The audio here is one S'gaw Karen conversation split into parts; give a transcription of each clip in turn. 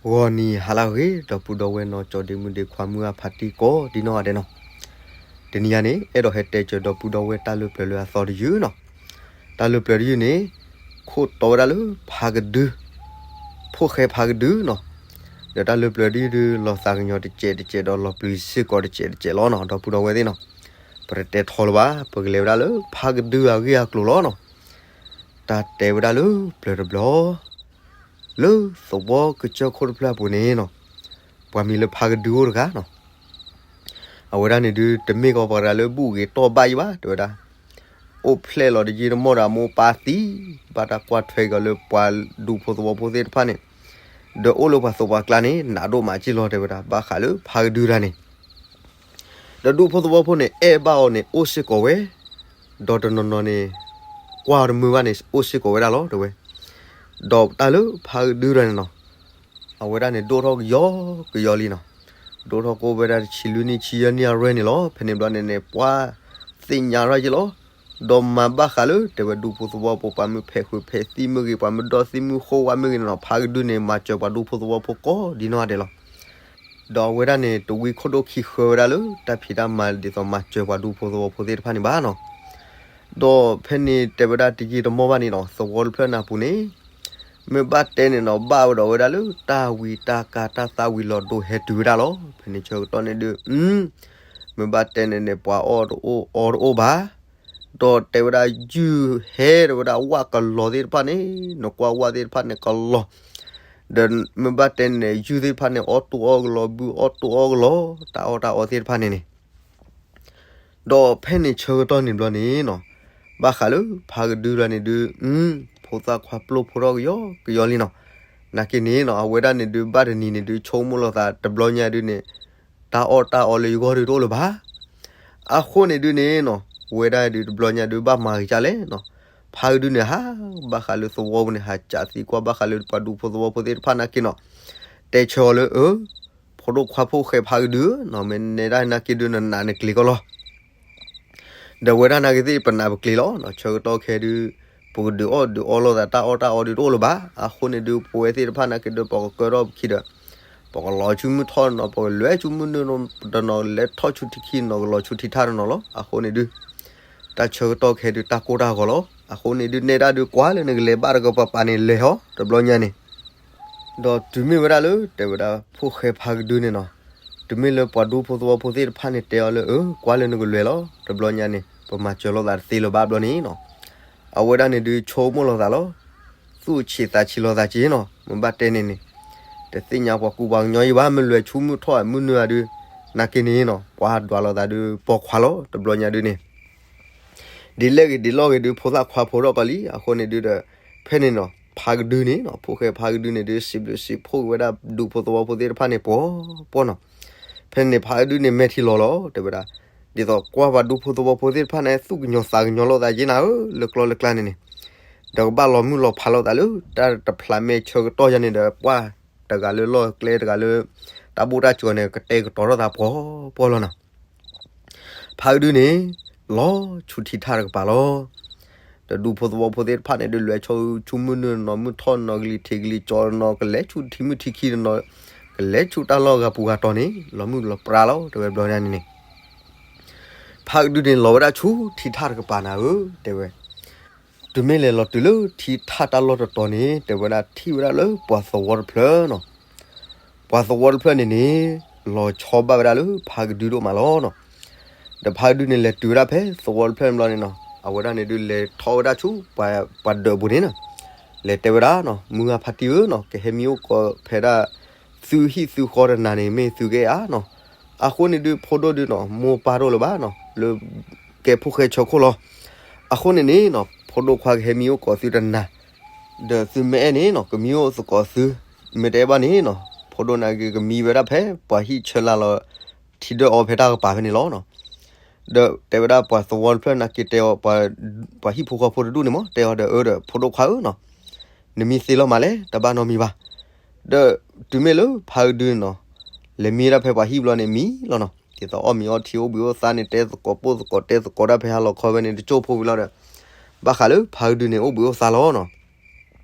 ဂီၤနံၤဟါလၢအဂ့ၤ ဒီပုၢ်ဒီဝဲၢ်နီၢ်ကၠီဒ့မုၣ်ဒ့ခွါမုၢ်အဖါတံၢ်ကိးဒ်နီၢ်ဂၤဒဲးနီၤ, တနံၤအံၤန့ၣ် အဲၣ်ဒိးဟဲတဲစၢၤဒီပုၢ်ဒီဝဲၢ်တၢ်လၢပျၢၤလၢအသီတယုၢ်နီၤ, တၢ်လၢပျၢၤတယုၢ်န့ၣ် ခိၣ်တီဝဲဒၣ်လၢဖးကဒု, ဖိၣ်ဃဲဖးကဒုနီၤ, ဒီးတၢ်လၢပျၢၤတယုၢ်ဒုး လီၤသးကညီၤတစဲးတစဲးဒီးလီၤပျံၤစ့ၢ်ကီးတစဲးတစဲးလီၤနီၤ ဒီပုၢ်ဒီဝဲၢ်သ့ၣ်နီၤ, ပတတဲထီလၢၤဘၣ် ပကလဲၤဝဲဒၣ်လၢဖးကဒုအဂ့ၢ်အကျိၤလီၤနီၤ, တၢ်တဲဝဲဒၣ်လၢပျၢၤတဘျီ လၢသဝီကစၢၢ်ခိၣ်တဖျၢၣ်အပူၤန့ၣ်နီၤ, ပှၤမံၤလၢဖးကဒုအိၣ်တဂၤနီၤ, အဝဲဒၣ်န့ၣ်ဒုး တမ့ၢ်ကီးပှၤတဂၤလၢဘူၣ်ဂ့ၤတီၢ်ဘၣ်ယံၤဘၣ် တဲဝဲဒၣ်, အိၣ်ဖျဲၣ်လီၤတယံာ်တမီၢ်ဒီးအမိၢ်ပၢ်သံ, ဘၣ်တၢ်ကွၢ်ထွဲက့ၤအီၤလၢပှၤဒူဖိသဝီဖိသ့ၣ်တဖၣ်န့ၣ်, ဒီးအိၣ်လၢပှၤသိးပှၤကျါန့ၣ် နးဒိၣ်မးက့ၢ်လီၤ တဲဝဲဒၣ်, ဘၣ်ဃးလၢဖးကဒုတၢ်န့ၣ် ဒီးဒူဖိသဝီဖိန့ၣ် အဲၣ်ဘၣ်အီၤန့ၣ် အိၣ်စ့ၢ်ကီးဝဲ, ဒီးတနီၤနီၤန့ၣ် ကွၢ်အီၤတမုာ်ဘၣ်န့ၣ် အိၣ်စ့ၢ်ကီးဝဲဒၣ်လီၤ တဲဝဲ, ဒီးတၢ်လၢဖးကဒုတၢ်န့ၣ်နီၤ, အဝဲဒၣ်န့ၣ် ဒိၣ်ထီၣ်ကယီကယီလံနီၤ, ဒိၣ်ထီၣ်ကအိၣ်ဝဲဒၣ်တဆံလွံၢ်နံၣ်ဆံယဲၢ်နံၣ်အရွဲၢ်န့ၣ်လီၤ, ဖဲန့ၣ်ဘျီန့ၣ်န့ၣ် ပှၤသ့ၣ်ညါရၢ်ယ့ၢ်လီၤ, ဒီးမၤဘၣ်ဃးလၢ တဲဝဲဒူဖိသဝီဖိ ပှၤမုၢ်ဖဲးဃုာ်ဖဲးသံၣ်မ့ၢ်ဂ့ၤ ပှၤမုၢ်ဒီသံၣ်မုၢ်ဃိဝါမ့ၢ်ဂ့ၤန့ၣ်နီၤ ဖးကဒုန့ၣ် မၤစၢၤပှၤဒူဖိသဝီဖိကိးဒ်နီၢ်ဂၤဒဲးလီၤ ဒီးအဝဲဒၣ်န့ၣ် တဝံခိၣ်ဒိၣ်ခံဃၢဝဲဒၣ်လၢ တၢ်ဖံးတၢ်မၤဒ်သိးမၤစၢၤပှၤဒူဖိသဝီဖိသ့ၣ်တဖၣ်န့ၣ်ဘၣ်နီၤ, ဒီးဖဲန့ၣ်တဲဝဲဒၣ်တယံာ်တမီၢ်ဘၣ်န့ၣ်နီၤ သဝီတဖျၢၣ်န့ၣ်အပူၤန့ၣ်, မ့ၢ်ဘၣ်တဲန့ၣ်နီၤ ဘၣ်ဝဲဒီးဝဲဒၣ်လၢတၢ်ဝံတၢ်ကါတၢ်သၣ်ဝံၤလီၤဒိဟဲတုၤဝဲဒၣ်လီၤ, ဖဲန့ၣ်ဆၢကတီၢ်န့ၣ်ဒုး မ့ၢ်ဘၣ်တဲန့ၣ်န့ၣ် ပှၤအီၣ်တအိၣ်အီတအိၣ်ဘၣ် ဒီးတဲဝဲဒၣ်ယုၢ်ဟဲဒီးဝဲဒၣ်ဝၣ်ကလီၤသ့ၣ်တဖၣ်န့ၣ်, နကွၢ်ဝၣ်သ့ၣ်တဖၣ်န့ၣ်ကလီၤ, ဒီးမ့ၢ်ဘၣ်တဲန့ၣ် ယုၢ်သ့ၣ်တဖၣ်န့ၣ် အီၣ်တိၢ်အီၣ်ကလီၤ ဘုအီၣ်တိၢ်အီၣ်ကလီၤ, တၢ်အီၣ်တၢ်အီသ့ၣ်တဖၣ်န့ၣ်န့ၣ်, ဒီးဖဲန့ၣ်ဆၢကတီၢ်န့ၣ်ဘျီန့ၣ်နီၤ, ဘၣ်ဃးလၢဖးကဒုတၢ်န့ၣ်ဒုး, ဖိသၣ်ခွါပျိၢ်ဖိထီၣ်ကယီကယီလံနီၤ, နာ်က့န့ၣ်နီၤ အဝဲဒၣ်န့ၣ်ဒုး ဘၣ်တနံၤန့ၣ်ဒုး ဆိကမိၣ်လီၤသးတဘျီညါဒုးန့ၣ်, တၢ်အီၣ်တၢ်အီလၢယဂီၢ်ဒုးတအိၣ်လၢၤဘၣ် အဃိန့ၣ်ဒုးန့ၣ်နီၤ, ဝဲဒၣ်ဒုးတဘျီညါဒုးဘၣ်မၤဂ့ၤကလဲၣ်နီၤ, ဖးကဒုန့ၣ်ဟးဘၣ်ဃးလၢသဝီပူၤန့ၣ် ဟးစးသံကွၢ်ဘၣ်ဃးလၢပှၤဒူဖိသဝီဖိသ့ၣ်တဖၣ်နာ်က့နီၤ, တဲဆၢအီၤလၢအၢ, ဖိဒိၣ်ခွါဖိၣ်ဃဲဖးကဒုဧၢ, မ့ၢ်နဲဒၣ်နာ်က့ဒုးနနးနကျ့ၤကီးလီၤ ဒီးဝဲဒၣ်နာ်က့သ့ၣ် ပနးပကျ့ၤလီၤ, ဆၢကတီၢ်ခဲဒုး, ပကဒုးအီၣ်ဒုးအီလိာ်သးတၢ်အီၣ်တၢ်အီဒုးတအိၣ်လၢၤဘၣ်, အဃိန့ၣ်ဒုး ပဝဲသ့ၣ်တဖၣ်နာ်က့ဒုး ပကကၢထီၣ်ပခံဒီး, ပကလီၤဆူမုၢ်ထီၣ်နီၤ ပကလဲၤဆူမုၢ်နုာ်တနီၤ လဲၤထီၣ်ဆူထံခံနီၤ ကလီၤဆူထံထၣ်တနီၤလီၤ, အဃိန့ၣ်ဒုး, တၢ်ဆၢကတီၢ်ခဲဒုးတၢ်ကိၢ်တၢ်ဂီၤလီၤ, အဃိန့ၣ်ဒုး နဲဒၣ်ဒုးကွၢ်လၢနကလဲၤဘၣ်တကပၤပၤန့ၣ်လဲၤဟီ တဘျီညါန့ၣ် ဒီးတုၤမ့ၢ်ဝဲဒၣ်လၢ တဲဝဲဒၣ် ဖိၣ်ဃဲဖးကဒုန့ၣ်နီၤ, တုၤမ့ၢ်လၢပှၤဒူဖိသဝီဖိသ့ၣ်တဖၣ်န့ၣ်တဲအီၤလၢအၢ ကွၢ်လၢနကလဲၤလီၤ တဘျီညါန့ၣ် ပမၤစၢၤလိာ်သးတသ့လၢၤဘၣ်ဘျီန့ၣ်နီၤ, အဝဲဒၣ်န့ၣ်ဒုးဆိကမိၣ်လိာ်သးလီၤ, သူၣ်ဆံးသးဆံးလိာ်သးက့ၤနီၤ မ့ၢ်ဘၣ်တဲန့ၣ်န့ၣ်, တသ့ၣ်ညါပှၤကူပှၤကညီယံၤဘၣ် မ့ၢ်လဲၤဆူမုၢ်ထီၣ်မုၢ်နုာ်ဧါဒုး, နာ်က့န့ၣ်နီၤ ပှၤဒွးလိာ်သးဒုးပိာ်ခွါလီၤ တဘျီညါဒုးန့ၣ် ဒ်လဲၣ်ဂ့ၤဒ်လဲၣ်ဂ့ၤဒုး ဖိသၣ်ခွါဖိထီၣ်ကီးလံ, အဃိန့ၣ်ဒုးဒီး, ဖဲန့ၣ်နီၤ ဖးကဒုန့ၣ်နီၤ ဖိၣ်ဃဲဖးကဒုန့ၣ်ဒုး စံးဘျုးစံးဖှိၣ်က့ၤဝဲဒၣ်ဒူဖိသဝီဖိသ့ၣ်တဖၣ်န့ၣ် ပှီၤပှီၤနီၤ, ဖဲန့ၣ်န့ၣ် ဖးကဒုန့ၣ်မဲာ်ထံလီၤလီၤ တဲဝဲဒၣ်, ဒ်သိးကွၢ်ပှၤဒူဖိသဝီဖိသ့ၣ်တဖၣ်န့ၣ် သူၣ်ကညီၤသးကညီၤလိာ်သးက့ၤနၤဧၢ လၢကျီလၢကျါန့ၣ်န့ၣ်, ဒီးကဘၣ်လီၤမုၢ်လီၤဖးလိာ်သးလၢ တၢ်တဖျးမဲာ်ဆၢကတီၢ်ယၤန့ၣ်ဒီး ပှၤတဂၤလၢလီၢ်ကျဲတဂၤလၢ တၢ်ဘူၣ်တၢ်စှီၤန့ၣ် ကတဲာ်ကတီၤထီၣ်သးပှီၤပှီၤလီၤနီၤ ဖးကဒုန့ၣ် လီၤဆူထံထၣ်တကပၤလီၤ. ဒီးဒူဖိသဝီဖိသ့ၣ်တဖၣ်န့ၣ်ဒုး လဲၤဆူမုၢ်နုာ်တနီၤ မုၢ်ထီၣ်တနီၤ ကလံၤထံးကလံၤကၠီတနီၤ ကလဲၤဆူထံမုၢ်ထံခံတနီၤ ကလဲၤဆူတၢ်လီၢ်ဂၤပူၤဂၤတီၤန့ၣ် လီၤမုၢ်လီၤပြါလီၤ တဲဝဲဘျီညါန့ၣ်န့ၣ် ဖးကဒုန့ၣ် လီၤဝဲဒၣ်ဆူထံထၣ်တကပၤနၤဧၢ တဲဝဲ တုၤမ့ၢ်လဲၤလီၤတုၤလၢထံထၣ်တၢ်လီၢ်တတီၤန့ၣ် တဲဝဲဒၣ်ထံၣ်ဝဲဒၣ်လၢပှၤသဝီတဖျၢၣ်နီၤ ပှၤသဝီတဖျၢၣ်န့ၣ်န့ၣ် လီၤဆီဘၣ်ဝဲဒၣ်လၢဖးကဒုဒိၣ်မးလီၤနီၤ. ဒီးဖးကဒုန့ၣ်လဲၤတုၤဝဲဒၣ်ဖဲသဝီတဖျၢၣ်န့ၣ်ဘျီန့ၣ်နီၤ အဝဲဒၣ်န့ၣ်ဒုးလဲၤထီၣ်ဝဲဒၣ်ဆူ ပှၤဒၢးပူၤန့ၣ်နီၤ လဲၤတဲဝဲဒၣ်နီၤ မုၢ်ဂၤဖါတံၢ်ဧၢနီၤ ကဟဲမံအိၣ်ကိးဖဲဒၣ် သုဟံၣ်သုဃီတနၤန့ၣ် မ့ၢ်သုကအဲၣ်ဧါနီၤ. အဃိန့ၣ်ဒုးဖိဒိၣ်ဒုးနီၤ မိၢ်ပၢ်တအိၣ်လၢၤဘၣ်နီၤ လၢကဲဖိၣ်ဃဲဆၢခိၣ်လီၤ. အဃိန့ၣ်န့ၣ်နီၤ ဖိဒိၣ်ခွါကဟဲမံအိၣ်ကိးသုတနၤ ဒီးသုမ့ၢ်အဲၣ်န့ၣ်နီၤ ကမံအိၣ်သကိးသု မ့ၢ်တအဲၣ်ဘၣ်န့ၣ်နီၤ ဖိဒိၣ်န့ၣ်ကမံဝဲဒၣ်ဖဲပှၤဟံၣ်ဆၢလာ်လီၤ ထံဒၢၣ်အီၤဖဲတၢ်ကပၤဖဲန့ၣ်လီၤနီၤ. ဒီးတဲဝဲဒၣ်ပှၤသဝီတဖျၢၣ်န့ၣ်က့ၤတဲအီၤ ပှၤဟံၣ်ဖိဃီဖိတဒူၣ်န့ၣ်မး တဲအီၤဒီးအၢဒီးဖိဒိၣ်ခွါဧၢနီၤ နမံသ့လီၤမးလဲၣ် တဘၣ်နီတမံၤဘၣ်. ဒီးတုၤမ့ၢ်လၢဖးကဒုန့ၣ်နီၤ လဲၤမံဝဲဒၣ်ဖဲပှၤဟံၣ်ဘျီန့ၣ်မံလီၤနီၤ ဒ်သိးအီၣ်မံၤအီထံအိၣ်ဘှံးအိၣ်သါန့ၣ် တဲသကိးပိၢ်သကိးတဲသကိးဒၣ်ဖဲဟါလီၤခီဖဲန့ၣ် တကၠိၢ်ဖိဝံၤလီၤဒီး ဘၣ်ဃးလၢဖးကဒုန့ၣ် အိၣ်ဘှံးအိၣ်သါလီၤနီၤ.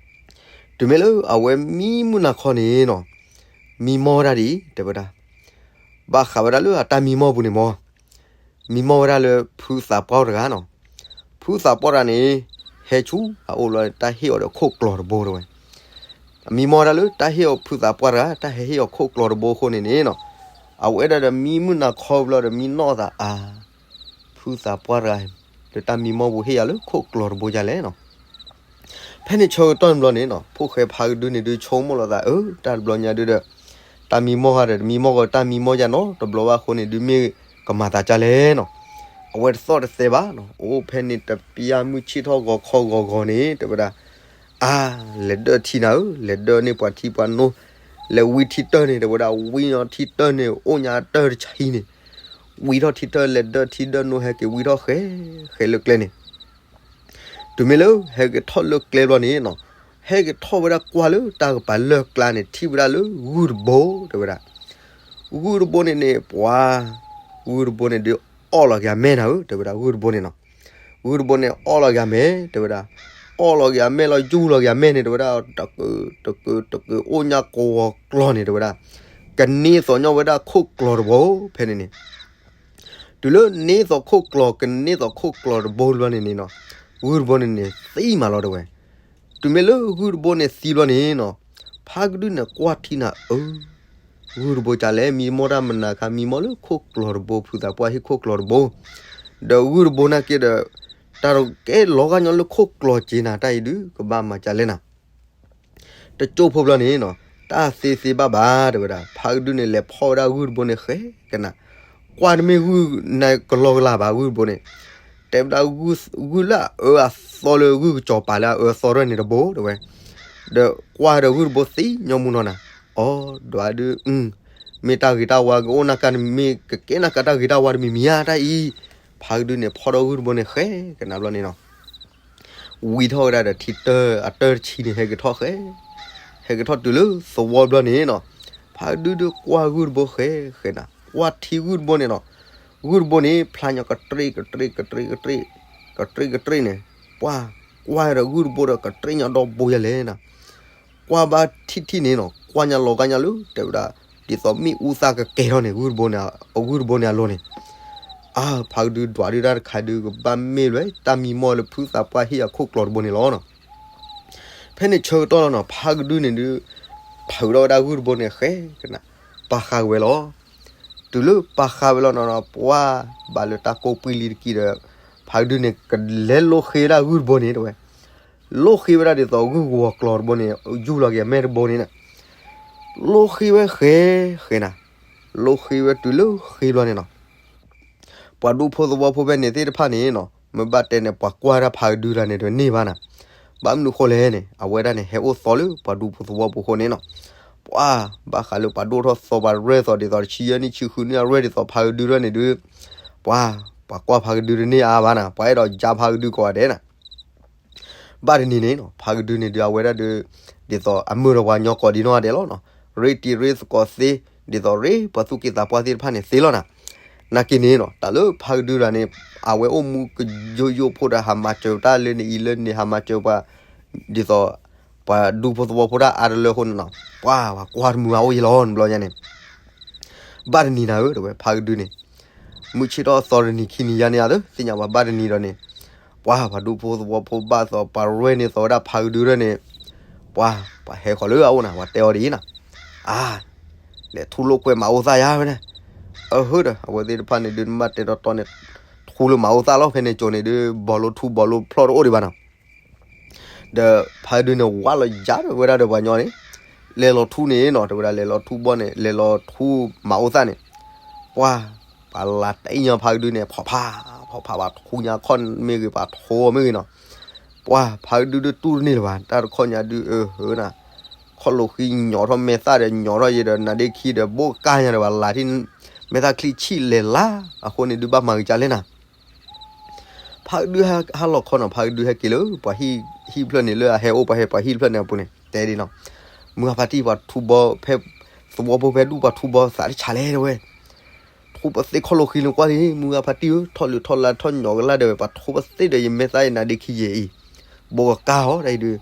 တုၤမ့ၢ်လၢအဝဲမံမုၢ်နၤခီန့ၣ်နီၤ မံမီၢ်ဝဲဒၣ်ဒ်အံၤ တဲဝဲဒၣ်, ဘၣ်ဃးဝဲဒၣ်လၢအတၢ်မံမီၢ်ပူၤန့ၣ်မီၢ်, မံမီၢ်ဝဲဒၣ်လၢဖုသးပှၢ်တဂၤနီၤ. ဖုသးပှၢ်တဂၤန့ၣ် ဟဲဆူအအိၣ်လီၤ တၢ်ဟ့ၣ်အီၤဒီးခိၣ်ကျီၤတဘိတဲဝဲ. အမံမီၢ်ဝဲဒၣ်လၢတၢ်ဟ့ၣ်အီၤဖုသးပှၢ်တဂၤ တၢ်ဟဲဟ့ၣ်အီၤခိၣ်ကျီၤတဘိအဃိန့ၣ်န့ၣ်နီၤ, အဝဲဒၣ်ဒီးမံမုၢ်နၤခီဘျီဒီး မံနီၣ်သးအါ, ဖုသးပှၢ်တဂၤ လၢတၢ်မံမီၢ်ပူၤဟ့ၣ်ယၤလၢခိၣ်ကျီၤတဘိဒ်လဲၣ်နီၤ. ဖဲန့ၣ်ဆၢကတီၢ်န့ၣ်ဘျီန့ၣ်နီၤ, ဖိၣ်ဃဲဖးကဒုန့ၣ်ဒုးဆိကမိၣ်လီၤသး အၢ တၢ်တဘျီညါဒုဒီး တၢ်မံမီၢ်ဧါဒီး တမံမီၢ်ဂီၤ တၢ်မံမီၢ်ယၤနီတဘျီဘၣ်အဃိန့ၣ် ဒုးမ့ၢ်ကမၤသးဒ်လဲၣ်နီၤ. အဝဲတသီၣ်တသဲဘၣ်နီၤ, အိၣ်ဖဲန့ၣ်တပျၢ်မုၢ်ဆ့ၣ်ထီၣ်ဂီၤခီဂီၤဂီၤန့ၣ် တဲဝဲဒၣ်, အါ, လဲၤဒၢၣ်ထံနၤဧၢ, လဲၤဒၢၣ်န့ၢ်ပှၤထံပှၤနိ, လဲၤဝံထံတၢၢ်န့ၣ် တဲဝဲဒၣ် ဝံညီထံတၢၢ်န့ၣ် အိၣ်ညါတၢၢ်တဆံန့ၣ် ဝံထီၣ်ထံတၢၢ် လဲၤဒၢၣ်ထံဒၢၣ်နိ ဟဲက့ၤဝံထီၣ်ဃဲဃဲလၢကျဲန့ၣ် တုၤမ့ၢ်လၢဟဲက့ၤထီၣ်လၢကျဲဘျီန့ၣ်နီၤ, ဟဲက့ၤထီၣ်ဝဲဒၣ်ကွၢ်လၢတၢ်ကပၤလၢၢ်ကျါန့ၣ် ထံၣ်ဝဲဒၣ်လၢဂုၢ်တဘိ တဲဝဲဒၣ်. ဂုၢ်တဘိန့ၣ်န့ၣ် ပှၤ, ဂုၢ်တဘိန့ၣ်ဒုးအီၣ်လီၤက့ၤအမဲၢ်နၤဧၢ တဲဝဲဒၣ် ဂုၢ်တဘိန့ၣ်နီၤ. ဂုၢ်တဘိန့ၣ်အီၣ်လီၤက့ၤအမဲၢ် တဲဝဲဒၣ်, အီၣ်လီၤက့ၤအမဲၢ်လီၤ ယူၢ်လီၤက့ၤအမဲၢ်န့ၣ် တဲဝဲဒၣ် တကုးတကုးတကုး အိၣ်ညါကဝီၤကျီၤန့ၣ် တဲဝဲဒၣ်, ကန့ၢ်သိးညီဝဲဒၣ်ခိၣ်ကျီၤတဘိ ဖဲန့ၣ်န့ၣ် တုၤလၢန့ၢ်သိးခိၣ်ကျီၤ ကန့ၢ်သိးခိၣ်ကျီၤတဘိဘျီန့ၣ်န့ၣ်နီၤ, ဂုၢ်တဘိန့ၣ်န့ၣ် သံမးလီၤတဲဝဲ. တုၤမ့ၢ်လၢဂုၢ်တဘိန့ၣ်သံဘျီန့ၣ်နီၤ, ဖးကဒုန့ၣ်ကွၢ်ထံနၤ အၢ, ဂုၢ်တဘိဒ်လဲၣ် မံမီၢ်တၢ်မနုၤခါ မံမီၢ်လၢခိၣ်ကျီၤတဘိ ဖုသးပှၢ်ဟ့ၣ်ခိၣ်ကျီၤတဘိ, ဒီးဂုၢ်တဘိနာ်က့ဒီး တၢ်တကဲလီၤဂာ်ညီလၢခိၣ်ကျီၤက့ၤနၤ တၢ်အံၤဒုး ကဘၣ်မၤဒ်လဲၣ်နၤ တကၠိၢ်ဖိဘျီန့ၣ်နီၤ, တၢ်သ့သ့ဘၣ်ဘၣ် တဲဝဲဒၣ်, ဖးကဒုန့ၣ် လဲၤဖီၣ်ဝဲဒၣ်ဂုၢ်တဘိန့ၣ်ဃဲကနၤ, ကွၢ်တမ့ၢ်ဂုၢ်နၤကလီကလးဘၣ် ဂုၢ်တဘိန့ၣ်, တဲဝဲဒၣ် ဂုၢ်လၢအအၢအသီလၢဂုၢ်ကစီၤပၤလၢအအၢအသီရဲၣ်န့ၣ်တဘိ တဲဝဲ, ဒီးကွၢ်ဒီးဂုၢ်တဘိသံညီမူနီၤနၤ, အိ ဒွးဒုး မ့ၢ်တၢ်ဂ့ၤတၢ်ဝါကအိၣ်နၢ်ကါန့ၣ် မ့ၢ်ကကဲနၢ်ကါတၢ်ဂ့ၤတၢ်ဝါတမံၤမံၤဧါ တၢ်အံၤ, ဖးကဒုန့ၣ် ဖီၣ်ဒီးဂုၢ်တဘိန့ၣ်ဃဲကနၤဘျီန့ၣ်နီၤ ဝံထီၣ်ဝဲဒၣ်ဒီးထံတၢၢ်အတၢၢ်တဆံန့ၣ် ဟဲက့ၤထီၣ်ဃဲ, ဟဲက့ၤထီၣ်တုၤလၢသဝီဘျီန့ၣ်နီၤ, ဖးကဒုဒုးကွၢ်ဂုၢ်တဘိဃဲဃဲနၤ, ကွၢ်ထံဂုၢ်တဘိန့ၣ်နီၤ, ဂုၢ်တဘိန့ၣ် ဖျါညီကတြ့ၣ်ကတြ့ၣ်ကတြ့ၣ်ကတြ့ၣ်, ကတြ့ၣ်ကတြ့ၣ်န့ၣ်, ပှၤ, ကွၢ်ဒီးဂုၢ်တဘိဒီးကတြ့ၣ်ညီဒီဘိယၤလဲၣ်နၤ ကွၢ်ဘၣ်ထံၣ်ထံၣ်န့ၣ်နီၤ ကွၢ်ညါလီၤဂာ်ညါလၢ တဲဝဲဒၣ်, ဒ်သိးမ့ၣ်အူသၣ်ကကဲၤထီၣ်န့ၣ် ဂုၢ်တဘိန့ၣ်, ဂုၢ်တဘိန့ၣ်အလိၤန့ၣ်, အါ ဖးကဒုဒွးဒုတၢ်တခါဒုးကဘၣ်မ့ၢ်လၢ တၢ်မံမီၢ်လၢဖုသးပှၢ်ဟ့ၣ်အခိၣ်ကျီၤတဘိန့ၣ်လီၤနီၤ. ဖဲန့ၣ်ဆၢကတီၢ်လီၤနီၤ ဖးကဒုန့ၣ်ဒုး ထုးထီၣ်ဝဲဒၣ်ဂုၢ်တဘိန့ၣ်ဃဲကနၤ ပာ်ဃာ်ဝဲလီၤ. တုၤလၢပာ်ဃာ်ဝဲလီၤနီၤ ပှၤဘၣ်လၢတၢ်ကိးပှံၢ်လံတက့ၢ်ဒီး ဖးကဒုန့ၣ် ကလဲၤလိၣ်ဃ့ဝဲဒၣ်ဂုၢ်တဘိန့ၣ်တဲဝဲ လိၣ်ဃ့ဝဲဒၣ်ဒ်သိးဂုၢ်ကဝီၤကျီၤတဘိန့ၣ် ယူၢ်လီၤက့ၤအမဲၢ်တဘိန့ၣ်, လိၣ်ဃ့ဝဲဃဲဃဲနၤ, လိၣ်ဃ့ဝဲတုၤလၢဃ့ဘျီန့ၣ်နီၤ, ပှၤဒူဖိသဝီဖိဖဲန့ၣ်သ့ၣ်တဖၣ်န့ၣ်နီၤ မ့ၢ်ဘၣ်တဲန့ၣ် ပှၤကွၢ်တၢ်ဖးကဒုတဂၤန့ၣ်တန့ၢ်ဘၣ်နၤ, ဘၣ်မနုၤဃိလဲၣ်န့ၣ် အဝဲဒၣ်န့ၣ် ဟဲအိၣ်သီလၢပှၤဒူဖိသဝီဖိအဃိန့ၣ်နီၤ, ပှၤဘၣ်ဃးလၢပှၤဒိၣ်ထီၣ်သီပှၤရဲၣ်သီဒ်သိးတဆံယဲၢ်နံၣ်ဆံဃုနံၣ်အရဲၣ်ဒ်သိးဖးကဒုတဂၤန့ၣ်ဒုး, ပှၤ, ပှၤကွၢ်ဖးကဒုတန့ၢ်အါဘၣ်နၤ ပှၤအဲၣ်ဒိးယါဖးကဒုကိးဂၤဒဲးနၤ ဘၣ်တနံၤန့ၣ်နီၤ ဖးကဒုန့ၣ်ဒုးအဝဲဒၣ်ဒုး, ဒ်သိးအမုာ်ဒီးပှၤညီကိးဒံနီၢ်ဂၤဒဲးလီၤနီၤ, ရ့တံၤရ့သကိးသ့, ဒ်သိးရ့ပှၤသူၣ်က့သးပှၢ်သ့ၣ်တဖၣ်န့ၣ်သ့လီၤနၤ, နာ်က့န့ၣ်နီၤ တၢ်လၢဖးကဒုတဂၤန့ၣ်, အဝဲအိၣ်မူကယိယိဖိဒီးဟးမၤစၢၤတၢ်လၢန့ၣ်အံၤလၢန့ၣ် ဟးမၤစၢၤပှၤ, ဒ်သိး, ပှၤဒူဖိသဝီဖိတၢ်အါတလၢအဃိန့ၣ်နီၤ, ပှၤပှၤကွၢ်တမုာ်အအိၣ်ယဲလီၤန့ၣ်ဘျီညါန့ၣ် ဘၣ်တနံၤနၤဧၢ တဲဝဲ ဖးကဒုန့ၣ်, မုၢ်ဆ့ၣ်ထီၣ်သီတနံၤခံနံၤယါန့ၣ်အသိး သ့ၣ်ညါပှၤဘၣ်တနံၤဒီးန့ၣ်, ပှၤပှၤဒူဖိသဝီဖိဘၣ်သိးပှၤရဲၣ်န့ၢ်သိးဝဲဒၣ်ဖးကဒုတဂၤန့ၣ်, ပှၤ, ပှၤဟဲဃီၤလၢအအိၣ်နၤ ပှၤတဲအီၤဒ်အံၤနၤ, အါ, လဲၤထူလိာ်ကွဲမၤအိၣ်သၣ်ယါဝဲန့ၣ်, အဟၢဒီး အဝဲသ့ၣ်တဖၣ်န့ၣ်ဒုးနဘၣ်တဲတီတီန့ၣ်, ထူလၢမၤအိၣ်သၣ်လီၤ ဖဲန့ၣ်ကၠိန့ၣ်ဒုး ဘီလိထူဘီလိဖျီၣ်တအိၣ်ဒံးဘၣ်နီၤ ဒီးဖးကဒုန့ၣ် ဝးလီၤယါဒီးဝဲဒၣ်ဒီးပှၤညီန့ၣ်, လဲၤလီၤထူန့ၣ်နီၤ တဲဝဲဒၣ်လဲၤလီၤထူဘီန့ၣ် လဲၤလီၤထူမၤအိၣ်သၣ်န့ၣ်, ပှၤ, ပှၤလၤတအံၣ်ညီဖးကဒုန့ၣ် ဖီၣ်ဖး, ဖီၣ်ဖးပှၤထူညါခီၣ်မ့ၢ်ဂ့ၤ ပှၤထူမ့ၢ်ဂ့ၤနီၤ, ပှၤဖးကဒုဒုးတူၢ်တန့ၢ်လၢၤဘၣ် တၢ်တခီညါဒုးအဟၢနၤ, ခီၣ်လိာ်ဃံညီထီၣ်မဲာ်သၣ်ဒီးညီထီၣ်ယဲဒီးနါဒ့ခံဒီးဘိၣ်ကါညါဒီးပှၤလၤထံၣ်, မဲာ်သၣ်ချံဆံၣ်လဲၤလါ, အဃိန့ၣ်ဒုးဘၣ်မၤက့ၤကလဲၣ်နၤ ဖးကဒုဟးလီၤခီနီၤ ဖးကဒုဟဲက့ၤလၢပှၤဟံၣ်ဖျၢၣ်န့ၣ်လၢအဟဲအိၣ်ပှၤဟဲပှၤဟံၣ်ဖျၢၣ်န့ၣ်အပူၤန့ၣ် တဲဒ်နီၤ, မုၢ်ဂၤဖါတံၢ်ပှၤထူဘီဖဲ, သဝီဖိဖဲဒူၣ်ပှၤထူဘီသးတဆးလဲၣ်တဲဝဲ, ထူပသ့ၣ်ခီၣ်လိာ်ဃံန့ၣ်ကွၢ်လံ မုၢ်ဂၤဖါတံၢ်ဧၢ ထီၣ်လုၢ်ထီၣ်လါထီၣ်ညီကလါဒီးပှၤထူပသ့ၣ်ဒီးယမဲာ်သၣ်ယနါဒ့ခံယဲအံၤ, ဘိၣ်ကါဟီၣ်ဒ်အံၤဒုး,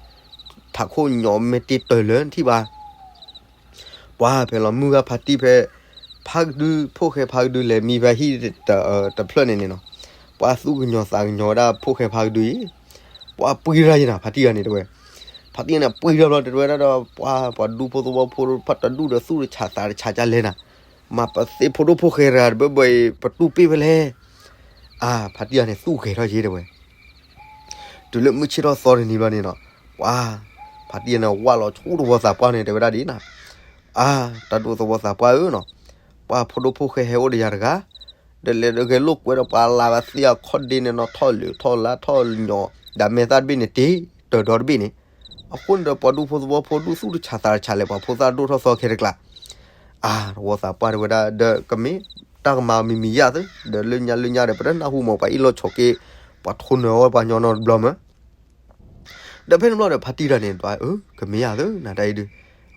ထးခိၣ်ညီမဲာ်တ့တၢၤလၢနထံၣ်ဘၣ် ပှၤဖဲလီၤမုၢ်ဂၤဖါတံၢ်ဖဲ ဖါကဒု ဖိၣ်ဃဲဖါကဒုလဲၤမံဖဲဟံၣ်တဖျၢၣ်န့ၣ်န့ၣ်နီၤ, ပှၤသူၣ်ကညီၤသးကညီၤဝဲဒၣ်ဖိၣ်ဃဲဖါကဒုအံၤ, ပှၤပှံၤတၢ်ယဲနၤ ဖါတံၢ်ဂၤန့ၣ်တဲဝဲ, ဖါတံၢ်န့ၣ်ပှံၤတၢ်ဘျီတဲဝဲဒၣ်ဒီး ပှၤ ပှၤဒူဖိသဝီဖိဖးတဒူၣ်ဒီးသူၣ်တဆးသးတဆးကလဲၣ်နၤ, မၤပသ့ဖိဒိၣ်ဖိၣ်ဃဲတဂၤတဘၢဘၢအံၤ ပတူၢ်ပ့ၢ်ဖဲလဲၣ်, အါ ဖါတံၢ်ဂၤန့ၣ်သူၣ်ဂဲၤထီၣ်ယဲတဲဝဲ တုၤလၢမုၢ်ဆ့ၣ်ထီၣ်သီတနံၤဘျီန့ၣ်နီၤ, ပှၤ ဖါတံၢ်ဂၤန့ၣ်ဝၢ်လီၤဆူတဝီသးပှၢ်န့ၣ်တဲဝဲဒၣ်ဒ်နၤ, အါ တၢ်ဒိၣ်သဝီသးပှၢ်ဧၢနီၤ, ပှၤဖိဒိၣ်ဖိၣ်ဃဲဟဲအိၣ်ဒီးယၤတဂၤ, ဒီးလဲၤဂဲၤလိာ်ကွဲဒီးပှၤလၢ်ဘၣ်သ့ၣ်အခီၣ်ဒ့န့ၣ်နီၤ ထီၣ်လၢာ်ထီၣ်လါထီၣ်ညီၤ ဒၣ်မဲာ်သၣ်တဘ့ၣ်န့ၣ်တ့ၢ်တၢၤဒီတဘ့ၣ်န့ၣ်, အဃိန့ၣ်ဒီးပှၤဒူဖိသဝီဖိဒူၣ်သူၣ်တဆးသးတဆးလဲၣ် ပှၤဖိသၣ်ဒိၣ်ထီၣ်သီခဲတကျါ အါ တဝီသးပှၢ်တဲဝဲဒၣ် ဒီးကမ့ၢ်တၢ်ကမၤမံၤမံၤယၣ်သၢ ဒီးလၢညါလၢညါဒီး ပတနၢ်ဟူမး ပှၤအ့ၣ်လိာ်ဆိးက့ ပှၤထိနၢၤအီၣ်ပှၤညီနီတဘျီမး, ဒီးဖဲန့ၣ်ဘျီဒီး ဖါတံၢ်တဂၤန့ၣ် ဒွး အၢ ကမ့ၢ်ယၣ်သၢ နတၢ်အံၤဒုး,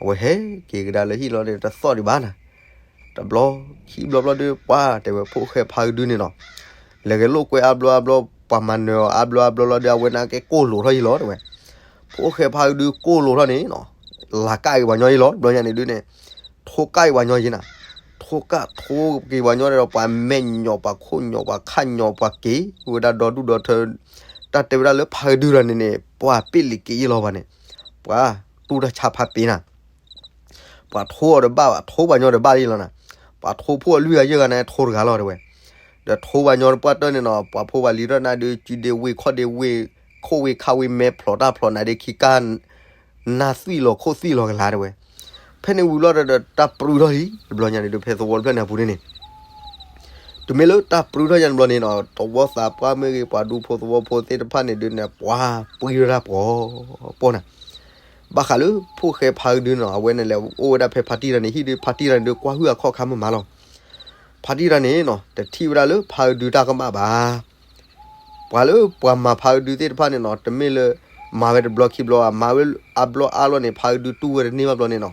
အဝဲဟဲက့ၤကဒါလၢဟံၣ်လီၤဒီး တသီၣ်ဒံးဘၣ်နၤ, တဘျီခံဘျီဘျီဒီး ပှၤတဲဝဲဖိၣ်ဃဲဖါကဒုန့ၣ်နီၤ, လဲၤဂဲၤလိာ်ကွဲအါဘျီအါဘျီ ပှၤမၤနၢၤအီၤအါဘျီအါဘျီလီၤဒီး အဝဲန့ၣ်ကဲကိၢ်လိာ်ထီၣ်ယံလီၤတဲဝဲ, ဖိၣ်ဃဲဖါကဒုကိၢ်လိာ်ထီၣ်န့ၣ်နီၤ, လၤကၣ်က့ၤပှၤညီယံလီၤ တဘျီညါန့ၣ်ဒုးန့ၣ်, ထိကၣ်က့ၤပှၤညီယံနၤ, ထိကၣ်ထိက့ၤပှၤညီဒီး ပှၤမဲာ်ညီၣ် ပှၤခိၣ်ညီၣ် ပှၤခၣ်ညီၣ် ပှၤက့ၤဝဲဒၣ်ဒီဒူၣ်ဒီထၢ, တၢ်တဲဝဲဒၣ်လၢဖါကဒုတဂၤန့ၣ်န့ၣ် ပှၤပ့ၢ်လံၤက့ၤယံလီၤဘၣ်န့ၣ်, ပှၤတူၢ်တၢ်ဆါဖးပ့ၤနၤ ပှၤထိအီၤဒီးဘၣ်ဘၣ် ထိပှၤညီဒီးဘၣ်လံလီၤနၤ, ပှၤထိဖိအလွံၢ်ဂၤယဲၢ်ဂၤန့ၣ် ထိတဂၤလီၤတဲဝဲ, ဒီးထိပှၤညီတပှၢ်တၢၢ်န့ၣ်နီၤ ပှၤဖိပှၤလံၤတၢၢ်နၤဒုး စုဒ့ဝ့ၢ်ခီၣ်ဒ့ဝ့ၢ် ခိၣ်ဝ့ၢ်ခၣ်ဝ့ၢ်မဲဖျိးတၢ်ဖျိးနၤဒ့ခံကၢ် နၢ်သွံၣ်လီၤခိၣ်သွံၣ်လီၤကလၤတဲဝဲ, ဖဲန့ၣ်ဝံၤလီၤဒီးတၢ်ပြူထီၣ်လံ တဘျီညါန့ၣ်ဒုး ဖဲသဝီတဖျၢၣ်န့ၣ်အပူၤန့ၣ်န့ၣ် တုၤမ့ၢ်လၢတၢ်ပြူထီၣ်ယဲၢ်န့ၣ်ဘျီန့ၣ်နီၤ တဝီသးပှၢ်မ့ၢ်ဂ့ၤ ပှၤဒူဖိသဝီဖိသ့ၣ်တဖၣ်န့ၣ်ဒုးန့ၣ် ပှၤပှံၤဝဲဒၣ်ပှီၤပှီၤနၤ, ဘၣ်ဃးလၢဖိၣ်ဃဲဖါကဒုနီၤ အဝဲန့ၣ်လဲၤအိၣ်ဝဲဒၣ်ဖဲဖါတံၢ်တဂၤန့ၣ် ဟံၣ်ဒုး ဖါတံၢ်တဂၤန့ၣ်ဒုး ကွၢ်ဟုၣ်အခီၣ်ခါမးမးလီၤ, ဖါတံၢ်တဂၤန့ၣ်နီၤ တထံၣ်ဝဲဒၣ်လၢဖါကဒုတၢ်ကမၣ်ဘၣ် ပှၤလၢပှၤမၤဖါကဒုသ့ၣ်တဖၣ်န့ၣ်နီၤ တမ့ၢ်လၢ မၤဝဲတဘျီခံဘျီ မၤဝဲအါဘျီအါလီၤန့ၣ် ဖါကဒုတူၢ်ဝဲတန့ၢ်ဘၣ်ဘျီန့ၣ်နီၤ,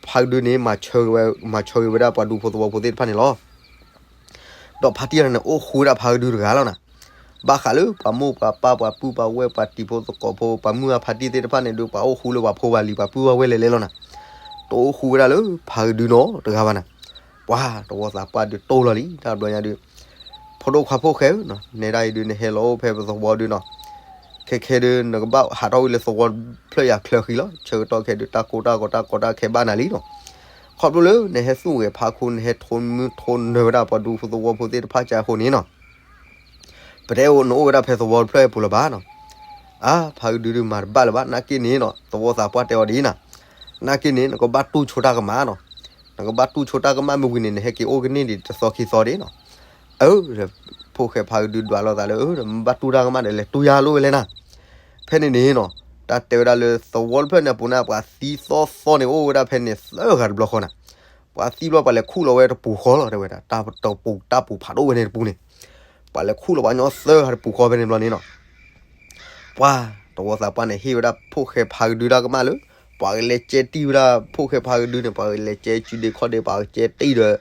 ဖါကဒုန့ၣ် မၤဆၢဂ့ၤဝဲဒၣ်ပှၤဒူဖိသဝီဖိသ့ၣ်တဖၣ်န့ၣ်လီၤ, ဒီးဖါတံၢ်တဂၤန့ၣ် အိၣ်ဃူဝဲဒၣ်ဖါကဒုတဂၤလီၤနၤ, ဘၣ်ဃးလၢပှၤမိၢ်ပှၤပၢ်ပှၤပုၢ်ပှၤဝဲၢ်ပှၤတံၤဖိသကိးဖိ ပှၤမုၢ်ဂၤဖါတံၢ်သ့ၣ်တဖၣ်န့ၣ်ဒုး ပှၤအိၣ်ဃူလၢပှၤဖိပှၤလံၤပှၤပုၢ်ပှၤဝဲၢ်လဲၤလဲၤလီၤနၤ, တအိၣ်ဃူဝဲဒၣ်လၢဖါကဒုနီတဂၤဘၣ်နၤ, ပှၤတဝီသးပှၢ်ဒုးတိၢ်လီၤလံ တၢ်ဘျီညါဒုး ဖိဒိၣ်ခွါဖိၣ်ဃဲဧၢ, နဲဒၣ်အံၤဒုး နဟဲလီၤအိၣ်ဖဲပသဝီဒုးနီၤ, ခဲခဲဒုး နကဘၣ်ဟးထီၣ်ဝံၤလၢသဝီဖျၢၣ်ယၤချၢဃံလီၤ, ဆၢကတီၢ်ခဲဒုး တၢ်ကိၢ်တၢ်ဂီၤတၢ်ကီတၢ်ခဲဘၣ်နၤလံနီၤ, ခီဖျိလၢနဟဲသူၣ်ဂဲၤဖးခိၣ် နဟဲထိမုၢ်ထိနၢၤဝဲဒၣ်ပှၤဒူဖိသဝီဖိသ့ၣ်တဖၣ်ကဲအဃိန့ၣ်နီၤ ပတဲအိၣ်နအိၣ်ဝဲဒၣ်ဖဲသဝီတဖျၢၣ်အပူၤလၢၤဘၣ်နီၤ, အါ ဖါကဒုဒုးမၤတဘၣ်လၢၤဘၣ် နာ်က့န့ၣ်နီၤ သဝီသးပှၢ်တဲအီၤဒ်အံၤနၤ, နာ်က့န့ၣ် နကဘၣ်တူၢ်ဆိတၢ်ကမၣ်နီၤ, နကဘၣ်တူၢ်ဆိတၢ်ကမၣ်မ့ၢ်ဝံၤန့ၣ် နဟဲက့ၤအိၣ်ကန့ၢ်ဒံးတသီခံသီဒၣ်နီၤ, အၢ ဖိၣ်ဃဲဖါကဒုဒွးလိာ်သးလၢ မ့ၢ်ဘၣ်တူၢ်တၢ်ကမၣ်ဒီး လဲၤတူၢ်ယၤလိာ်ဝဲလဲၣ်နၤ, ဖဲန့ၣ်န့ၣ်နီၤ တၢ်တဲဝဲဒၣ်လၢသဝီတဖျၢၣ်န့ၣ်အပူၤန့ၣ် ပှၤသံသီသီန့ၣ် အိၣ်ဝဲဒၣ်ဖဲန့ၣ်သၢဂၤတဘျီဃီနၤ, ပှၤသံဘျီပှၤလဲၤခူၣ်လီၤဝဲတပူၤဃီလီၤ တဲဝဲဒၣ် တၢ်ပူၤတၢ်ပူၤဖးဒိၣ်ဝဲန့ၣ်တပူၤန့ၣ်, ပှၤလဲၤခူၣ်လီၤပှၤညီသၢဂၤတပူၤဃီဖဲန့ၣ်ဘျီန့ၣ်နီၤ ပှၤတဝီသးပှၢ်န့ၣ် ဟ့ၣ်ဝဲဒၣ်ဖိၣ်ဃဲဖါကဒုတၢ်ကမၣ်လၢ ပှၤကလဲၤကဲတံၢ်ဝဲဒၣ်ဖိၣ်ဃဲဖါကဒုန့ၣ် ပှၤကလဲၤကဲစုဒ့ခီၣ်ဒ့ ပှၤကကဲတံၢ်ဒီး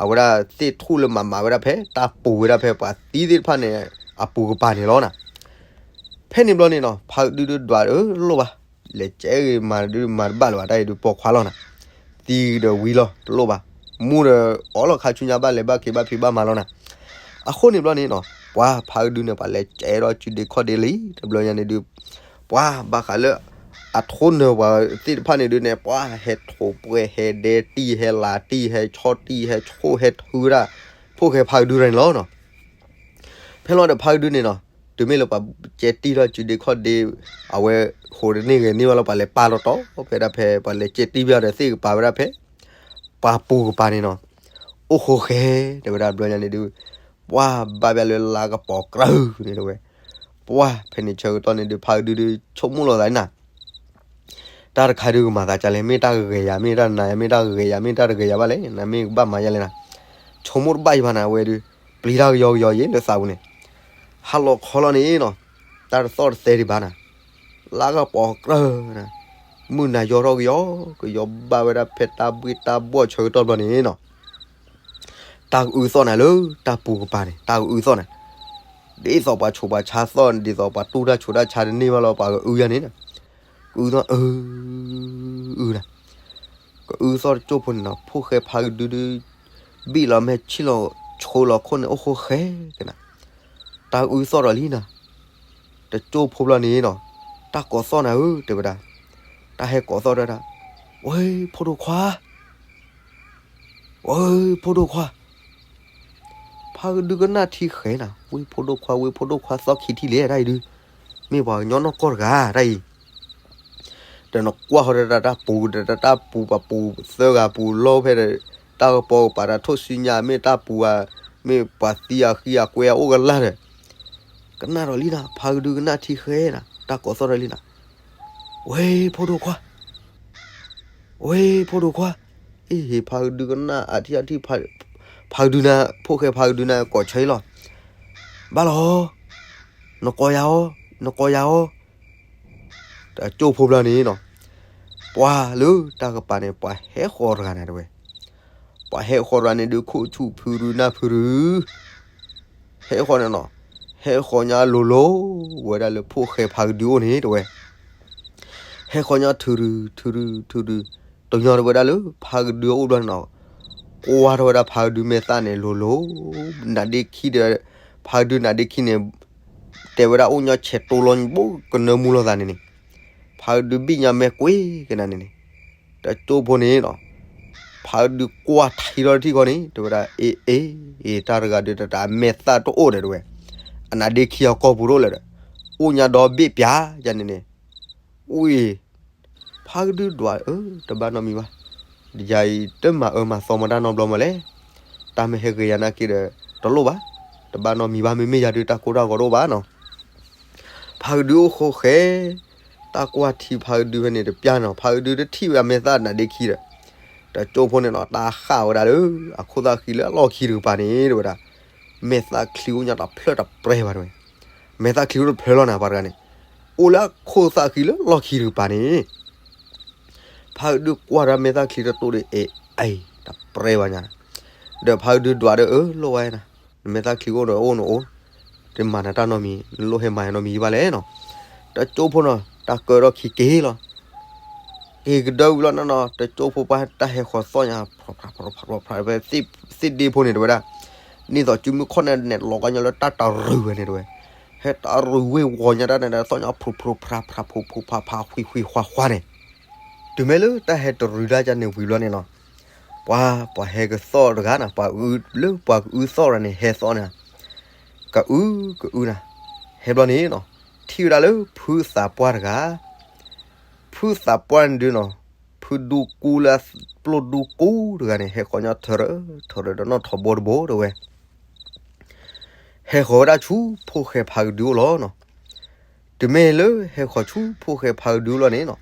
အဝဲဒၣ်သ့ၣ်ထူၣ်လၢမၤမၤဝဲဒၣ်ဖဲ တၢ်ပူၤဝဲဒၣ်ဖဲပှၤသံသ့ၣ်တဖၣ်န့ၣ် အပူၤကပၤန့ၣ်လီၤနၤ, ဖဲန့ၣ်ဘျီန့ၣ်နီၤ ဖါကဒုဒုးဒွးအၢတလိၣ်ဘၣ်, လဲၤကဲဂ့ၤမၤဒုးမၤတဘၣ်လၢၤဘၣ် တၢ်အံၤဒုးပိာ်ခွါလီၤနၤ, သံဒီးဝံၤလီၤတလိၣ်ဘၣ်, မူဒီးအီလီၤခါဆူညါဘၣ်လဲၤဘၣ်က့ၤဘၣ်ဖံးဘၣ်မၤလီၤနၤ, အဃိန့ၣ်ဘျီန့ၣ်နီၤ ပှၤဖါကဒုန့ၣ် ပှၤလဲၤကဲထီၣ်စုဒ့ခီၣ်ဒ့လံ တဘျီညါန့ၣ်ဒုး ပှၤဘၣ်ဃးလၢ အထိနၢၤပှၤသ့ၣ်တဖၣ်န့ၣ်ဒုးန့ၣ် ပှၤဟဲထိးပှဲၤဟဲဒဲတံၢ်ဟဲလၤတံၢ်ဟဲဆီၣ်တံၢ်ဟဲဆိၣ်ဟဲထုဝဲဒၣ် ဖိၣ်ဃဲဖါကဒုတဂၤန့ၣ်လီၤနီၤ, ဖဲလီၤဒီးဖါကဒုန့ၣ်နီၤ တုၤမ့ၢ်လၢပှၤကဲတံၢ်ထီၣ်စုဒ့ခီၣ်ဒ့ အဝဲဟိးတန့ၢ်ဂဲၤန့ၢ်ဘၣ်လီၤ ပှၤလဲၤပာ်လီၤတီၤဖဲဒၣ်ဖဲ ပှၤလဲၤကဲတံၢ်ဘၣ်ဒီးသ့ၣ်ကပၤဝဲဒၣ်ဖဲ ပှၤပူၤကပၤန့ၣ်နီၤ, အိၣ်ဃိဃဲ တဲဝဲဒၣ်တဘျီညါန့ၣ်ဒုး ပှၤဘၣ်ဘၣ်လၢလါကပီၤကြၢးန့ၣ်တဲဝဲ, ပှၤဖဲန့ၣ်ဆၢကတီၢ်န့ၣ်ဒုး ဖါကဒုဒုး ဆိကမိၣ်လီၤသးန့ၣ်နၤ တၢ်တခါဒုးကမၤသးဒ်လဲၣ် မ့ၢ်တၢ်ကဂဲၤယၤ မ့ၢ်တၢ်နၤယၤ မ့ၢ်တၢ်တဂဲၤယၤဘၣ်လဲၣ် နမ့ၢ်ကဘၣ်မၤယၤလဲၣ်နၤ, ဆိကမိၣ်တဘၣ်ယံၤဘၣ်နၤ အဝဲဒုး ပျံၤတၢ်ကယီကယီယံၤလၢသးပူၤန့ၣ်, ဟါလီၤခီလီၤန့ၣ်နီၤ, တၢ်တသီၣ်တသဲဒံးဘၣ်နၤ, လါကပီၤကြၢးနၤ, မုၢ်နၤယီၤထီၣ်ကယီကယီဘၣ်ဝဲဒၣ်ဖဲတၢ်ဘှ့ၣ်တၢ်ဘှီၣ်ဆၢကတီၢ်ဘျီန့ၣ်နီၤ တၢ်ကအုသီၣ်နၤလၢတၢ်ပူၤကပၤန့ၣ် တၢ်ကအုသီၣ်နၤ, ဒ်သိးပှၤဆူးပှၤဆါသီၣ် ဒ်သိးပှၤတူၢ်တၢ်ဆူးတၢ်ဆါတန့ၢ်ဘၣ်လီၤ ပှၤကအုယၤန့ၣ်နၤ, ကအုသီၣ်အု အုနၤ, ကအုသီၣ်တကၠိၢ်ဖိန့ၣ်နီၤ, ဖိၣ်ဃဲဖးကဒုဒု ဘံၣ်လီၤမဲာ်ဆံၣ်လီၤဆိလီၤခိၣ်န့ၣ် အိၣ်ဃိဃဲကနၤ, တၢ်အုသီၣ်ဒီးလံနၤ, တကၠိၢ်ဖိဘျီန့ၣ်နီၤ, တၢ်ကိးသီၣ်နၤဧၢ တဲဝဲဒၣ်, တၢ်ဟဲကိးသီၣ်တဲဝဲဒၣ်, ဝဲဖိဒိၣ်ခွါ ဝဲဖိဒိၣ်ခွါ, ဖးကဒုကနၣ်ထံဃဲနၤ, ဝဲဖိဒိၣ်ခွါ ဝဲဖိဒိၣ်ခွါသီၣ်ခံထံၣ်လဲၣ်တၢ်အံၤဒု, မ့ၢ်ပှၤကညီနီၢ်ကီၢ်တဂၤတၢ်အံၤ, ဒီးနကွၢ်ဃီဒီးတၢ်ပူၤဒီး တၢ်ပူၤပှၤပူၤသၢဂၤပူၤလီၤဖဲဒီး, တၢ်ကပီၤကပၤတၢ်ထိၣ်စုညါ မ့ၢ်တၢ်ပူၤဧါ, မ့ၢ်ပှၤသံအဃံအကွဲအိၣ်ကလၢ်ဒီး, ကနၣ်ဒီးလံနၤ, ဖးကဒုကနၣ်ထံဃဲနၤ, တၢ်ကိးသီၣ်ဒီးလံနၤ, ဝဲဖိဒိၣ်ခွါ ဝဲဖိဒိၣ်ခွါ, အ့ၣ်ဟ့ၣ်ဖးကဒုကနၣ်အထံၣ်အထံၣ်, ဖးကဒုနၤ, ဖိၣ်ဃဲဖးကဒုနၤကိးဆၢအံၤလီၤ, ဘၣ်လီၤ, နကိးယၤအီၤ, နကိးယၤအီၤ, တကၠိၢ်ဖိဘျီန့ၣ်နီၤ, ပှၤလၢတၢ်ကပၤန့ၣ် ပှၤဟဲဃီၤတဂၤန့ၣ်တဝဲ, ပှၤဟဲဃီၤတဂၤန့ၣ်ဒုး ခိၣ်ဆူၣ်ဖုရူနၢ်ဖုရူ ဟဲဃီၤန့ၣ်နီၤ, ဟဲဃီၤညါလိၤလိၤ ဝဲဒၣ်လၢဖိၣ်ဃဲဖးကဒုအိၣ်န့ၣ်တဝဲ, ဟဲဃီၤညါထုရူ ထုရူ ထုရူ, တညီတဝဲဒၣ်လၢဖးကဒုအအိၣ်ဘျီန့ၣ်နီၤ, ကွၢ်ထီၣ်ဝဲဒၣ်ဖးကဒုမဲာ်သၣ်န့ၣ်လိၤလိၤ, နါဒ့ခံဒီး, ဖးကဒုနါဒ့ခံန့ၣ်, တဲဝဲဒၣ်အိၣ်ညီဆဲးတိလီၤဘိကနၢမူလိာ်သးန့ၣ်န့ၣ်, ဖးကဒုဘံၣ်ညါမဲာ်ကွ့ကနၤန့ၣ်န့ၣ်, တကၠိၢ်ဖိန့ၣ်နီၤ, ဖးကဒုကွၢ်ထံထီၣ်တထံၣ်ဃီန့ၣ် တဲဝဲဒၣ် အ့ၣ်အ့ၣ် တၢ်တဂၤဒုးတၢ်မဲာ်သၣ်တအိၣ်ဒီးတဝဲ, အနါဒ့ခံအကီၢ်ပူၤတအိၣ်လၢၤဒီး, အိၣ်ညါဒီးဘ့ၣ်ပျၢ်ယၤန့ၣ်န့ၣ်, ဝံၤ ဖးကဒုဒွးအၢ တဘၣ်နီတမံၤဘၣ်, ယၤအံၤတမၤအၢမၤသီမတၢ်နီတဘျီမးလဲၣ်, တၢ်မ့ၢ်ဟဲဂ့ၤယၤနာ်က့ဒီး တလိၣ်ဘၣ်, တဘၣ်နီတမံၤဘၣ် မ့မ့ၢ်ယၤဒုးတၢ်ကိၢ်တၢ်ဂီၤတအိၣ်ဘၣ်နီၤ, ဖးကဒုအိၣ်ဃိဃဲ, တၢ်ကွၢ်ထံဖးကဒုဖဲန့ၣ်တပျၢ်နီၤ, ဖးကဒုတထံၣ်ဝဲဒၣ်မဲာ်သၣ်နါဒ့ခံဒီး, တကၠိၢ်ဖိန့ၣ်နီၤ တၢ်ဃၣ်ဝဲဒၣ်လၢ အခိၣ်သၣ်ဃံလၢအလီၢ်ခံတကပၤန့ၣ် တဲဝဲဒၣ်, မဲာ်သၣ်ချံအိၣ်ညါတဖျၢၣ်တပြဲဘၣ်တဲဝဲ, မဲာ်သၣ်ချံအိၣ်တဖျၢၣ်လီၤနၤ ပှၤတဂၤန့ၣ်, အိၣ်လၢအခိၣ်သၣ်ဃံလၢလီၢ်ခံတကပၤန့ၣ် ဖးကဒုကွၢ်ဒီးမဲာ်သၣ်ချံတတိၢ်ဒီး အ့ၣ်အ့ၣ် တပြဲဘၣ်ညါ, ဒီးဖးကဒုဒွးဒီးအၢလိၣ်ဝဲနၤ, နမဲာ်သၣ်ချံအိၣ်ဒီးအိၣ်နအိၣ်, တမၤနၤတၢ်နီတမံၤ နလိၣ်ဟဲမၤယၤနီတမံၤဘၣ်လဲၣ်နီၤ, တကၠိၢ်ဖိနီၤ တၢ်ကၢထီၣ်ခံက့ၤလီၤ, က့ၤကဒၢဝံၤလီၤနီၤနီၤ တကၠိၢ်ဖိပှၢ်တၢ်ဟဲဃီၤသီၣ်ညါ ဖဲသ့ၣ်ဒ့ဖိန့ၣ်တဲဝဲဒၣ်, ဒ်သိးစုမုၢ်ခီၣ်န့ၣ် နဲၣ်လီၤကညီလၢတၢ်တရူးဝဲန့ၣ်တဲဝဲ, ဟဲတရူးဝ့ၢ်ဝီၤညါတၢ်န့ၣ်ဒီး သီၣ်ညါဖျိဖျိဖျါဖျါ ဖှံဖှံဖှါဖှါ ဃွံဃွံဃွါဃွါန့ၣ်, တုၤမ့ၢ်လၢတၢ်ဟဲတရူးဒၣ်ကန့ၣ်ဝံၤဘျီန့ၣ်နီၤ, ပှၤ ပှၤဟဲကသီၣ်တဂၤနီၤ ပှၤ လၢပှၤကအုသီၣ်တဂၤန့ၣ် ဟဲသီၣ်န့ၣ်, ကအု ကအုနၤ, ဟဲဘျီန့ၣ်နီၤ, ထံၣ်ဝဲဒၣ်လၢဖုသးပှၢ်တဂၤ, ဖုသးပှၢ်န့ၣ်ဒုးနီၤ, ဖုဒူကူလၢပျိၢ်ဒူကူတဂၤန့ၣ် ဟဲဃီၤညီထၢရၢ ထၢရၢဒီးနီၣ်ထိးဘိတဘိတဲဝဲ ဟဲဃီၤဝဲဒၣ်ဆူဖိၣ်ဃဲဖးကဒုအိၣ်လီၤနီၤ. တုၤမ့ၢ်လၢဟဲဃီၤဆူဖိၣ်ဃဲဖးကဒုအိၣ်လီၤန့ၣ်နီၤ,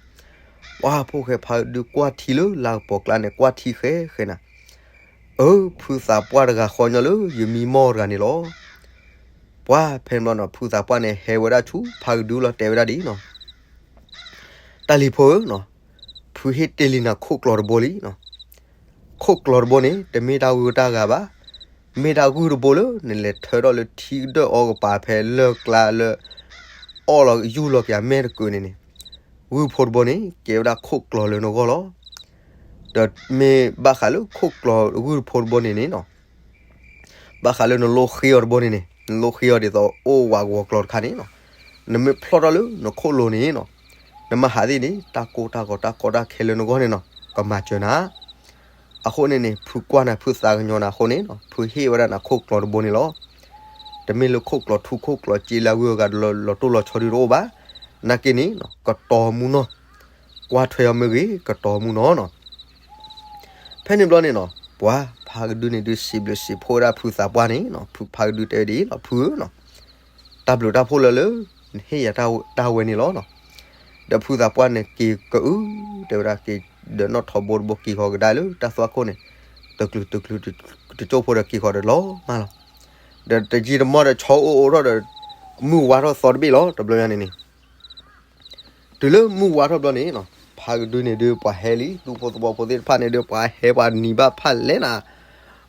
ပှၤဖိၣ်ဃဲဖးကဒုကွၢ်ထံလၢလါကပီၤကျါန့ၣ် ကွၢ်ထံဃဲဃဲနၤ, အၢ ဖုသးပှၢ်တဂၤဃီညီလၢယမံမီၢ်တဂၤန့ၣ်လီၤ. ပှၤဖဲန့ၣ်ဘျီနီၤ ဖုသးပှၢ်န့ၣ် ဟဲဝဲဒၣ်ဆူဖးကဒုလီၤ တဲဝဲဒၣ်ဒ်နီၤ တၢ်လံၤဖိဧၢနီၤ, ဖုဟ့ၣ်တ့ၢ်လံနၤခိၣ်ကျီၤတဘိလံနီၤ. ခိၣ်ကျီၤတဘိန့ၣ် တမ့ၢ်တၢ်ဂုၢ်တၢ်ဂၤဘၣ်, မ့ၢ်တၢ်ဂုၢ်တဘိလၢ နလဲၤထၢထီၣ်လၢထံကဒၢၣ်အီကပၤဖဲလၢၢ်ကျါလၢ အီၣ်လီၤယူၢ်လီၤက့ၤအမဲာ်တကုာ်န့ၣ်န့ၣ်, ဂုၢ်ဖိတဘိန့ၣ် ကဲဝဲဒၣ်ခိၣ်ကျီၤလၢနဂီၢ်လီၤ. ဒီးမ့ၢ်ဘၣ်ဃးလၢခိၣ်ကျီၤဂုၢ်ဖိတဘိန့ၣ်န့ၣ်နီၤ ဘၣ်ဃးလၢနလိဃ့အီၤတဘိန့ၣ်န့ၣ် နလိဃ့အီၤဒ်သိးအိၣ်ဝးဂီၤကျီၤတခါန့ၣ်နီၤ, နမ့ၢ်ဖျီၣ်ထီၣ်လၢနခိၣ်လိၤန့ၣ်နီၤ, နမ့ၢ်ဟးသ့ၣ်န့ၣ် တၢ်ကိၢ်တၢ်ဂီၤတၢ်ကီတၢ်ခဲလၢနဂီၢ်န့ၣ်နီၤ ကမၤစၢၤနၤ. အဃိန့ၣ်န့ၣ် ဖုကွၢ်နၤဖုသးကညီၤနၤအဃိန့ၣ်နီၤ ဖုဟ့ၣ်ဝဲဒၣ်နၤခိၣ်ကျီၤတဘိန့ၣ်လီၤ. တမ့ၢ်လၢခိၣ်ကျီၤထူခိၣ်ကျီၤစ့လၢအဂုၤအဂၤဒီးလီၤတိၢ်လီၤဆီဒုတအိၣ်ဘၣ်. နာ်က့န့ၣ် ကတီၤမူနီၢ်, ကွၢ်ထွဲအီၤမ့ၢ်ဂ့ၤ ကတီၤမူနီၢ်နီၤ. ဖဲန့ၣ်ဘျီန့ၣ်နီၤ ပှၤဖးကဒုန့ၣ်ဒုး စံးဘျုးစံးဖှိၣ်ဝဲဒၣ်ဖုသးပှၢ်န့ၣ်နီၤ, ဖုဖးကဒုတဲဝဲဒ်အံၤလီၤ ဖုဧၢနီၤ, တၢ်ဘျုးတၢ်ဖှိၣ်လၢလၢ နဟ့ၣ်ယၤတၢ်ဝဲန့ၣ်လီၤနီၤ. ဒီးဖုသးပှၢ်န့ၣ်က့ၤကအု တဲဝဲဒၣ်က့ၤ ဒီးနီၣ်ထိးဘိတဘိက့ၤဃီၤကဒါလၢတၢ်သွၣ်ခိၣ်န့ၣ်, တချုးတချုးတကၠိၢ်ဖိဒီးက့ၤဃီၤဒီးလီၤမၢ်လီၤ. ဒီးတယံာ်တမီၢ်ဒီးဆီအိၣ်အိၣ်ထီၣ်ဒီး မုၢ်ဝါထီၣ်သီတဘ့ၣ်လီၤ တဘျီညါန့ၣ်န့ၣ် တုၤလၢမုၢ်ဝါထီၣ်ဘျီန့ၣ်နီၤ ဖးကဒုန့ၣ်ဒုး ပှၤဟဲလံ ဒူဖိသဝီဖိသ့ၣ်တဖၣ်န့ၣ်ဒုး ပှၤဟဲပှၤနံၤဘၣ်ဖၣ်လဲၣ်နၤ,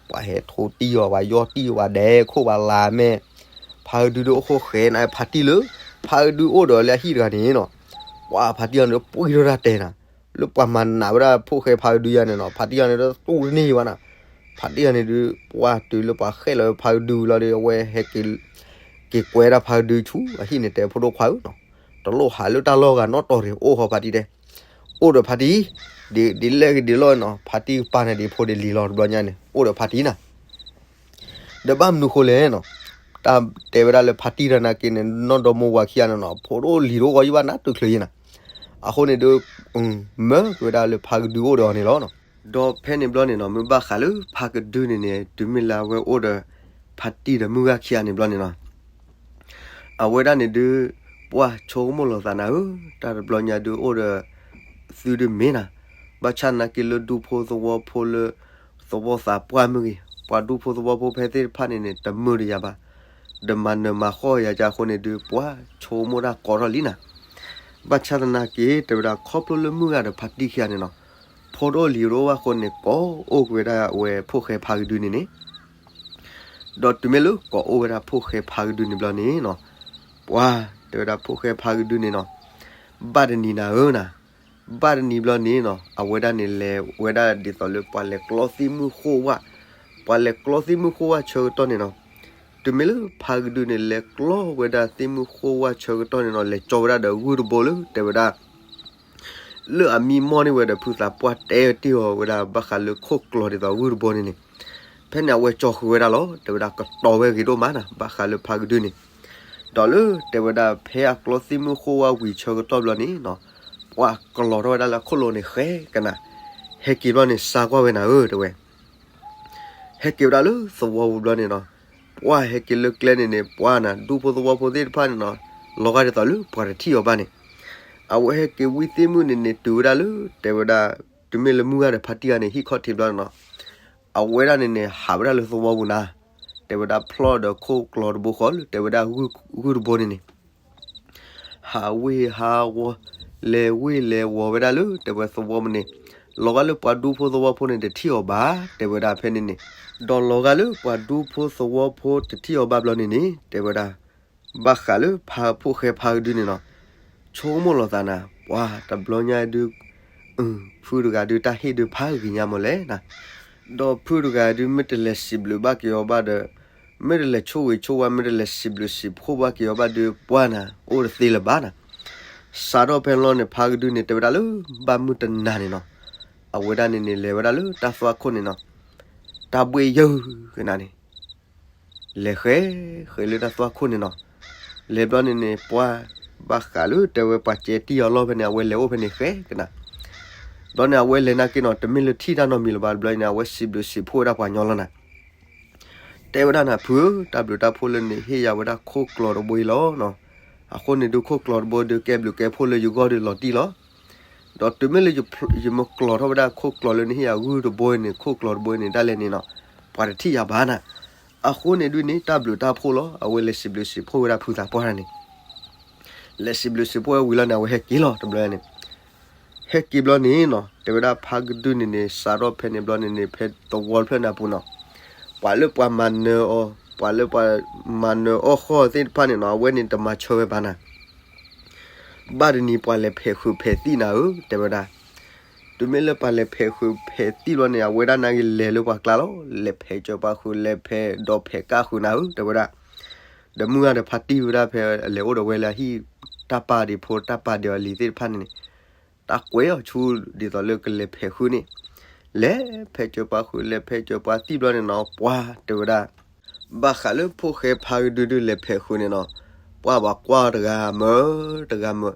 ပှၤဟဲထိတံၢ်အီၤ ပှၤယီၢ်တံၢ်အီၤ ပှၤဒဲခိၣ်ပှၤလၤမဲာ်, ဖးကဒုဒုးအိၣ်ဃိဃဲနၤ ဖးတံၢ်လၢ ဖးကဒုအိၣ်ဒီးလၢအဟံၣ်တဂၤန့ၣ်နီၤ, ပှၤဖးတံၢ်အီၤန့ၣ်ဒုး ပှံၢ်ထီၣ်တၢ်တဲနၤ, လၢပှၤမၤနးဝဲဒၣ်ဖိၣ်ဃဲဖါကဒုယၤန့ၣ်နီၤ, ဖါတံၢ်ဂၤန့ၣ်ဒုးတူၢ်တန့ၢ်ဘၣ်နီၤ. ဖါတံၢ်ဂၤန့ၣ်ဒုး ပှၢ်တုၤလၢပှၤဃဲၣ်လီၤဝဲဖါကဒုလီၤဒီး အဝဲဟဲက့ၤ က့ၤကွဲဒၣ်ဖါကဒုဆူအဟံၣ်န့ၣ် တဲဖိဒိၣ်ခွါဧၢနီၤ, တလိၣ်ဟးလၢတၢ်လီၢ်ဂၤနီတတီၤတဂ့ၤ, အိၣ်ဃီဖါတံၢ်တဲ, အိၣ်ဒီးဖါတံၢ်, ဒ်လဲၣ်ဂ့ၤဒ်လဲၣ်နီၤ, ဖါတံၢ်ကပၤန့ၣ်ဒ်ဖိဒ်လံၤလီၤ တဘျီညါန့ၣ် အိၣ်ဒီးဖါတံၢ်နၤ ဒီးဘၣ်မနုၤဃိလဲၣ်နီၤ, တၢ်တဲဝဲဒၣ်လၢဖါတံၢ်တနာ်က့န့ၣ် နီၢ်ဒီမါဝၤခံဂၤန့ၣ်နီၤ ဖိဒိၣ်လံၤတအိၣ်ဂီၢ်ယဘၣ်နၤတုၤချုးယဲနၤ, အဃိန့ၣ်ဒုး မၢက့ၤဝဲဒၣ်လၢဖါကဒုအိၣ်ဒီးအီၤန့ၣ်လီၤ. ဒီးဖဲန့ၣ်ဘျီန့ၣ်နီၤ မ့ၢ်ဘၣ်ဃးလၢဖါကဒုန့ၣ်န့ၣ် တုၤမ့ၢ်လၢအဝဲအိၣ်ဒီး ဖါတံၢ်ဒီးမုၢ်ဂၤခံဂၤန့ၣ်ဘျီန့ၣ်နီၤ အဝဲဒၣ်န့ၣ်ဒုး ပှၢ်ဆိကမိၣ်လီၤသးနၤဧၢ, တၢ်တဘျီညါဒုးအိၣ်ဒီး သုဒုးမ့ၢ်နၤ, ဘၣ်ဆၣ်သနာ်က့လၢဒူဖိသဝီဖိလၢ သဝီသးပှၢ်မ့ၢ်ဂ့ၤ, ပှၤဒူဖိသဝီဖိဖဲသ့ၣ်တဖၣ်န့ၣ်န့ၣ် တမုာ်တယၤဘၣ်, ဒီးမၤနၢၤမၤဃီယၤကၢအဃိန့ၣ်ဒုး ပှၢ်ဆိကမိၣ်တၢ်ကီထီၣ်လံနၤ, ဘၣ်ဆၣ်သနာ်က့ တဲဝဲဒၣ်ခီဖျိလၢမုၢ်ဂၤဒီးဖါတံၢ်ခံဂၤန့ၣ်နီၤ ဖိဒိၣ်လံၤတအိၣ်ဘၣ်အဃိန့ၣ် ကိးအိၣ်က့ၤဝဲဒၣ်အဝဲဖိၣ်ဃဲဖါကဒုန့ၣ်န့ၣ် ဒီးတုၤမ့ၢ်လၢကိးအိၣ်ဝဲဒၣ်ဖိၣ်ဃဲဖါကဒုန့ၣ်ဘျီန့ၣ်နီၤ, ပှၤတဲဝဲဒၣ်ဖိၣ်ဃဲဖါကဒုန့ၣ်နီၤ, ဘၣ်တနံၤနၤဧၢနၤ, ဘၣ်တနံၤဘျီန့ၣ်နီၤ အဝဲဒၣ်န့ၣ်လဲၤဝဲဒၣ်ဒ်သိးလၢပှၤလဲၤကျီသ့ၣ်မုၢ်ဃိဝၣ်, ပှၤလဲၤကျီသ့ၣ်မုၢ်ဃိဝၣ်ဆၢကတီၢ်န့ၣ်နီၤ, တုၤမ့ၢ်လၢဖါကဒုန့ၣ် လဲၤကျီဝဲဒၣ်သ့ၣ်မုၢ်ဃိဝၣ်ဆၢကတီၢ်န့ၣ်နီၤ လဲၤကၠီဝဲဒၣ်ဒီးဂုၢ်တဘိလၢ တဲဝဲဒၣ် လၢအမံမီၢ်န့ၢ်ဝဲဒီးဖုသးပှၢ်တဲတ့ၢ်အီၤဝဲဒၣ် ဘၣ်ဃးလၢခိၣ်ကျီၤဒ်သိးဂုၢ်တဘိန့ၣ်န့ၣ်, ဖဲန့ၣ်အဝဲကၠီဃုာ်ဝဲဒၣ်လီၤ. တဲဝဲဒၣ်ကတီၤဝဲဂ့ၤဒိၣ်မးနၤ ဘၣ်ဃးလၢဖါကဒုန့ၣ်, ဒီးလၢတဲဝဲဒၣ်ဖဲအကျီသ့ၣ်မုၢ်ဃိဝၣ်ဝံၤဆၢကတီၢ်ဘျီန့ၣ်နီၤ, ပှၢ်ကလီၤထီၣ်ဝဲဒၣ်လၢအခိၣ်လိၤန့ၣ်ဃဲကနၤ, ဟဲက့ၤဘျီန့ၣ် စါကွၢ်ဝဲနၤဧၢ တဲဝဲ ဟဲက့ၤဝဲဒၣ်လၢသဝီပူၤဘျီန့ၣ်နီၤ, ပှၢ်ဟဲက့ၤလၢကျဲန့ၣ်န့ၣ် ပှၢ်နၤ ဒူဖိသဝီဖိသ့ၣ်တဖၣ်န့ၣ်နီၤ, လီၤဂာ်ဒ်သိးလၢပှၤတထံၣ်အီၤဘၣ်န့ၣ်, အဝဲဟဲက့ၤဝံသ့ၣ်မုၢ်န့ၣ်န့ၣ် တုၤဝဲဒၣ်လၢ တဲဝဲဒၣ် တုၤမ့ၢ်လၢမုၢ်ဂၤဒီးဖါတံၢ်ဂၤန့ၣ် ဟံၣ်ခီၣ်ထံးဘျီန့ၣ်နီၤ, အဝဲဒၣ်န့ၣ်န့ၣ် ဟးဝဲဒၣ်လၢသဝီပူၤနၤ, တဲဝဲဒၣ်ဖျီၣ်ဒီးခိၣ်ကျီၤတဘိဃီလၢ တဲဝဲဒၣ်ဂုၢ်တဘိန့ၣ်န့ၣ် ဟးဝ့ၢ်ဟးဝီၤ, လဲၤဝ့ၢ်လဲၤဝီၤဝဲဒၣ်လၢ တဲဝဲသဝီပူၤန့ၣ်, လီၤဂာ်လၢပှၤဒူဖိသဝီဖိန့ၣ် တထံၣ်အီၤဘၣ် တဲဝဲဒၣ်ဖဲန့ၣ်န့ၣ်, ဒီးလီၤဂာ်လၢပှၤဒူဖိသဝီဖိတထံၣ်အီၤဘၣ်ဘျီန့ၣ်န့ၣ် တဲဝဲဒၣ်, ဘၣ်ဃးလၢဖါဖိၣ်ဃဲဖါကဒုန့ၣ်နီၤ, ဆိကမိၣ်လီၤသးနၤ, ပှၤတဘျီညါဒုး ဖုတဂၤဒုးတၢ်ဟ့ၣ်ဒုးဖးဂ့ၤညါမးလဲၣ်နၤ, ဒီးဖုတဂၤဒုးမ့ၢ်တလဲၤစံးဘျုးဘၣ်က့ၤအီၤဘၣ်ဒီး, မ့ၢ်တလဲၤဆိၣ်ဂ့ၤဆိၣ်ဝါ မ့ၢ်တလဲၤစံးဘျုးစံးဖှိၣ်ဘၣ်က့ၤအီၤဘၣ်ဒုး ပှၢ်နၤ အိၣ်တသ့လၢၤဘၣ်နၤ, စးထီၣ်ဖဲလီၤန့ၣ် ဖါကဒုန့ၣ် တဲဝဲဒၣ်လၢ ဘၣ်မုၢ်တနၤန့ၣ်နီၤ, အဝဲဒၣ်န့ၣ်န့ၣ် လဲၤဝဲဒၣ်လၢတၢ်သွၣ်ခိၣ်န့ၣ်နီၤ, တၢ်ဘှ့ၣ်ယၢၢ်ကနၤန့ၣ် လဲၤဃဲၤဃဲၤလၢတၢ်သွၣ်ခိၣ်န့ၣ်နီၤ, လဲၤဘျီန့ၣ်န့ၣ် ပှၢ်ဘၣ်ဃးလၢတဲဝဲပှၤကဲတံၢ်အီၤလီၢ်ဖဲန့ၣ် အဝဲလဲၤအိၣ်ဖဲန့ၣ်ဃဲၤကနၤ, ဘျီန့ၣ် အဝဲလဲၤနာ်က့နီၤ တမ့ၢ်လၢထံၣ်တၢ်နီတမံၤလၢၤဘၣ် တဘျီန့ၣ် အဝဲစံးဘျုးစံးဖှိၣ်ဝဲဒၣ်ပှၤညီလီၤနၤ တဲဝဲဒၣ်နၤ ဖုဧၢ, တၢ်ဘျုးတၢ်ဖှိၣ်လၢနဟ့ၣ်ယၤဝဲဒၣ်ခိၣ်ကျီၤတဘိအံၤလီၤနီၤ, အဃိန့ၣ်ဒုးခိၣ်ကျီၤတဘိဒုးကဲဘျုးကဲဖှိၣ်လၢယဂီၢ်ဒုးလီၤတံၢ်လီၤ, ဒီးတုၤမ့ၢ်လၢယမ့ၢ်ကျီၤထီၣ်ဝဲဒၣ်ခိၣ်ကျီၤလၢနဟ့ၣ်ယၤဂုၢ်တဘိအံၤန့ၣ် ခိၣ်ကျီၤတဘိအံၤန့ၣ် ဒၣ်လဲာ်န့ၣ်နီၤ, ပှၤတထံၣ်ယၤဘၣ်နၤ, အဃိန့ၣ်ဒုးန့ၣ် တၢ်ဘျုးတၢ်ဖှိၣ်လီၤ အဝဲလဲၤစံးဘျုးစံးဖှိၣ်ဝဲဒၣ်ဖုသးပှၢ်န့ၣ် လဲၤစံးဘျုးစံးဖှိၣ်ဝဲဝံၤလီၤန့ၣ် အဝဲဟဲက့ၤလီၤတဘျီန့ၣ်, ဟဲက့ၤဘျီန့ၣ်နီၤ တဲဝဲဒၣ်ဖါကဒုန့ၣ်န့ၣ် စးထီၣ်ဖဲန့ၣ်ဘျီန့ၣ်န့ၣ် ဖဲသဝီတဖျၢၣ်န့ၣ်အပူၤနီၤ, ပှၤလၢပှၤမၤနၢၤအီၤ ပှၤလၢပှၤမၤနၢၤအီၣ်ဃီသ့ၣ်တဖၣ်န့ၣ်နီၤ အဝဲန့ၣ်တမၤဆၢဝဲဘၣ်နၤ ဘၣ်တနံၤပှၤလဲၤဖဲးဃုာ်ဖဲးသံၣ်နၤဧၢ တဲဝဲဒၣ်, တုၤမ့ၢ်လၢပှၤလဲၤဖဲးဃုာ်ဖဲးသံၣ်ဘျီန့ၣ် အဝဲဒၣ်နာ်က့လဲၤလၢပှၤကျါလီၤ လဲၤဖဲးကၢၤပှၤဃုာ် လဲၤဖဲးဒီးဖဲးကၢ်ဃုာ်နၤဧၢ တဲဝဲဒၣ်, ဒီးမုၢ်ဂၤဒီးဖါတံၢ်ဝဲဒၣ်ဖဲလဲၤအိၣ်ဒီးဝဲလၢအဟံၣ် တၢ်ပာ်ဒံးဖိတၢ်ပာ်ဒံးအီၤလံၤသ့ၣ်တဖၣ်န့ၣ်န့ၣ်, တၢ်ကွဲးအီၤဆူဒ်သိးလၢကလဲၤဖဲးဃုာ်န့ၣ်, လဲၤဖဲးကၢၤပှၤဃုာ် လဲၤဖဲးကၢၤပှၤသံၣ်ဘျီန့ၣ်နီၤ ပှၢ်တဲဝဲဒၣ် ဘၣ်ဃးလၢဖိၣ်ဃဲဖါကဒုဒုးလဲၤဖဲးဃုာ်န့ၣ်နီၤ, ပှၢ်ပှၤကွၢ်တဂၤမုာ်တဂၤမုာ်,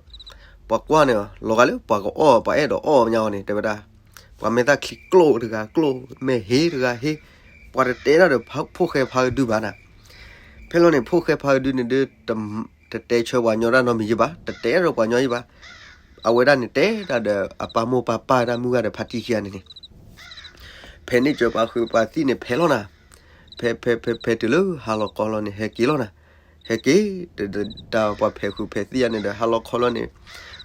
ပှၤကွၢ်န့ၣ် လီၤဂာ်လၢပှၤကအီၣ် ပှၤအဲၣ်ဒိးအီၣ်ညါအီၤန့ၣ် တဲဝဲဒၣ်, ပှၤမဲာ်သၣ်ချံကျိၣ်တဂၤကျိၣ် မဲာ်ဟ့တဂၤဟ့, ပှၤတတဲတၢ်ဒီးဖိၣ်ဃဲဖါကဒုဘၣ်နၤ, ဖဲလီၤန့ၣ် ဖိၣ်ဃဲဖါကဒုန့ၣ်ဒုး တတဲဆၢပှၤညီတၢ်နီတမံၤယံၤဘၣ်, တတဲတၢ်ဒီးပှၤညီယံၤဘၣ်, အဝဲဒၣ်န့ၣ်တဲတၢ်ဒီးအပၢ်မိၢ်ပၢ်ပၢ်ဝဲဒၣ်မုၢ်ဂၤဒီးဖါတံၢ်ခံဂၤန့ၣ်န့ၣ် ဖဲန့ၣ်ကၢၤပှၤဃုာ်ပှၤသံၣ်န့ၣ်ဖဲးလီၤနၤ, ဖဲဖဲဖဲဖဲတုၤလၢဟါလီၤခီလီၤန့ၣ် ဟဲက့ၤလီၤနၤ, ဟဲက့ၤ တၢ်ပှၤဖဲးဃုာ်ဖဲးသံၣ်ယၤန့ၣ်ဒီး ဟါလီၤခီလီၤန့ၣ်,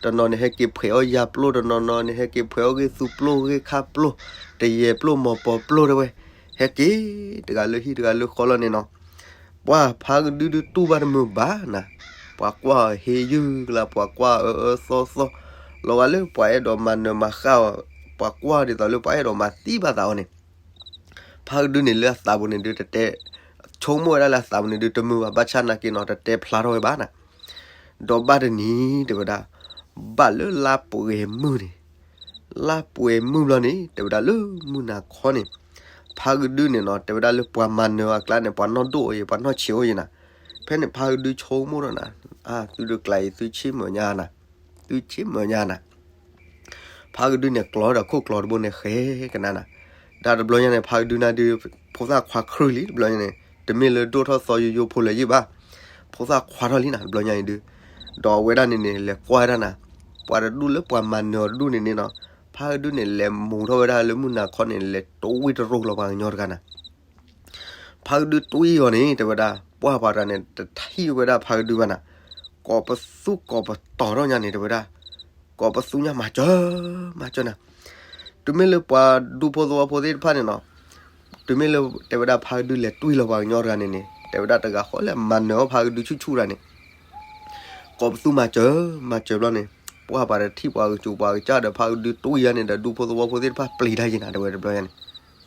တနီၤန့ၣ်ဟဲက့ၤဖှဲးအီၣ်ယၤပျိၢ် တနီၤနီၤန့ၣ် ဟဲက့ၤဖှဲးအီၣ်ဂ့ၢ်သူပျိၢ်ဂ့ၢ်ခါပျိၢ်, တယဲၢ်ပျိၢ်မီၤပီၤပျိၢ်တဲဝဲ, ဟဲက့ၤ တဂၤလၢဟံၣ်တဂၤလၢဃီလီၤန့ၣ်နီၤ, ပှၤဖါကဒုဒုးတူၢ်ဘၣ်တမုာ်ဘၣ်နၤ, ပှၤကွၢ်ဟ့ယုၢ်ကလါ ပှၤကွၢ်အၢအၢသီသီ, လီၤဂာ်လၢပှၤအဲၣ်ဒိးမၤနၢၤမၤဃၣ်အီၤ, ပှၤကွၢ်ဒ်သိးလၢပှၤအဲၣ်ဒိးမၤသံဘၣ်သးအီၤန့ၣ်, ဖါကဒုန့ၣ်လၢအသးပူၤန့ၣ်ဒုးတတဲ, ဆိကမိၣ်ဝဲဒၣ်လၢအသးပူၤန့ၣ်ဒုးတမုာ်ဘၣ်, ဘၣ်ဆၣ်နာ်က့နီၤ တတဲဖျါထီၣ်ဝဲဘၣ်နၤ. ဒီးဘၣ်တနံၤတဲဝဲဒၣ်, ဘၣ်လၢလါပှဲၤမုၢ်န့ၣ်, လါပှဲၤမုၢ်ဘျီန့ၣ် တဲဝဲဒၣ်လၢမုၢ်နၤခီန့ၣ်, ဖါကဒုန့ၣ်နီၤ တဲဝဲဒၣ်လၢပှၤမၤနၢၤအကျါန့ၣ် ပှၤနီၣ်ဒိၣ်အီၤယဲ ပှၤနီၣ်ဆံးအီၤယဲနၤ. ဖဲန့ၣ်ဖါကဒုဆိကမိၣ်ထီၣ်နၤ, အါ သုတကျါအံၤသုဆ့ၣ်မုာ်ညါနၤ, သုဆ့ၣ်မုာ်ညါနၤ. ဖါကဒုန့ၣ်ကျီဒီးခိၣ်ကျီတဘိန့ၣ်ဃဲကနၣ်နၤ. ဒ်တဘျီညါန့ၣ် ဖါကဒုနၤဒုး ဖိသၣ်ခွါခရံာ်လံတဘျီညါန့ၣ် တမ့ၢ်လၢဒိၣ်ထီၣ်သီယိယိဖိလၢၤယံၣ်ဘၣ်, ဖိသၣ်ခွါထီၣ်လံနၤတဘျီညါအံၤဒုး. ဒီးအဝဲဒၣ်န့ၣ်န့ၣ် လဲၤကွၢ်ဝဲဒၣ်နၤ, ပှၤတဒူၣ်လၢပှၤမၤနၢၤအီၤတဒူၣ်န့ၣ်န့ၣ်နီၤ, ဖါကဒုန့ၣ်လဲၤမူၤထီၣ်ဝဲဒၣ်လၢမုၢ်နၤခီန့ၣ် လဲၤတဝံၣ်တရိလီၤပှၤကညီတဂၤနၤ. ဖါကဒုတွံၢ်အီၤန့ၣ် တဲဝဲဒၣ် ပှၢ်ပှၤတဂၤန့ၣ် တထံၣ်ဝဲဒၣ်ဖါကဒုဘၣ်နၤ, ကိးပသူကိးပတီၤထီၣ်ညါန့ၣ် တဲဝဲဒၣ်, ကိးပသူညါမၤစၢၤ, မၤစၢၤနၤ. တုၤမ့ၢ်လၢပှၤဒူဖိသဝီဖိသ့ၣ်တဖၣ်န့ၣ်နီၤ, တုၤမ့ၢ်လၢတဲဝဲဒၣ်ဖါကဒုလဲၤတွံၢ်လီၤပှၤကညီတဂၤန့ၣ်န့ၣ် တဲဝဲဒၣ်တဂၤဃီလၢမၤနၢၤအီၤဖါကဒုဆူၣ်ဆူၣ်တဂၤန့ၣ် ကိးပသူမၤစၢၤ, မၤစၢၤဘျီန့ၣ်, ပှၢ်ပှၤတထံၣ်ပှၤကစူၤပှၤကစၢ်ဒီးဖါကဒုတွံၢ်ယါန့ၣ်ဒီး ဒူဖိသဝီဖိသ့ၣ်တဖၣ်ပျံၤတၢ်ယံၤနၤ တဲဝဲတဘျီယါန့ၣ်.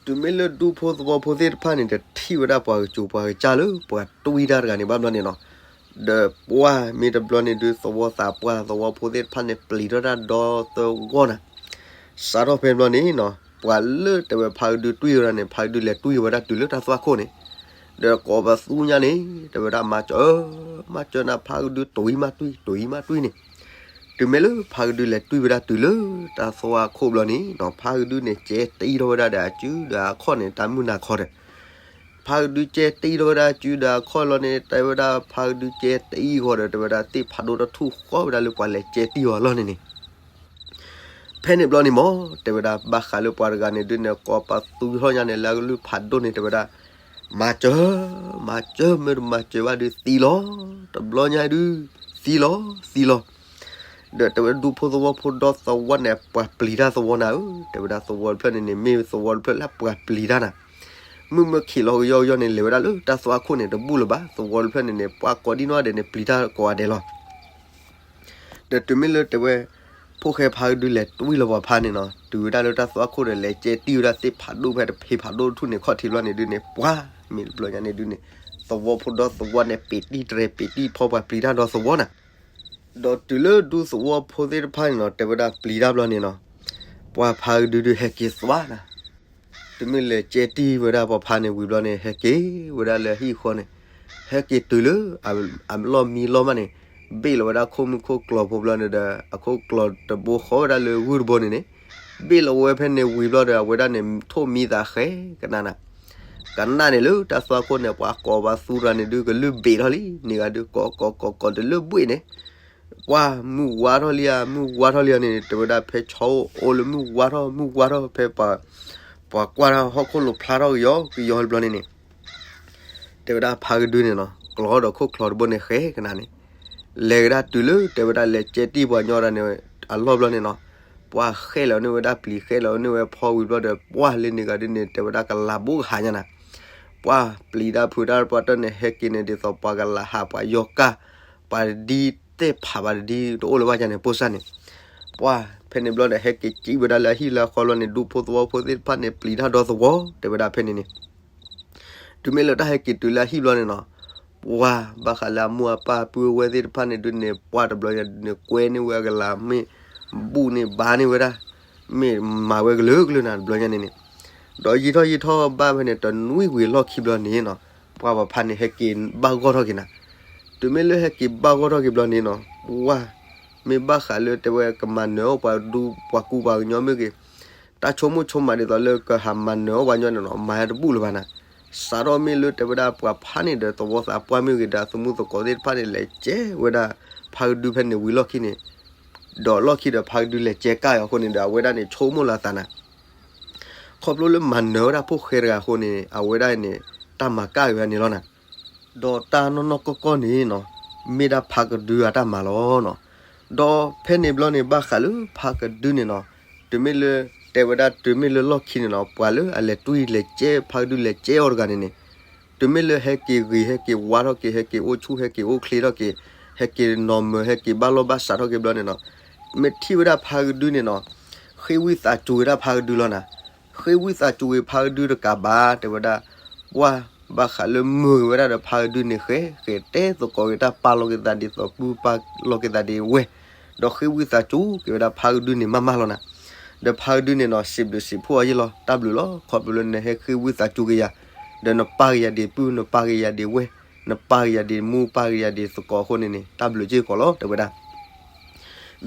တုၤမ့ၢ်လၢဒူဖိသဝီဖိသ့ၣ်တဖၣ်န့ၣ် တထံၣ်ဝဲဒၣ်ပှၤကစူၤပှၤကစၢ်လၢပှၤတွံၢ်တၢ်တဂၤန့ၣ်ဘၣ်ဘျီန့ၣ်နီၤ, ဒီးပှၢ်မ့ၢ်တဘျီန့ၣ်ဒုး သဝီသးပှၢ်သဝီဖိသ့ၣ်တဖၣ်န့ၣ် ပျံၤထီၣ်တၢ်ဒီသဝီနၤ. စးထီၣ်ဖဲဘျီန့ၣ်နီၤ, ပှၤလၢတဲဝဲဖါကဒုတွံၢ်ဝဲဒၣ်န့ၣ် ဖါကဒုလဲၤတွံၢ်ဝဲဒၣ်တုၤလၢတၢ်သွၣ်ခိၣ်န့ၣ်, ဒီးကိးပသူညါန့ၣ် တဲဝဲဒၣ်မၤစၢၤ, မၤစၢၤနၤ ဖါကဒုတွံၢ်မးတွံၢ် တွံၢ်မးတွံၢ်န့ၣ်. တုၤမ့ၢ်လၢဖါကဒုလဲၤတွံၢ်ဝဲဒၣ်တုၤလၢတၢ်သွၣ်ခိၣ်ဘျီန့ၣ်နီၤ, ဖါကဒုန့ၣ် ကဲတံၢ်ထီၣ်ဝဲဒၣ်ဒီးအစုဒီးအခီၣ်န့ၣ် တၢ်မုၢ်နၤခီဒီး ဖါကဒုကဲတံၢ်ထီၣ်ဝဲဒၣ်အစုဒီးအခီၣ်လီၤန့ၣ် တဲဝဲဒၣ်ဖါကဒုကဲတံၢ်ဃီဒီး တဲဝဲဒၣ်သ့ၣ်ဖးဒိၣ်တထူၣ်ဃီဝဲဒၣ်လၢပှၤလဲၤကဲတံၢ်အီၤအလီၢ်န့ၣ်န့ၣ်. ဖဲန့ၣ်ဘျီန့ၣ်မ့ၢ် တဲဝဲဒၣ်ဘၣ်ဃးလၢပှၤတဂၤန့ၣ်ဒုးန့ၣ် ကိးပသူထီၣ်ညါန့ၣ် လၢအကလုၢ်ဖးဒိၣ်န့ၣ် တဲဝဲဒၣ်, မၤစၢၤ, မၤစၢၤ မ့ၢ်တမၤစၢၤဘၣ်ဒုးသံလီၤ, တဘျီညါဒုး, သံလီၤ, သံလီၤ. ဒီးတဲဝဲဒၣ်ဒူဖိသဝီဖိဒီသဝီန့ၣ် ပှၤပျံၤတၢ်သဝီနၤဧၢ, တဲဝဲဒၣ်သဝီတဖျၢၣ်န့ၣ်န့ၣ် မ့ၢ်သဝီတဖျၢၣ်လၢပှၤပျံၤတၢ်နၤ. မုၢ်မ့ၢ်ခံးလီၤကယီကယီန့ၣ် လဲၤဝဲဒၣ်လၢတၢ်သွၣ်ခိၣ်န့ၣ် တဘူၣ်လၢၤဘၣ်, သဝီတဖျၢၣ်န့ၣ်န့ၣ် ပှၤကိးဒံနီၢ်ဒဲးန့ၣ် ပျံၤတၢ်ကိးဂၤဒဲးလီၤ. ဒီးတုၤမ့ၢ်လၢတဲဝဲ, ဖိၣ်ဃဲဖါကဒုလဲၤတွံၢ်လီၤပှၤဖါန့ၣ်နီၤ, တုၤဝဲဒၣ်လၢတၢ်သွၣ်ခိၣ်ဒီး လဲၤကဲတံၢ်ဝဲဒၣ်သ့ၣ်ဖးဒိၣ်ဖဲတဖ့ဖးဒိၣ်တထူၣ်န့ၣ် ခီၣ်ထံးဘျီန့ၣ်ဒုးန့ၣ် ပှၤမ့ၢ်တဘျီညါန့ၣ်ဒုးန့ၣ်, သဝီဖိဒီသဝီန့ၣ် ပ့ၤတံၢ်တြဲၤပ့ၤတံၢ်ဖီပှၤပျံၤတၢ်ဒီသဝီနၤ. ဒီးတုၤလၢဒူသဝီဖိသ့ၣ်တဖၣ်န့ၣ်နီၤ တဲဝဲဒၣ်ပျံၤတၢ်ဘျီန့ၣ်နီၤ, ပှၤဖါကဒုဒုးဟဲက့ၤသွါနၤ. တုၤမ့ၢ်လဲၤကဲတံၢ်ဝဲဒၣ်ပှၤဖါန့ၣ်ဝံၤဘျီန့ၣ် ဟဲက့ၤဝဲဒၣ်လၢဟံၣ်ဃီန့ၣ်, ဟဲက့ၤတုၤလၢအလီၢ်မံလီၢ်မးန့ၣ်, ဘ့ၣ်လီၤဝဲဒၣ်ခိၣ်မုၢ်ခိၣ်ကျီၤဖိဘျီန့ၣ်ဒီး အခိၣ်ကျီၤတဘိဃီဝဲဒၣ်လၢဂုၢ်တဘိန့ၣ်န့ၣ်, ဘ့ၣ်လီၤဝဲဖဲန့ၣ်ဝံၤဘျီဒီး အဝဲဒၣ်န့ၣ် ထိၣ်မံသးဃဲကနၣ်နၤ. ကနၣ်န့ၣ်လၢတၢ်သွၣ်ခိၣ်န့ၣ် ပှၤကိးပသူတဂၤန့ၣ်ဒုးကလုၢ်ဘ့ၣ်ထီၣ်လံ, န့ၢ်ဂၤဒုးကိးကိးကိးကိးတုၤလၢဘှ့ၣ်န့ၣ် ပှၤမုၢ်ဝါထီၣ်လံဧါ, မုၢ်ဝါထီၣ်လံဧါန့ၣ် တဲဝဲဒၣ်ဖဲဆီအိၣ်လၢမုၢ်ဝါထီၣ် မုၢ်ဝါထီၣ်ဖဲပှၤ, ပှၤကွၢ်တၢ်ဟီၣ်ခိၣ်လိာ်ဖျါထီၣ်ကယီကယီတဘျီန့ၣ်န့ၣ်, တဲဝဲဒၣ်ဖါကဒုန့ၣ်နီၤ ကျီဒီးခိၣ်ချီတဘိန့ၣ်ဃဲကနၣ်န့ၣ်, လဲၤကဒါတုၤလၢတဲဝဲဒၣ်လဲၤကဲတံၢ်ပှၤညီဒၣ်န့ၣ် အလီၢ်ဘျီန့ၣ်နီၤ, ပှၤဃဲလီၤန့ၢ်ဝဲဒၣ်ပျံၤ ဃဲလီၤန့ၢ်ဝဲဖီဝံၤဘျီဒီး ပှၤလၢန့ၢ်ဂၤဒုးန့ၣ် တဲဝဲဒၣ်ကလးဘိကဟးညါနၤ. ပှၤပျံၤတၢ်ဖုးတၢ်ပှၤတၢၢ်န့ၣ် ဟဲက့ၤန့ၣ် ဒ်သိးပှၤကလးဟး ပှၤယီၤကၢ် ပှၤတဒ်သ့ၣ်ဖး ပှၤတဒ်တအိၣ်လၢၤဘၣ်ယါန့ၣ် ပိၢ်စၢ်န့ၣ်, ပှၤဖဲန့ၣ်ဘျီဒီး ဟဲက့ၤကံၣ်ဝဲဒၣ်လၢအဟံၣ်လၢအဃီဘျီန့ၣ် ဒူဖိသဝီဖိသ့ၣ်တဖၣ်န့ၣ် ပျံၤတၢ်ဒီသဝီ တဲဝဲဒၣ်ဖဲန့ၣ်န့ၣ် တုၤမ့ၢ်လၢတၢ်ဟဲက့ၤတုၤလၢအဟံၣ်ဘျီန့ၣ်နီၤ, ပှၤဘၣ်ဃးလၢအမိၢ်အပၢ်ပုၢ်ဝဲၢ်သ့ၣ်တဖၣ်န့ၣ်ဒုးန့ၣ် ပှၤတဘျီညါဒုးန့ၣ် ကွဲန့ၢ်ဝဲအကလး မ့ၢ်ဘူၣ်န့ၢ်ဘါန့ၢ်ဝဲဒၣ်, မ့ၢ်မၤဝဲကလုာ်ကလုာ်နၤ တဘျီညါန့ၣ်န့ၣ်, ဒီးယံာ်ထီၣ်ယံာ်ထီၣ်ဘၣ်ဖဲန့ၣ် တနွံဝံၤလီၢ်ခံဘျီန့ၣ်နီၤ, ပှၤပဖါန့ၣ် ဟဲက့ၤဘၣ်ဂီၢ်ထီၣ်က့ၤနၤ. တုၤမ့ၢ်လၢဟဲက့ၤဘၣ်ဂီၢ်ထီၣ်က့ၤဘျီန့ၣ်နီၤ, ပှၤမ့ၢ်ဘၣ်ဃးလၢတဲဝဲကမၤနၢၤအီၣ်ပှၤဒူပှၤကူပှၤကညီမ့ၢ်ဂ့ၤ, တၢ်ဆိကမိၣ်ဆိကမးဒ်သိးလၢကဟးမၤနၢၤအီၣ်ပှၤညီန့ၣ်နီၤ မၤတဘူၣ်လၢၤဘၣ်နၤ. စးထီၣ်မ့ၢ်လၢတဲဝဲဒၣ်ပှၤဖါန့ၣ်ဒီးသဝီသးပှၢ်မ့ၢ်ဂ့ၤဒီးအသမူသကိးသ့ၣ်တဖၣ်န့ၣ် လဲၤကဲဝဲဒၣ်ဖါကဒုဖဲန့ၣ်ဝံၤလီၢ်ခံန့ၣ်, ဒီးလီၢ်ခံဒီးဖါကဒုလဲၤကဲကၢ်အီၤအဃိန့ၣ်ဒီး အဝဲဒၣ်န့ၣ် ဆိကမိၣ်လီၤအသးနၤ ခီဖျိလၢမၤနၢၤဝဲဒၣ်ဖိၣ်ဃဲတဂၤအဃိန့ၣ် အဝဲဒၣ်န့ၣ် တၢ်မၤကၢ်က့ၤဝဲဒၣ်န့ၣ်လီၤနၤ. ဒီးတၢ်နီၢ်နီၢ်ကီၢ်ကီၢ်န့ၣ်နီၤ, မ့ၢ်ဒၣ်ဖါကဒုအတၢ်မၤလီၤနီၤ. ဒီးဖဲန့ၣ်ဘျီန့ၣ် ဘၣ်ဃးလၢဖါကဒုန့ၣ်နီၤ, တုၤမ့ၢ်လၢ တဲဝဲဒၣ်တုၤမ့ၢ်လၢလီၢ်ခံန့ၣ်နီၤ ပှၤလၢအလဲၤတွံၢ်လဲၤကဲ ဖါကဒုလဲၤကဲအီၤတဂၤန့ၣ်န့ၣ်, တုၤမ့ၢ်လၢဟဲက့ၤဂ့ၤ ဟဲက့ၤဝါထီၣ်က့ၤ ဟဲက့ၤအိၣ်ဆူၣ် ဟဲက့ၤအိၣ်ချ့ထီၣ်က့ၤ, ဟဲက့ၤနီၤမၢၤ ဟဲက့ၤဘၣ်လီၢ်ဘၣ်စးထီၣ်က့ၤဘျီန့ၣ်နီၤ, မ့ၢ်ထံၣ်ဝဲဒၣ်ဖါကဒုန့ၣ်နီၤ, ဃ့ဝံသးစူၤဝဲဒၣ်ဖါကဒုလီၤနၤ. ဃ့ဝံသးစူၤဝဲဖါကဒုတကးဘၣ် တဲဝဲဒၣ်, ပှၢ်ဘၣ်ဃးလၢမုာ်ဝဲဒၣ်ဒီးဖါကဒုန့ၣ် ဃဲ ဃဲတဲသကိးက့ၤတၢ် ပာ်လီၤက့ၤသးဒ်သိးပုၢ် ပာ်လီၤက့ၤသးဒ်ဝဲၢ်, ဒီးဃ့ဝံသးစူၤက့ၤဝဲဒၣ်ဖါကဒုန့ၣ်မးမးလီၤနၤ. ဒီးဖါကဒုန့ၣ်နီၤ စံးဘျုးစံးဖှိၣ်အီၤယ့ၢ်လီၤ, တၢ်ဘျုးလီၤ, ခီဖျိလၢနဟဲဃ့ဝံသးစူၤက့ၤယၤ, ဒီးနပာ်က့ၤယၤဒ်ပုၢ် နပာ်က့ၤယၤဒ်ဝဲၢ်, နပာ်က့ၤယၤဒ်မူ ပာ်က့ၤယၤဒ်သကိးအဃိန့ၣ်န့ၣ် တၢ်ဘျုးစ့ၢ်ကီးလီၤ တဲဝဲဒၣ်.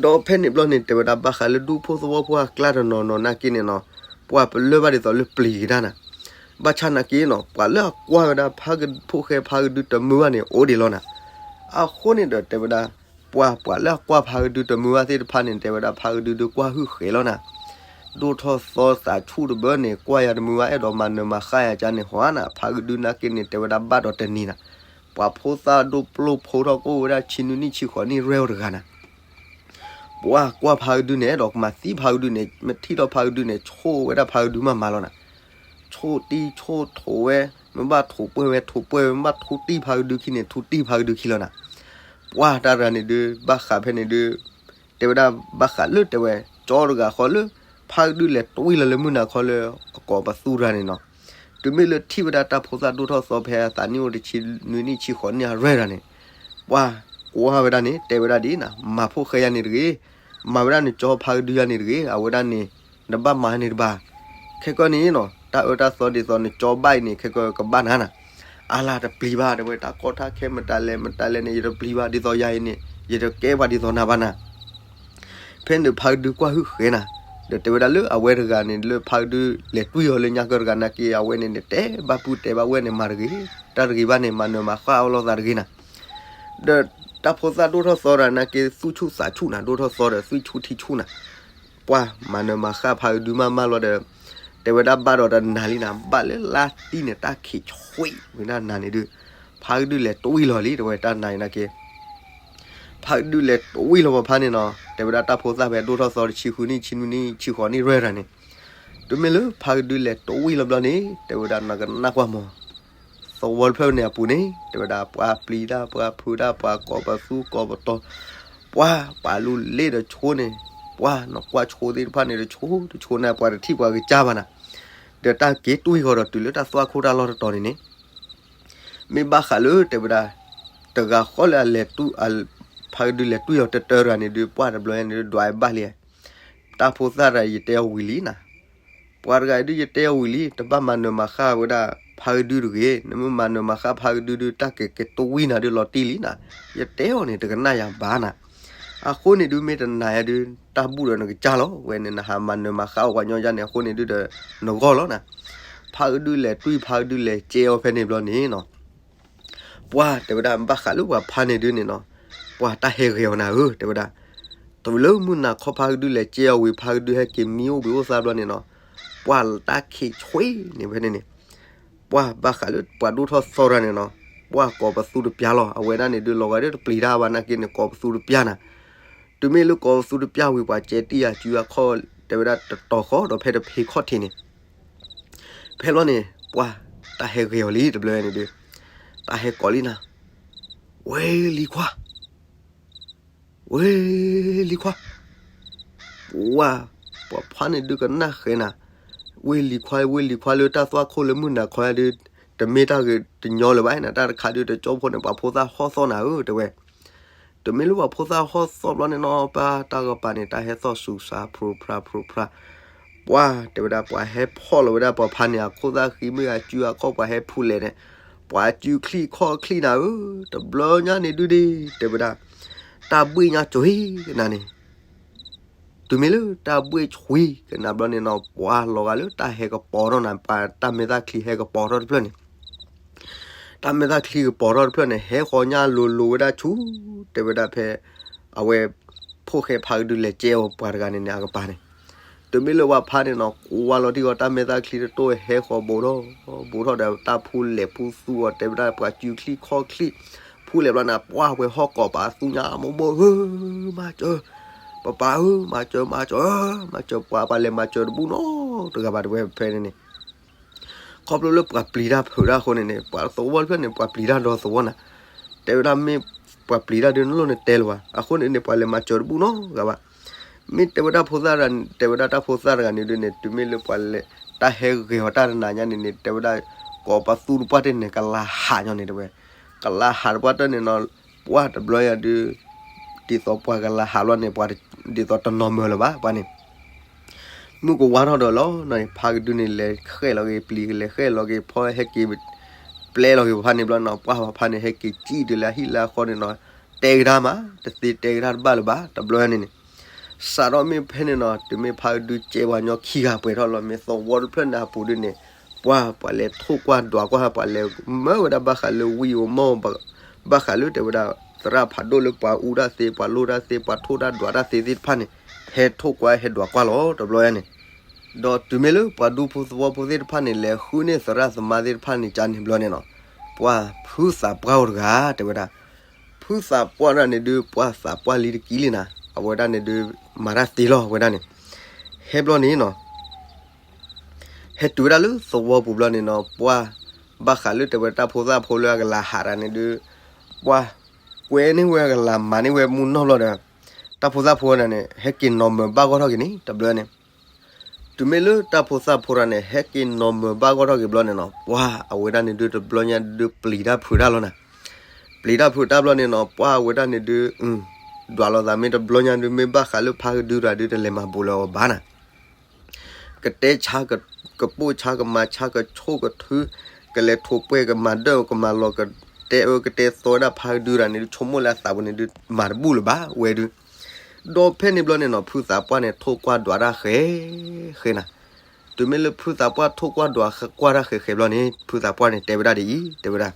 ဒီးဖဲန့ၣ်ဘျီန့ၣ် တဲဝဲဒၣ် ဘၣ်ဃးလၢဒူဖိသဝီဖိအကျါတနီၤနီၤနာ်က့န့ၣ်နီၤ, ပှၢ်ပလၢၢ်ဘၣ်ဒ်သိးလၢပျံၤက့ၤတၢ်နၤ. ဘၣ်ဆၣ်နာ်က့နီၤ ပှၤလၢအကွၢ်ဝဲဒၣ်ဖါက ဖိၣ်ဃဲဖါကဒုတမုာ်ဘၣ်န့ၣ် အိၣ်ဒံးလီၤနၤ. အဃိန့ၣ်ဒီးတဲဝဲဒၣ် ပှၢ် ပှၤလၢအကွၢ်ဖါကဒုတမုာ်ဘၣ်သ့ၣ်တဖၣ်န့ၣ် တဲဝဲဒၣ်ဖါကဒုဒုးကွၢ်ဟုၣ်ဃဲၤလီၤနၤ. ဒိၣ်ထီၣ်သီသးဆူၣ်တဘၢန့ၣ် ကွၢ်ယၤတမုာ်ဘၣ် အဲၣ်ဒိးမၤနၢၤမၤဃၣ်ယၤကန့ၣ်ဟီနၤ. ဖါကဒုနာ်က့န့ၣ် တဲဝဲဒၣ်ဘၣ်ဒီးတနံၤနၤ, ပှၤဖိသၣ်ဒိၣ်ပျိၢ်ဖိထီၣ်ကိၣ်ဝဲဒၣ်ဆံနွံနံၣ်ဆံဃိးနံၣ်ရဲၣ်အီၤတဂၤနၤ. ပှၢ်ကွၢ်ဖါကဒုန့ၣ် အဲၣ်ဒိးကမၤသံဖါကဒုန့ၣ် မ့ၢ်ထံၣ်ထီၣ်ဖါကဒုန့ၣ် ဆိၣ်ဝဲဒၣ်ဖါကဒုမးမးလီၤနၤ. ဆိၣ်တံၢ်ဆိၣ်ထိးဝဲ, မ့ၢ်ဘၣ်ထိးပှဲၢ်ဝဲထိးပှဲၢ်ဝဲ, မ့ၢ်ဘၣ်ထိးတံၢ်ဖါကဒုခံန့ၣ် ထိးတံၢ်ဖါကဒုခံလီၤနၤ. ပှၢ်တၢ်တဂၤန့ၣ်ဒုး ဘၣ်ဃးဖဲန့ၣ်ဒုး တဲဝဲဒၣ်ဘၣ်ဃးလၢတဲဝဲ ကၠီတဂၤဃီလၢ ဖါကဒုလဲၤတွံၢ်လီၤလၢမုၢ်နၤခီလၢအကိးပသူတဂၤန့ၣ်နီၤ. တုၤမ့ၢ်လၢထံၣ်ဝဲဒၣ်တၢ်ဖိသၣ်ဒိၣ်ထီၣ်သီဖဲအသးနံၣ်အိၣ်တဆံနွံနံၣ်ဆံဃိးနံၣ်အရဲၣ်တဂၤန့ၣ် ပှၢ်ကွၢ်ဝဲဒၣ်န့ၣ် တဲဝဲဒၣ်ဒ်နၤ, မၤဖိၣ်ဃဲယၤန့ၣ်တဂ့ၤ, မၤဝဲဒၣ်နကၠီဖါကဒုယၤန့ၣ်တဂ့ၤ, အဝဲဒၣ်န့ၣ် နဘၣ်မၤန့ၣ်တဘၣ်. ခဲကီန့ၣ်နီၤ တၢ်အၢတၢ်သီဒ်သိးနကၠီဘၣ်အံၤန့ၣ် ခဲကီကဘၣ်နၤနၤ. အါလၢတပျံၤဘၣ် တဲဝဲ တၢ်ကီတၢ်ခဲမတၤလဲၣ်မတၤလဲၣ်န့ၣ် ယတပျံၤဘၣ်ဒ်သိးယၤအံၤန့ၣ် ယတကဲပှၤဒ်သိးနၤဘၣ်နၤ. ဖဲန့ၣ်ဖါကဒုကွၢ်ဟုၣ်ဃဲၤနၤ, ဒီးတဲဝဲဒၣ်လၢအဝဲတဂၤန့ၣ် လၢဖါကဒုလဲၤတွံၢ်အီၤလၢညါကၢတဂၤနာ်က့ အဝဲန့ၣ်န့ၣ် တဲဘၣ်ပုၢ်တဲဘၣ်ဝဲၢ်န့ၣ် မၤတဂ့ၤ, တၢ်တဂ့ၤဘၣ်န့ၣ် မၤနၢၤမၤဃၣ်အီၣ်လိာ်သးတဂ့ၤနၤ. ဒီးတၢ်ဖိသၣ်ဒိၣ်ထီၣ်သီတဂၤနာ်က့ သူၣ်ဆူၣ်သးဆူၣ်နၤ, ဒိၣ်ထီၣ်သီဒီး သူၣ်ဆူၣ်ထံဆူၣ်နၤ. ပှၢ်မၤနၢၤမၤဃၣ်ဖါကဒုမးမးလီၤဒီး တဲဝဲဒၣ်ဘၣ်ဒီးတနၤလံနၤ, ဘၣ်လၢလါတံၢ်န့ၣ် တၢ်ခံးဆှံဝဲဒၣ်နၤန့ၣ်ဒုး ဖါကဒုလဲၤတွံၢ်လီၤလံ တဲဝဲတၢ်နၤအံၤနာ်က့ ဖါကဒုလဲၤတွံၢ်လီၤပှၤဖါန့ၣ်နီၤ, တဲဝဲဒၣ်တၢ်ဖိသၣ်ဖဲဒိၣ်ထီၣ်သီတဆံဃုနံၣ် ဆံနွံနံၣ် ဆံဃိးနံၣ်ရဲၣ်တဂၤန့ၣ်, တုၤမ့ၢ်လၢဖါကဒုလဲၤတွံၢ်လီၤဘျီန့ၣ် တဲဝဲဒၣ်နကနၣ်ကွၢ်မး, သဝီတဖျၢၣ်န့ၣ်အပူၤန့ၣ် တဲဝဲဒၣ်ပှၤပျံၤတၢ် ပှၤဖုးတၢ် ပှၤကိးပသူကိးပတီၤ, ပှၢ်ပှၤလူၤလ့ဒီးဆိန့ၣ်, ပှၢ်နကွၢ်ဆိသ့ၣ်တဖၣ်န့ၣ်ဒီးဆိတဆိနၤ ပှၤတထံၣ်ပှၤကစၢ်ဘၣ်နၤ, ဒီးတၢ်က့ၤတွံၢ်ဃီဒီးတုၤလၢတၢ်သွၣ်ခိၣ်တၢ်လီၢ်တတီၤန့ၣ်န့ၣ် မ့ၢ်ဘၣ်ဃးလၢတဲဝဲဒၣ် တဂၤဃီလၢအလဲၤ ဖါကဒုလဲၤတွံၢ်အီၤတတၢတဂၤန့ၣ်ဒုး ပှၢ်တဘျီညါန့ၣ်ဒုး ဒွးဘၣ်လံ, တၢ်ဖိသၣ်တဂၤအံၤ ယတဲအီၤဝံၤလံနၤ, ပှၤတဂၤအံၤဒုးယတဲအီၤဝံၤလံ တဘၣ်မၤနၢၤမၤဃၣ်ဝဲဒၣ်ဖါကဒုတဂ့ၤ, နမ့ၢ်မၤနၢၤမၤဃၣ်ဖါကဒုဒုး တၢ်ကက့ၤတွံၢ်နၤဒုးလီၤတံၢ်လံနၤ, ယတဲအီၤန့ၣ် တကနၣ်ယၤဘၣ်နၤ, အဃိန့ၣ်ဒုးမ့ၢ်တနာ်ယၤဒုး တၢ်ဘူၣ်ဒီးနကစၢ်လီၤ, ဝဲန့ၣ်နဟးမၤနၢၤမၤဃၣ်အီၤပှၤညီယါန့ၣ် အဃိန့ၣ်ဒုးဒီး နဂီၢ်လီၤနၤ, ဖါကဒုလဲၤတွံၢ်ဖါကဒုလဲၤကဲအီၤဖဲန့ၣ်ဘျီန့ၣ်နီၤ ပှၢ်တဲဝဲဒၣ် ဘၣ်ဃးလၢပှၤဖါန့ၣ်ဒုးန့ၣ်နီၤ, ပှၢ်တၢ်ဟဲဂဲၤအီၤနၤဧၢ တဲဝဲဒၣ်, တုၤလၢမုၢ်နၤခီဖါကဒုလဲၤကဲအီၤဝံၤ ဖါကဒုဟဲက့ၤမံအိၣ်ဘှံးအိၣ်သါဘျီန့ၣ်နီၤ, ပှၢ်တၢ်ခံးဆှံန့ၣ်ဖဲန့ၣ်န့ၣ်, ပှၢ်ဘၣ်ဃးလၢပှၤဒိၣ်ထီၣ်သီတဂၤန့ၣ်နီၤ, ပှၢ်ကိးပသူတပျၢ်လီၤ, အဝဲဒၣ်န့ၣ်ဒုးလီၤဂာ်ဒုးတပျံၤတၢ်ဘၣ်နာ်က့န့ၣ် ကိးပသူတပျၢ်နၤ, တုၤမ့ၢ်လၢကိးပသူတပျၢ်ဝံၤ ပှၤကဲတံၢ်ယၤစုအခီၣ် တဲဝဲဒၣ်တတီၤဃီဒီးဖဲတဖံးခီၣ်ထံးန့ၣ် ဖဲလီၤန့ၣ် ပှၢ်တၢ်ဟဲဂဲၤအီၤလံတဘျီန့ၣ်ဒုး, တၢ်ဟဲကိးလံနၤ, ဝ့ၢ်လံၤခွါ, ဝ့ၢ်လံၤခွါ, ပှၢ်, ပှၤဖါန့ၣ်ဒုးကနၣ်ဃဲၤနၤ, ဝ့ၢ်လံၤခွါ ဝ့ၢ်လံၤခွါလၢတၢ်သွၣ်ခိၣ်လၢမုၢ်နၤခီဒုး, တမ့ၢ်တၢ်ဂ့ၤတညီလၢၤဘၣ်နၤ, တၢ်တခါဒုးတကၠိဖိန့ၣ် ပှၤဖိသၣ်ဟီၣ်သီၣ်နၤဧၢ တဲဝဲ တမ့ၢ်လၢပှၤဖိသၣ်ဟီၣ်သီၣ်ဘျီန့ၣ်နီၤ ပှၢ်တၢ်ကပၤန့ၣ် တၢ်ဟဲသီၣ်စူၤစး ဖြူဖြါ ဖြူဖြါ, ပှၢ်တဲဝဲဒၣ် ပှၤဟဲဖီၣ်လီၤဝဲဒၣ်ပှၤဖါန့ၣ် အခိၣ်သၣ်ဃံမ့ၢ်ဂ့ၤ အစုအခီၣ် ပှၤဟဲဖူးလဲၣ်န့ၣ်, ပှၤစုချံၣ်ခီၣ်ချံၣ်နၤဧၢ, တဘျီညါန့ၣ်ဒုးဒ့ တဲဝဲဒၣ်, တၢ်ဘှ့ၣ်ညါကွံာ်ကနၤန့ၣ် တုၤမ့ၢ်လၢတၢ်ဘှ့ၣ်ကွံာ်ကနၤဘျီန့ၣ်နီၤ ပှၢ်လီၤဂာ်လၢတၢ်ဟဲကပီၤထီၣ်နၤ ပှၤတၢ်မဲာ်သၣ်ချံဟဲကပီၤထီၣ်တဖျၢၣ်န့ၣ်, တၢ်မဲာ်သၣ်ချံကပီၤထီၣ်တဖျၢၣ်န့ၣ် ဟဲဃီၤညါလိၤလိၤဝဲဒၣ်ဆူ တဲဝဲဒၣ်ဖဲ အဝဲ ဖိၣ်ဃဲဖါကဒုလဲၤကဲအီၤပှၤတဂၤန့ၣ်န့ၣ် အကပၤန့ၣ်, တုၤမ့ၢ်လၢပှၤဖါန့ၣ်နီၤ ကွၢ်လီၤတံၢ်ဂီၤ တၢ်မဲာ်သၣ်ချံတတိၢ်ဟဲဃီၤဘူးထီၣ် ဘူးထီၣ်ဒီးတၢ်ဖူးလဲၤဖူးသူအီၤ တဲဝဲဒၣ် ပှၤစုချံၣ်ခီၣ်ချံၣ် ဖူးလဲၤဘျီန့ၣ် ပှၢ်ဝဲဟီၣ်ကိးပသူညါ မိၢ်မိၢ်ဧၢ မၤစၢၤ, ပပၢ်ဧၢ မၤစၢၤ မၤစၢၤ မၤစၢၤ ပှၤပှၤလဲၤမၤစၢၤတဘူၣ်နီတဂၤဘၣ် တဲဝဲဖဲန့ၣ်န့ၣ် ခီဖျိလၢပှၤပျံၤတၢ်ဖုးတၢ်အဃိန့ၣ်န့ၣ် ပှၤသဝီတဖျၢၣ်န့ၣ် ပှၤပျံၤတၢ်ဒီသဝီနၤ, တဲဝဲဒၣ်မ့ၢ်ပှၤပျံၤတၢ်ဒုးနလိၣ်နတဲလၢၤဘၣ်, အဃိန့ၣ်န့ၣ် ပှၤလဲၤမၤစၢၤတဘူၣ်နီတဂၤဘၣ်. မ့ၢ်တဲဝဲတၢ်ဖိသၣ်, တဲဝဲဒၣ်တၢ်ဖိသၣ်တဂၤန့ၣ်ဒုးန့ၣ် တုၤမ့ၢ်လၢပှၤလဲၤ တၢ်ဟဲဂဲၤအီၤတၢ်တနၤညါန့ၣ်န့ၣ် တဲဝဲဒၣ် ကိးပသူတပှၢ်တန့ၣ် ကလၤဟးညီန့ၣ်တဲဝဲ, ကလၤဟးတပှၢ်တၢၢ်န့ၣ်နီၤ, ပှၢ်တဘျီယၤဒုး ဒ်သိးပှၤကလၤဟးဘျီန့ၣ် ပှၤဒ်သိးတနီၤမၢၤလၢၤဘၣ် ပှၢ်န့ၣ် မုၢ်ကဝါထီၣ်ဒီးလီၤနီၤ, ဖါကဒုန့ၣ် လဲၤဃဲၣ်လီၤက့ၤပျံၤ လဲၤဃဲၣ်လီၤက့ၤဖီ ဟဲက့ၤ ပျဲလီၤက့ၤပဖါန့ၣ်ဘျီနီၤ, ပှၢ်ပဖါန့ၣ် ဟဲက့ၤစံၣ်တုၤလၢအဟံၣ်လၢအဃီန့ၣ်နီၤ, တဲကဒါမး တသ့တဲကဒါတဘၣ်လၢၤဘၣ် တဘျီယၤန့ၣ်န့ၣ်, စးထီၣ်မ့ၢ်ဖဲန့ၣ်နီၤ, တုၤမ့ၢ်ဖါကဒုကဲပှၤညီခံဂၤပှဲၤထီၣ်လီၤ, မ့ၢ်သဝီတဖျၢၣ်န့ၣ်အပူၤဒုးန့ၣ်, ပှၢ်ပှၤလဲၤထိၣ်ကွၢ်ဒွးကွၢ် ပှၤလဲၤမၢဝဲဒၣ်ဘၣ်ဃးလၢဝံၣ်အူမီၢ် ဘၣ်ဃးလၢတဲဝဲဒၣ် သရၣ်ဖးဒိၣ်လၢပှၤအူတၢ်သ့ ပှၤလိၣ်တၢ်သ့ ပှၤထိၣ်တၢ်ဒွးတၢ်သ့သ့ၣ်တဖၣ်န့ၣ်, ဟဲထိၣ်ကွၢ်ဟဲဒွးကွၢ်လီၤ တဘျီယၤန့ၣ်, ဒီးတုၤမ့ၢ်လၢပှၤဒူဖိသဝီဖိသ့ၣ်တဖၣ်န့ၣ် လဲၤဃုန့ၢ်သရၣ်သမါသ့ၣ်တဖၣ်န့ၣ် ကန့ၣ်ဘျီန့ၣ်နီၤ, ပှၢ်ဖုသးပှၢ်အိၣ်တဂၤ တဲဝဲဒၣ်, ဖုသးပှၢ်ဒၣ်န့ၣ်ဒုး ပှၢ်သးပှၢ်လံတကံလံနၤ, အဝဲဒၣ်န့ၣ်ဒုး မၤတၢ်သ့လီၤ အဝဲဒၣ်န့ၣ်, ဟဲဘျီန့ၣ်နီၤ ဟဲတုၤဝဲဒၣ်လၢသဝီပူၤဘျီန့ၣ်နီၤ, ပှၢ်ဘၣ်ဃးလၢတဲဝဲတၢ်ဖိသၣ်ဖိလၢအကလၤဟးတၢ်န့ၣ်ဒုး, ပှၢ်ကွဲန့ၢ်ဝဲအကလၤမၤန့ၢ်ဝဲမူနီၢ်ဘျီဒီး, တၢ်ဖိသၣ်ဖိဒၣ်န့ၣ် ဟဲက့ၤနီၤမၢၤဘၣ်ဂီၢ်ထီၣ်က့ၤန့ၣ် တဘျီန့ၣ်, တုၤမ့ၢ်လၢတၢ်ဖိသၣ်ဖိဒၣ်န့ၣ် ဟဲက့ၤနီၤမၢၤဘၣ်ဂီၢ်ထီၣ်က့ၤဘျီန့ၣ်နီၤ, ပှၢ်အဝဲဒၣ်န့ၣ်ဒုး တဘျီညါဒုးပျံၤတၢ်ဖုးတၢ်လီၤနၤ, ပျံၤတၢ်ဖုးတၢ်ဘျီန့ၣ်နီၤ, ပှၢ်အဝဲဒၣ်န့ၣ်ဒုး ဒွးလိာ်သးမ့ၢ်တဘျီညါဒုး မ့ၢ်ဘၣ်ဃးလၢဖါကဒုတဂၤဒုး တလဲၤမၤဘူးလၢၤအီၤဘၣ်နၤ, ကတဲဆါ ကပိၢ်ဆါ ကမၤဆါ ကဆိၣ်ကထု, ကလဲၤထိးပှဲၢ် ကမၤဒၢၣ် ကမၤလီၤ ကတဲအၢကတဲသီဝဲဒၣ်ဖါကဒုတဂၤန့ၣ်ဒုး ဆိကမိၣ်လၢအသးပူၤန့ၣ်ဒုး မၤတဘူၣ်လၢၤဘၣ်ဝဲဒုး, ဒီးဖဲန့ၣ်ဘျီန့ၣ်နီၤ ဖုသးပှၢ်န့ၣ် ထိၣ်ကွၢ်ဒွးတၢ်ဃဲ ဃဲနၤ, တုၤမ့ၢ်လၢဖုသးပှၢ်ထိၣ်ကွၢ်ဒွးဃဲ ကွၢ်တၢ်ဃဲဃဲဘျီန့ၣ် ဖုသးပှၢ်န့ၣ် တဲဝဲဒၣ်ဒ်အံၤ တဲဝဲဒၣ်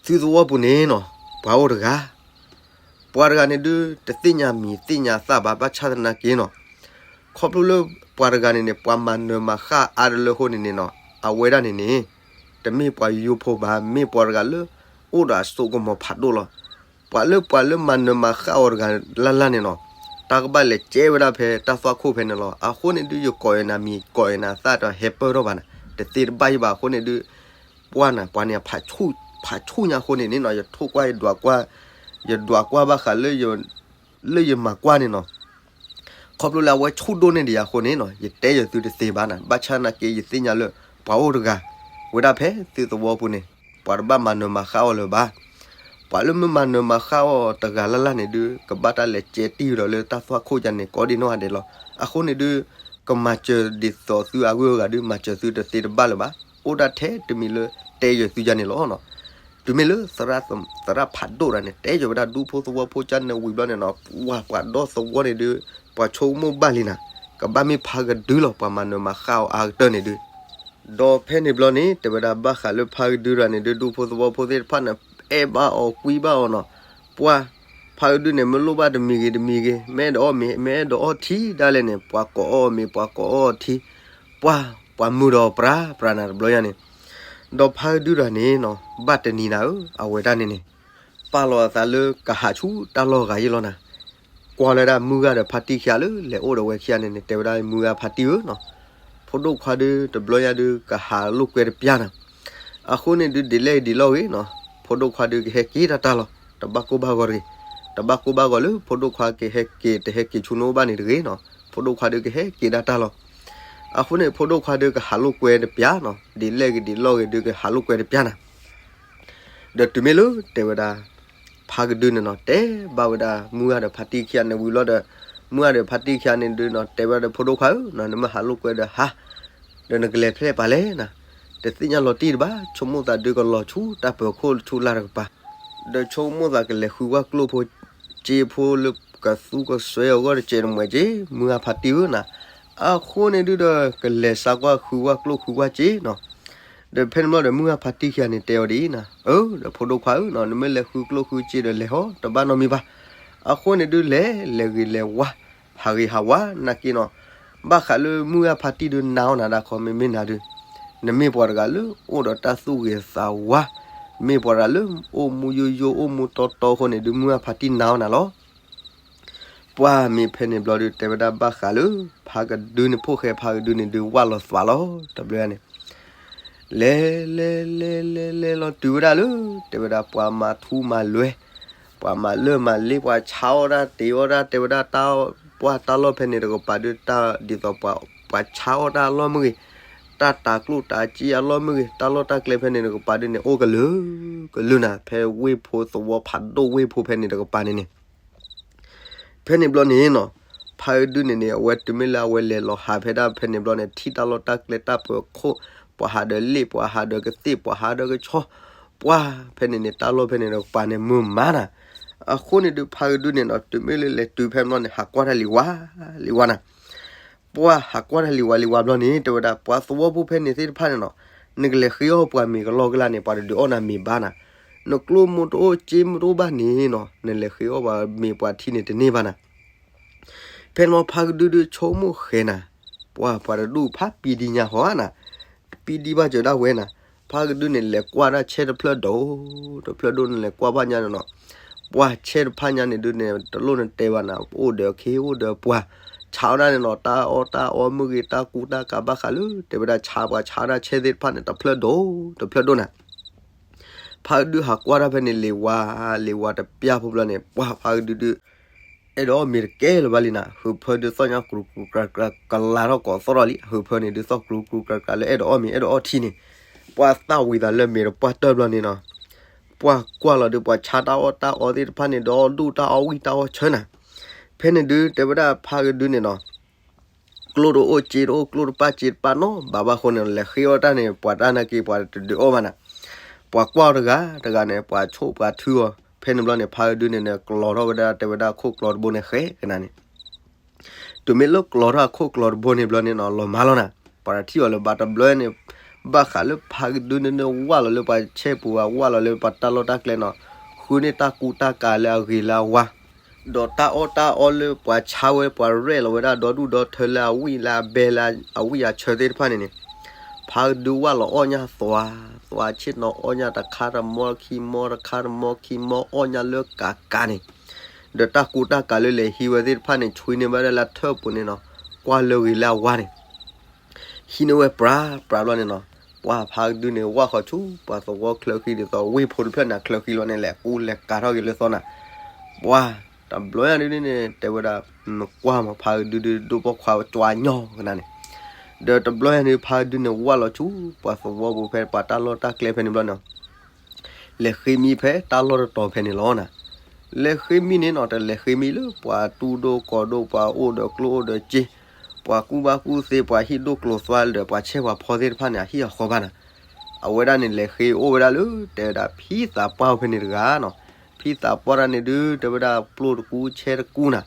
သုသဝီပူၤန့ၣ်နီၤ ပှၤအိၣ်တဂၤ, ပှၤတဂၤန့ၣ်ဒုး တသ့ၣ်ညါမံၤသ့ၣ်ညါသၣ်ဘၣ် ဘၣ်ဆၣ်သနာ်က့နီၤ, ခီဖျိလၢပှၤတဂၤန့ၣ်န့ၣ် ပှၤမၤနၢၤမၤဃၣ်အါတလၢအဃိန့ၣ်န့ၣ်နီၤ, အဝဲဒၣ်န့ၣ်န့ၣ် တမ့ၢ်ပှၤယိယိဖိဘၣ် မ့ၢ်ပှၤတဂၤလၢ အိၣ်ဒီးအစိကမီၤဖးဒိၣ်လီၤ. ပှၤလၢပှၤလၢမၤနၢၤမၤဃၣ်အီၤတဂၤလၢ်လၢ်န့ၣ်နီၤ, တၢ်ကဘၣ်လဲၤကဲဝဲဒၣ်ဖဲတၢ်သွၣ်ခိၣ်ဖဲန့ၣ်လီၤ. အဃိန့ၣ်ဒုး ယကိးအီၤနၤမံၤ ကိးအီၤနၤသၣ်ဒီး ဟဲပၢၢ်ထီၣ်ဘၣ်နၤ, တသ့တဘၣ်ယဘၣ်အဃိန့ၣ်ဒုး ပှၢ်နၤ ပှၤန့ၣ် ဖးဆူၣ်ညါအဃိန့ၣ်န့ၣ်နီၤ, ယထိၣ်ကွၢ် ယဒွးကွၢ်, ယဒွးကွၢ်ဘၣ်ဃးလၢ လၢယမၤကွၢ်န့ၣ်နီၤ, ခီဖျိလၢအဝဲဆူၣ်ဒိၣ်န့ၢ်ဒံးယၤအဃိန့ၣ်နီၤ, ယတဲယသုတသ့ဘၣ်နၤ, ဘၣ်ဆၣ်သနာ်က့ ယသ့ၣ်ညါလၢ ပှၤအိၣ်တဂၤ ဝဲဒၣ်ဖဲသုသဝီပူၤန့ၣ် ပှၤတဘၣ်မၤနၢၤမၤဃၣ်အီၤလၢၤဘၣ်. ပှၤလၢမ့ၢ်မၤနၢၤမၤဃၣ်အီၤတဂၤလၢ်လၢ်န့ၣ်ဒုး ကဘၣ်တၢ်လဲၤကဲတံၢ်ဒီးလၢတၢ်သွၣ်ခိၣ်ယါန့ၣ် ကိးဒံနီၢ်ဂၤဒဲးလီၤ. အဃိန့ၣ်ဒုး ကမၤစၢၤဒ်သိးသုအဂုၤအဂၤဒုး မၤစၢၤသုတသ့တဘၣ်လၢၤဘၣ်. အိၣ်ဒၣ်ထဲတမံၤလၢတဲယသုယါန့ၣ်လီၤနီၤ. တုၤမ့ၢ်လၢ သရၣ်ဖးဒိၣ်တဂၤန့ၣ် တဲယၤဝဲဒၣ်ဒူဖိသဝီဖိကၢ်နၢဝံၤဘျီန့ၣ်နီၤ, ပှၤပှၤဒီသဝီန့ၣ်ဒုး ပှၤဆိကမိၣ်ဘၣ်လံနၤ, ကဘၣ်မ့ၢ်ဖါကဒုလီၤ ပှၤမၤနၢၤမၤဃၣ်အီၤအါကတၢၢ်န့ၣ်ဒုး ဒီးဖဲန့ၣ်ဘျီန့ၣ် တဲဝဲဒၣ်ဘၣ်ဃးလၢဖါကဒုတဂၤန့ၣ်ဒုး ဒူဖိသဝီဖိသ့ၣ်တဖၣ်န့ၣ် အဲၣ်ဘၣ်အီၤကွံဘၣ်အီၤနီၤ. ပှၤဖါကဒုန့ၣ် မ့ၢ်လိၣ်ဘၣ်တမံၤဂ့ၤတမံၤဂ့ၤ, မ့ၢ်အဲၣ်ဒိးအီၣ်မ့ၤ မ့ၢ်အဲၣ်ဒိးအီထံဒၣ်လဲာ်န့ၣ် ပှၤကိးအီၣ်မ့ၤ ပှၤကိးအီထံ, ပှၤ ပှၤမုာ်ဒီးပြၤပြၤနၤတဘျီယါန့ၣ်, ဒီးဖါကဒုတဂၤန့ၣ်နီၤ ဘၣ်တနံၤနၤဧၢ အဝဲဒၣ်န့ၣ်န့ၣ် ပာ်လီၤအသးလၢကဟးဆူတၢ်လီၢ်ဂၤယ့ၢ်လီၤနၤ. ကွၢ်လၢဒၣ်မုၢ်ဂၤဒီးဖါတံၢ်ခံဂၤလၢ လဲၤအိၣ်ဒီးဝဲခံဂၤန့ၣ်န့ၣ် တဲဝဲဒၣ်မုၢ်ဂၤဖါတံၢ်ဧၢနီၤ, ဖိဒိၣ်ခွါဒုးတဘျီညါဒုး ကဟးလိာ်ကွဲတပျၢ်နၤ. အဃိန့ၣ်ဒုး ဒ်လဲၣ်ဂ့ၤဒ်လဲၣ်ဂ့ၤနီၤ, ဖိဒိၣ်ခွါဒုးကဟဲက့ၤတၢ်တၢ်လီၤ. တဘၣ်ကိၢ်ဘၣ်ဂီၤတဂ့ၤ, တဘၣ်ကိၢ်ဘၣ်ဂီၤလၢဖိဒိၣ်ခွါကဟဲက့ၤ တဟဲက့ၤဆူနအိၣ်ဘၣ်န့ၣ်တဂ့ၤနီၤ, ဖိဒိၣ်ခွါဒုးကဟဲက့ၤတၢ်တၢ်လီၤ. အဃိန့ၣ် ဖိဒိၣ်ခွါဒုးကဟးလိာ်ကွဲတပျၢ်နီၤ, ဒ်လဲၣ်ဂ့ၤဒ်လဲၣ်ဂ့ၤဒုး ကဟးလိာ်ကွဲတပျၢ်နၤ. ဒီးတုၤမ့ၢ်လၢတဲဝဲဒၣ် ဖါကဒုန့ၣ်နီၤ တဲဘၣ်ဝဲဒၣ်မုၢ်ဂၤဒီးဖါတံၢ်ခံဂၤန့ၣ်ဝံၤလီၤဒီး မုၢ်ဂၤဒီးဖါတံၢ်ခံဂၤန့ၣ်ဒုးနီၤ တဲဝဲဒၣ်ဒီးဖိဒိၣ်ခွါဧၢနီၤ နမ့ၢ်ဟးလိာ်ကွဲဒီးဟး, ဒီးနကလဲၤဖဲလဲၣ်ပှၤလဲၣ်နၤ, တသ့ၣ်ညါလီၤတံၢ်တဘၣ်, ဆိကမိၣ်သးဒုးကလီၤဆူတၢ်ပၢၤခိၣ်ဆူလၢ်တကပၤ, ဒီးဆိကမိၣ်သးကလဲၤဃုကွၢ်ကျိၣ်ဖိစ့ဖိလၢကသူကစွဲအဂီၢ်တစဲးတမှဲးက့ မုၢ်ဂၤဖါတံၢ်ဧၢနီၤ. အဃိန့ၣ်ဒုးဒီး ကလဲၤစါကွၢ်ဃုကွၢ်ကျိၣ်ဃုကွၢ်စ့နီၤ. ဒီးဖဲန့ၣ်ဘျီဒီး မုၢ်ဂၤဖါတံၢ်ခံဂၤန့ၣ်တဲအီၤဒ်အံၤနီၤ, အၢ ဒီးဖိဒိၣ်ခွါဧၢနီၤ နမ့ၢ်လဲၤဃုကျိၣ်ဃုစ့ဒီးလဲၤဟီ တဘၣ်နီတမံၤဘၣ်. အဃိန့ၣ်ဒုးလဲၤ လဲၤဂ့ၤလဲၤဝါ ဟးဂ့ၤဟးဝါနာ်က့နီၤ. ဘၣ်ဃးလၢမုၢ်ဂၤဖါတံၢ်ဒုးနာ်အီၤနၤဒၣ်ခီ မ့မ့ၢ်နၤဒုး နမ့ၢ်ပှၤတဂၤလၢအိၣ်ဒီးတၢ်သူၣ်ဂ့ၤသးဝါ, မ့ၢ်ပှၤတဂၤလၢအိၣ်မူယိယိအိၣ်မူတီတီအဃိန့ၣ်ဒုး မုၢ်ဂၤဖါတံၢ်နာ်အီၤနၤလီၤ. ပှၢ်မ့ၢ်ဖဲန့ၣ်ဘျီဒုး တဲဝဲဒၣ်ဘၣ်ဃးလၢ ဖါကဒုန့ၣ် ဖိၣ်ဃဲဖါကဒုန့ၣ်ဒုး ဝၣ်လီၤသွးလီၤ တဘျီန့ၣ် လဲၤလဲၤလဲၤလဲၤလဲၤလီၤတုၤဝဲဒၣ်လၢ တဲဝဲဒၣ်ပှၤမၤထူမၤလွဲ, ပှၤမၤလၢမၤလ့ ပှၤဆါအီၣ်တၢ်တ့အီၣ်တၢ် တဲဝဲဒၣ်တၢ် ပှၢ်တၢ်လီၢ်ဖဲန့ၣ်တကပၤဒုး တၢ်ဒ်သိးပှၤ ပှၤဆါအီၣ်တၢ်အလီၢ်မ့ၢ်ဂ့ၤ, တၢ်တၤကျိၣ်တၤစ့အလီၢ်မ့ၢ်ဂ့ၤ, တၢ်လီၢ်တၢ်ကျဲဖဲန့ၣ်တကပၤဒုးန့ၣ် အိၣ်ကလုာ်ကလုာ်နၤ ဖဲဝ့ၢ်ဖိသဝီဖးဒိၣ်ဝ့ၢ်ဖိဖဲန့ၣ်တကပၤန့ၣ်န့ၣ် ဖဲန့ၣ်ဘျီန့ၣ်နီၤ, ဖါကဒုန့ၣ်န့ၣ် အဝဲတုၤမ့ၢ်လၢအဝဲလဲၤလီၤဟးဖဲဒၣ်ဖဲန့ၣ်ဘျီန့ၣ် ထံၣ်တၢ်လီၢ်တၢ်ကျဲတၢ်ပၢၤခိၣ်, ပှၤဟးဒီးလ့ၣ် ပှၤဟးဒီးကသ့ၣ် ပှၤဟးဒီးကဆီ, ပှၢ်ဖဲန့ၣ်န့ၣ် တၢ်လီၢ်ဖဲန့ၣ်ဒီးပှၤန့ၣ်မုာ်မးနၤ. အဃိန့ၣ်ဒုးဖါကဒုန့ၣ်နီၤ တုၤမ့ၢ်လၢလဲၤတုၤဖဲန့ၣ်ဘျီန့ၣ် ဟးကွၢ်တၢ်လံၤဝါလံၤဝါနၤ. ပှၢ်ဟးကွၢ်တၢ်လံၤဝါလံၤဝါဘျီန့ၣ် တဲဝဲဒၣ် ပှၤသဝီဖိဖဲန့ၣ်သ့ၣ်တဖၣ်န့ၣ်နီၤ, နကလဲၤဃ့အီၣ်ပှၤမ့ၤကလီကလါန့ၣ် ပှၤတဒုးအီၣ်နၤမ့ၤဘၣ်နၤ. နကျိမ့ၢ်တအိၣ်စ့မ့ၢ်တအိၣ်ဘၣ်န့ၣ်နီၤ နလဲၤဃ့အီၣ်ပှၤမ့ၤပှၤထံန့ၣ်တန့ၢ်ဘၣ်နၤ. ဖဲန့ၣ်ဘျီဖါကဒုဒုးဆိကမိၣ်ဃဲနၤ, ပှၢ်ပှၤတဒူၣ်ဖးပံဒံညါဟီဧါနၤ, ပံဒံဘၣ်စၢၤဒၣ်ဝဲနၤ. ဖါကဒုန့ၣ်လဲၤကွၢ်ဒၣ်ဆဲတဖျၢၣ်ဒိၣ်, တဖျၢၣ်ဒိၣ်န့ၣ်လဲၤကွၢ်ဘၣ်ညါန့ၣ်နီၤ, ပှၢ်ဆဲတဖၣ်ညါန့ၣ်ဒုးန့ၣ် တလိၣ်နတဲဘၣ်နၤ အိၣ်ဒီးခ့ အိၣ်ဒီးပှၤ, ဆါဝဲဒၣ်န့ၣ်နီၤ တၢ်အီၣ်တၢ်အီမ့ၢ်ဂ့ၤ တၢ်ကူတၢ်ကၤဘၣ်ဃးလၢ တဲဝဲဒၣ်ဆါပှၤဆါဒၣ်ဆဲသ့ၣ်တဖၣ်န့ၣ် တဖျၢၣ်ဒိၣ် တဖျၢၣ်ဒိၣ်နၤ. ဖါကဒုဟးကွၢ်တၢ်ဖဲန့ၣ် လံၤဝါလံၤဝါတပျၢ်ဖိဘျီန့ၣ် ပှၢ်ဖါကဒုဒုး အဲၣ်ဒိးအီၣ်မ့ၤတကဲလၢၤဘၣ်လံနၤ, ဟုးဖၢဒုးသီၣ်ညါကြူကြူကြူကြူ ကလၤထီၣ်ကိးသီၣ်ထီၣ်လံ, ဟုးဖၢန့ၣ်ဒုးသီၣ်ကြူကြူကြူကြူ လၢအဲၣ်ဒိးအီၣ်မ့ၤ အဲၣ်ဒိးအီထံန့ၣ်, ပှၢ်သၣ်ဝံၤသးလၢမ့ၤတပှၢ်တၢၢ်ဘျီန့ၣ်နီၤ, ပှၢ်ကွၢ်လီၤဒုး ပှၤဆါတၢ်အီၣ်တၢ်အီသ့ၣ်တဖၣ်န့ၣ် ဒီဒူၣ်တၢ်အီၣ်ဝံၣ်တၢ်အီၣ်ဆၢနၤ. ဖဲန့ၣ်ဒုး တဲဝဲဒၣ်ဖါကဒုန့ၣ်နီၤ ကျိတအိၣ်စ့တအိၣ် ကျိတပၢ်စ့တပၢ်နီတဘျီဘၣ်အဃိန့ၣ် လဲၤဃ့အီၣ်တၢ်န့ၣ် ပှၤတၢ်နာ်က့ၤ ပှၤတဒုးအီၣ်ဘၣ်နၤ, ပှၤကွၢ်အီၤတဂၤတဂၤန့ၣ် ပှၤဆိၣ်ပှၤထုအီၤ, ဖဲန့ၣ်ဘျီန့ၣ် ဖါကဒုန့ၣ်န့ၣ် ကျီၤထီၣ်ဝဲဒၣ် တဲဝဲဒၣ်ခိၣ်ကျီၤတဘိန့ၣ်ဃဲကနၤန့ၣ် တုၤမ့ၢ်လၢကျီၤထီၣ်အခိၣ်ကျီၤတဘိန့ၣ်ဘျီန့ၣ်နီၤ လီၤမၢ်လီၤနၤ, ပှၤတထံၣ်အီၤလၢၤဘၣ်တဘျီန့ၣ်, ဘၣ်ဃးလၢဖါကဒုန့ၣ်န့ၣ် ဝၢ်လီၤလၢပှၤဆဲပူၤဧါ ဝၢ်လီၤလၢပှၤတၢ်လီၢ်တၢ်ကျဲနီၤ, ဃုန့ၢ်တၢ်ကူတၢ်ကၤလၢအဂ့ၤလၢအဝါ ဒီးတၢ်အီၣ်တၢ်အီလၢပှၤဆါဝဲ ပှၤရဲၣ်လီၤဝဲဒၣ်ဒီဒူၣ်ဒီထၢလၢအဝံၣ်လၢအဘဲလၢအဝံၣ်အဆၢသ့ၣ်တဖၣ်န့ၣ်န့ၣ်, ဖါကဒုဝၢ်လီၤအီၣ်ညၣ်သွါ, သွါဆ့ၣ်နီၤအီၣ်ညၣ်တခါတမီခံမီ တခါတမီခံမီ အီၣ်ညၣ်လၢကးကးန့ၣ်, ဒီးတၢ်ကူတၢ်ကၤလၢလဲၤဟံးဝဲသ့ၣ်တဖၣ်န့ၣ် ဆွံန့ၢ်ဘၣ်ဒၣ်လၢထၢၣ်ပူၤန့ၣ်နီၤ, ကွၢ်လၢဂ့ၤလၢအဝါန့ၣ် ဟံးန့ၢ်ဝဲပြးပြးဘျီန့ၣ်နီၤ, ပှၢ်ဖါကဒုန့ၣ် ဝၢ်ဃီၤဆူ ပှၤသဝီချၢဃံဒ်သိး ဝ့ၢ်ဖိတဖျၢၣ်န့ၣ် ချၢဃံလီၤန့ၣ် လဲၤကူလဲၤကၤထီၣ်က့ၤလၢသီနၤ, ပှၢ်တဘျီညါဒုန့ၣ် တဲဝဲဒၣ် နကွၢ်မး ဖါကဒုဒုး ဒိၣ်ပိာ်ခွါကၠွါညီကနၤန့ၣ်, ဒီးတဘျီညါန့ၣ် ဖါကဒုန့ၣ် ဝၢ်လီၤဆူ ပှၤသဝီပူၤဖဲပှၤတၢ်လီၢ်တၢ်ကျဲဖဲန့ၣ်ဘျီန့ၣ် လဲၤဃ့မံဖဲတၢ်လီၢ်တတီၤဖဲန့ၣ်လီၤနၤ, လဲၤဃ့မံန့ၣ်နီၤ တလဲၤဃ့မံလၢပှၤတူၢ်ဒိၣ်ကီၤဒိၣ် ပှၤအိၣ်ဒီးကျိအိၣ်ဒီးစ့, ပှၤကူၣ်ဘၣ်ကူၣ်သ့ ပှၤဟံၣ်ဒိၣ်ကျိၤသွါဒီး ပှၤဆဲးပှၤဖီသ့ၣ်တဖၣ်န့ၣ် အဟံၣ်အဃီဘၣ်နၤ, အဝဲဒၣ်န့ၣ် လဲၤဃ့အိၣ်ဝဲဒၣ်လၢ တဲဝဲဒၣ် ဖံသးပှၢ်ဖဲန့ၣ်တဂၤနီၤ, ဖံသးပှၢ်တၢ်န့ၣ်ဒုး တဲဝဲဒၣ် ပျိၢ်တကူဆဲးတကူနၤ,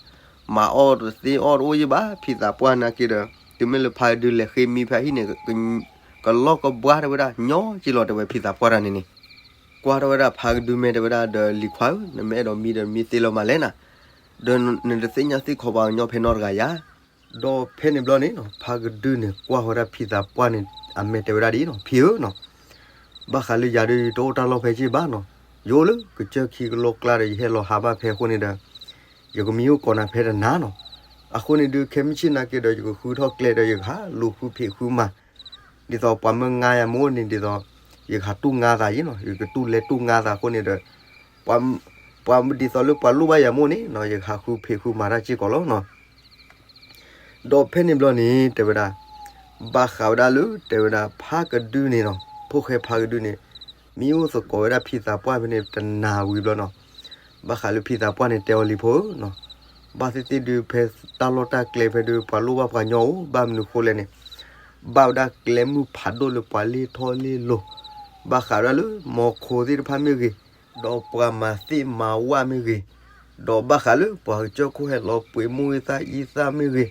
မၤအီၣ်တသ့အီၣ်တအိၣ်ယံၣ်ဘၣ် ဖံသးပှၢ်နာ်က့ဒီး, တုၤမ့ၢ်လၢဖါကဒုလဲၤဃ့မံဖဲအဟံၣ်န့ၣ် ကလီၢ်ကဘှါတဲဝဲဒၣ် ညီက့လီၤတဲဝဲဖံသးပှၢ်တၢ်န့ၣ်န့ၣ်, ကွၢ်ထီၣ်ဝဲဒၣ်ဖါကဒုမ့ၢ်တဲဝဲဒၣ်ဒီး လံၤခွါဧၢ နမ့ၢ်အဲၣ်ဒိးမံဒီးမံသ့လီၤမးလဲၣ်နၤ, ဒီးနတသ့ၣ်ညါသ့ၣ်ခီပှၤကညီဖဲနီတဂၤယၤ, ဒီးဖဲန့ၣ်ဘျီန့ၣ်နီၤ ဖါကဒုန့ၣ် ကွၢ်ဝဲဒၣ်ဖံသးပှၢ်န့ၣ် အမဲာ်တဲဝဲဒၣ်ဒ်အံၤနီၤ ဖံဧၢနီၤ, ဘၣ်ဃးလၢယၤဒုး ယတအိၣ်တၢ်လီၢ်ဖဲက့ၢ်ဘၣ်နီၤ, ယအိၣ်လၢကစၢၢ်ခံကလိကျါဒီး ယဟဲလီၤဟးဘၣ်ဖဲအဃိန့ၣ်ဒီး ယကမံအိၣ်ကိးနၤဖဲတနၤနီၤ, အဃိန့ၣ်ဒုး ခဲမုၢ်ဆ့ၣ်နာ်က့ဒီး ယကဃုထီၣ်ကျဲဒီး ယကဟးလူၤဃုဖံးဃုမၤ ဒ်သိးပှၤမၢငါယၤမ့ၢ်အိၣ်န့ၣ် ဒ်သိး ယကဟးတူၢ်ငါသးယံၤနီၤ, ယကတူၢ်လဲၤတူၢ်ငါသးအဃိန့ၣ်ဒီး ပှၤ ပှၤဒ်သိးလၢပှၤလိၣ်ဘၣ်ယၤမ့ၢ်အိၣ်န့ၣ်နီၤ ယကဟးဃုဖံးဃုမၤတၢ်စ့ၢ်ကီးလီၤနီၤ. ဒီးဖဲန့ၣ်ဘျီန့ၣ် တဲဝဲဒၣ် ဘၣ်ဃးဝဲဒၣ်လၢ တဲဝဲဒၣ် ဖါကဒုန့ၣ်နီၤ, ဖိၣ်ဃဲဖါကဒုန့ၣ် မံအိၣ်သကိးဝဲဒၣ်ဖံသးပှၢ်ဖဲန့ၣ် တနၤဝံၤဘျီနီၤ, ဘၣ်ဃးလၢဖံသးပှၢ်န့ၣ် တဲအီၤလံဖိဧၢနီၤ, ဘၣ်သ့ၣ်သ့ၣ်ဒုး ဖဲတၢ်လီၢ်တၢ်ကျဲဖဲဒုး ပှၤလိၣ်ဘၣ်ပှၤညီအိၣ် ဘၣ်မနုၤဃိလဲၣ်န့ၣ် ဘၣ်ဝဲဒၣ်ကျဲမုၢ်ဖးဒိၣ်လၢပှၤလ့ၢ်ထီၣ်လ့ၢ်လီၤ, ဘၣ်ဃးဝဲဒၣ်လၢ မီၤခိသ့ၣ်တဖၣ်မ့ၢ်ဂ့ၤ, ဒီးပှၤမၤသ့ၣ်မၤဝၣ်မ့ၢ်ဂ့ၤ, ဒီးဘၣ်ဃးလၢပှၤကစၢၢ်ခိၣ်ဟဲလီၤပှ့ၤမိၢ်ဂ့ၤသၣ်အံသၣ်မ့ၢ်ဂ့ၤ,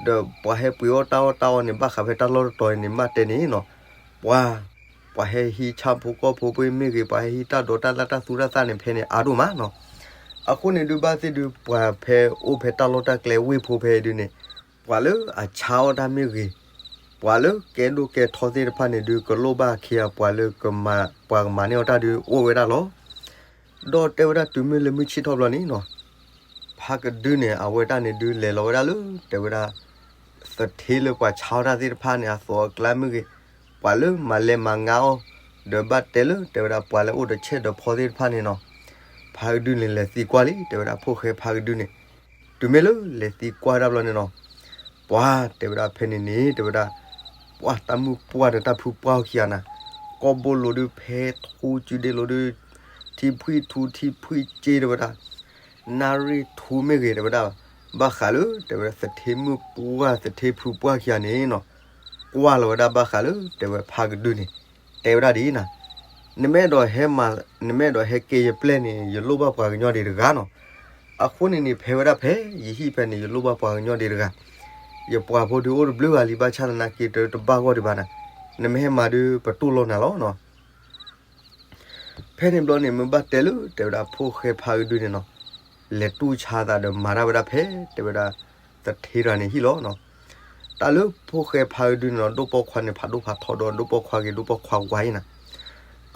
ဒီးပှၤဟဲပှ့ၤအီၣ်တၢ်အီၣ်တၢ်အီန့ၣ် ဘၣ်ဃးဖဲတၢ်လီၢ်တတီၤအံၤန့ၣ်မ့ၢ်တဲန့ၣ်နီၤ, ပှၤ ပှၤဟဲဟံးဆၣ်ဖိကီၢ်ဖိပှ့ၤမ့ၢ်ဂ့ၤ, ပှၤဟဲဟံးတၢ်ဒိးတၢ်လၢ်တၢ်သူတၢ်သၣ်န့ၣ် ဖဲန့ၣ်အါဒိၣ်မးနီၤ. အဃိန့ၣ်ဒုး ဘၣ်သ့ၣ်ဒုး ပှၤဖဲအိၣ်ဖဲတၢ်လီၢ်တၢ်ကျဲဝ့ၢ်ဖိဖဲဒုးန့ၣ် ပှၤလၢအဆါအီၣ်တၢ်မ့ၢ်ဂ့ၤ, ပှၤလၢကဲဒိၣ်ကဲထီသ့ၣ်တဖၣ်န့ၣ်ဒုး ကလိၣ်ဘၣ်အခ့အပှၤလၢ ပှၤကမၤန့ၢ်အီၣ်တၢ်ဒုးအိၣ်ဝဲဒၣ်လီၤ. ဒီးတဲဝဲဒၣ်တုၤမ့ၢ်လၢမုၢ်ဆ့ၣ်ထီၣ်ဘျီန့ၣ်နီၤ, ဖါကဒုန့ၣ် အဝဲတၢ်န့ၣ်ဒုးလဲၤလီၤဝဲဒၣ်လၢ တဲဝဲဒၣ် သထ့လၢပှၤဆါအီၣ်တၢ်သ့ၣ်တဖၣ်န့ၣ် အသိးအကျါမ့ၢ်ဂ့ၤ, ပှၤလၢမၤလဲၤမၤငါအီၣ်, ဒီးဘၣ်တဲလၢ တဲဝဲဒၣ်ပှၤလၢအိၣ်ဒီးဆဲးဒီးဖီသ့ၣ်တဖၣ်န့ၣ်နီၤ, ဖါကဒုန့ၣ်လဲၤသံကွၢ်လံ တဲဝဲဒၣ်ဖိၣ်ဃဲဖါကဒုန့ၣ် တုၤမ့ၢ်လၢလဲၤသံကွၢ်ဝဲဒၣ်ဘျီန့ၣ်နီၤ, ပှၤတဲဝဲဒၣ်ဖဲန့ၣ်န့ၣ် တဲဝဲဒၣ် ပှၤတၢ်မုၣ်ပှၢ်ဒီးတၢ်ဖုပှၢ်ခံဂၤနၤ, ကိးဘိလိၤဒုးဖဲထူစုဒ့လိၤဒုး ထံဖှံထူထံဖှံစ့တဲဝဲဒၣ်, နၣ်ရံၣ်ထူမ့ၢ်ဂ့ၤတဲဝဲဒၣ်, ဘၣ်ဃးလၢတဲဝဲဒၣ်သထ့မုၣ်ပှၢ်သထ့ဖုပှၢ်ခံဂၤန့ၣ်နီၤ, ကွၢ်လီၤဝဲဒၣ်ဘၣ်ဃးလၢတဲဝဲဖးကဒုန့ၣ် တဲဝဲဒၣ်ဒ်အံၤနၤ, နမ့ၢ်အဲၣ်ဒိးဟဲမၤ နမ့ၢ်အဲၣ်ဒိးဟဲက့ၤယပျဲၢ်န့ၣ် ယလိၣ်ဘၣ်ပှၤကညီဒံးတဂၤနီၤ, အဃိန့ၣ်န့ၣ် ဖဲဝဲဒၣ်ဖဲယဟံၣ်ဖဲန့ၣ် ယလိၣ်ဘၣ်ပှၤကညီဒံးတဂၤ, ယပှၤဖိဒုးအိၣ်တဘျုးဂၤလံ ဘၣ်ဆၣ်သနာ်က့တဘၣ်ဂီၢ်ဒံးဘၣ်နၤ, နမ့ၢ်ဟဲမၤဒုးပတူၢ်လိာ်နၤလီၤနီၤ. ဖဲန့ၣ်ဘျီန့ၣ် မ့ၢ်ဘၣ်တဲလၢတဲဝဲဒၣ်ဖိၣ်ဃဲဖးကဒုန့ၣ်နီၤ, လဲၤတူၢ်ဆါသးဒီးမၤတၢ်ဝဲဒၣ်ဖဲတဲဝဲဒၣ်သထ့တဂၤန့ၣ်ဟံၣ်လီၤနီၤ. တၢ်လၢဖိၣ်ဃဲဖးကဒုန့ၣ်နီၤ ဒိၣ်ပိာ်ခွါန့ၣ် ဖးဒိၣ်ဖးထီဒီး ဒိၣ်ပိာ်ခွါဂ့ၤ ဒိၣ်ပိာ်ခွါဝါအံၤနၤ,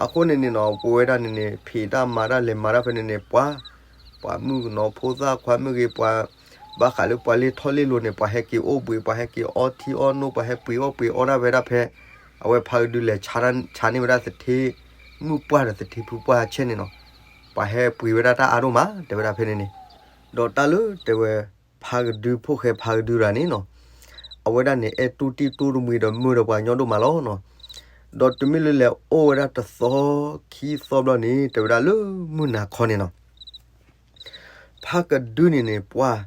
အဃိန့ၣ်န့ၣ်နီၤ ပဝဲဒၣ်န့ၣ်န့ၣ် ဖံးတၢ်မၤတၢ်လဲၤမၤတၢ်ဖဲန့ၣ်န့ၣ် ပှၤ ပှၤမုၣ်ကနီၤဖိသၣ်ခွါမ့ၢ်ဂ့ၤ ပှၤ ဘၣ်ဃးလၢပှၤလ့ၢ်ထီၣ်လ့ၢ်လိၤန့ၣ် ပှၤဟဲက့ၤအိၣ်ဘှံး ပှၤဟဲက့ၤအီထံအီနိ ပှၤဟဲပှ့ၤအီၣ်ပှ့ၤအီတၢ်ဝဲဒၣ်ဖဲ အဝဲဖးကဒုလဲၤဆါန့ၢ်ဝဲဒၣ်သထ့မုၣ်ပှၢ်ဒီးသထ့ဖုပှၢ်ဆဲန့ၣ်နီၤ, ပှၤဟဲပှ့ၤဝဲဒၣ်တၢ်အါဒိၣ်မး တဲဝဲဒၣ်ဖဲန့ၣ်န့ၣ်, ဒီးတၢ်လၢတဲဝဲ ဖးကဒုဖိၣ်ဃဲဖးကဒုတဂၤန့ၣ်နီၤ, အဝဲဒၣ်န့ၣ် အဲၣ်တူၢ်တံၢ်တူၢ်တမှံၤဒီးမုာ်ဒီးပှၤကညီဒိၣ်မးလီၤနီၤ, ဒီးတုၤမ့ၢ်လၢလဲၤအိၣ်ဝဲဒၣ်တသီခံသီဘျီန့ၣ် တဲဝဲဒၣ်လၢမုၢ်နၤခီန့ၣ်နီၤ ဖးကဒုန့ၣ်န့ၣ် ပှၢ်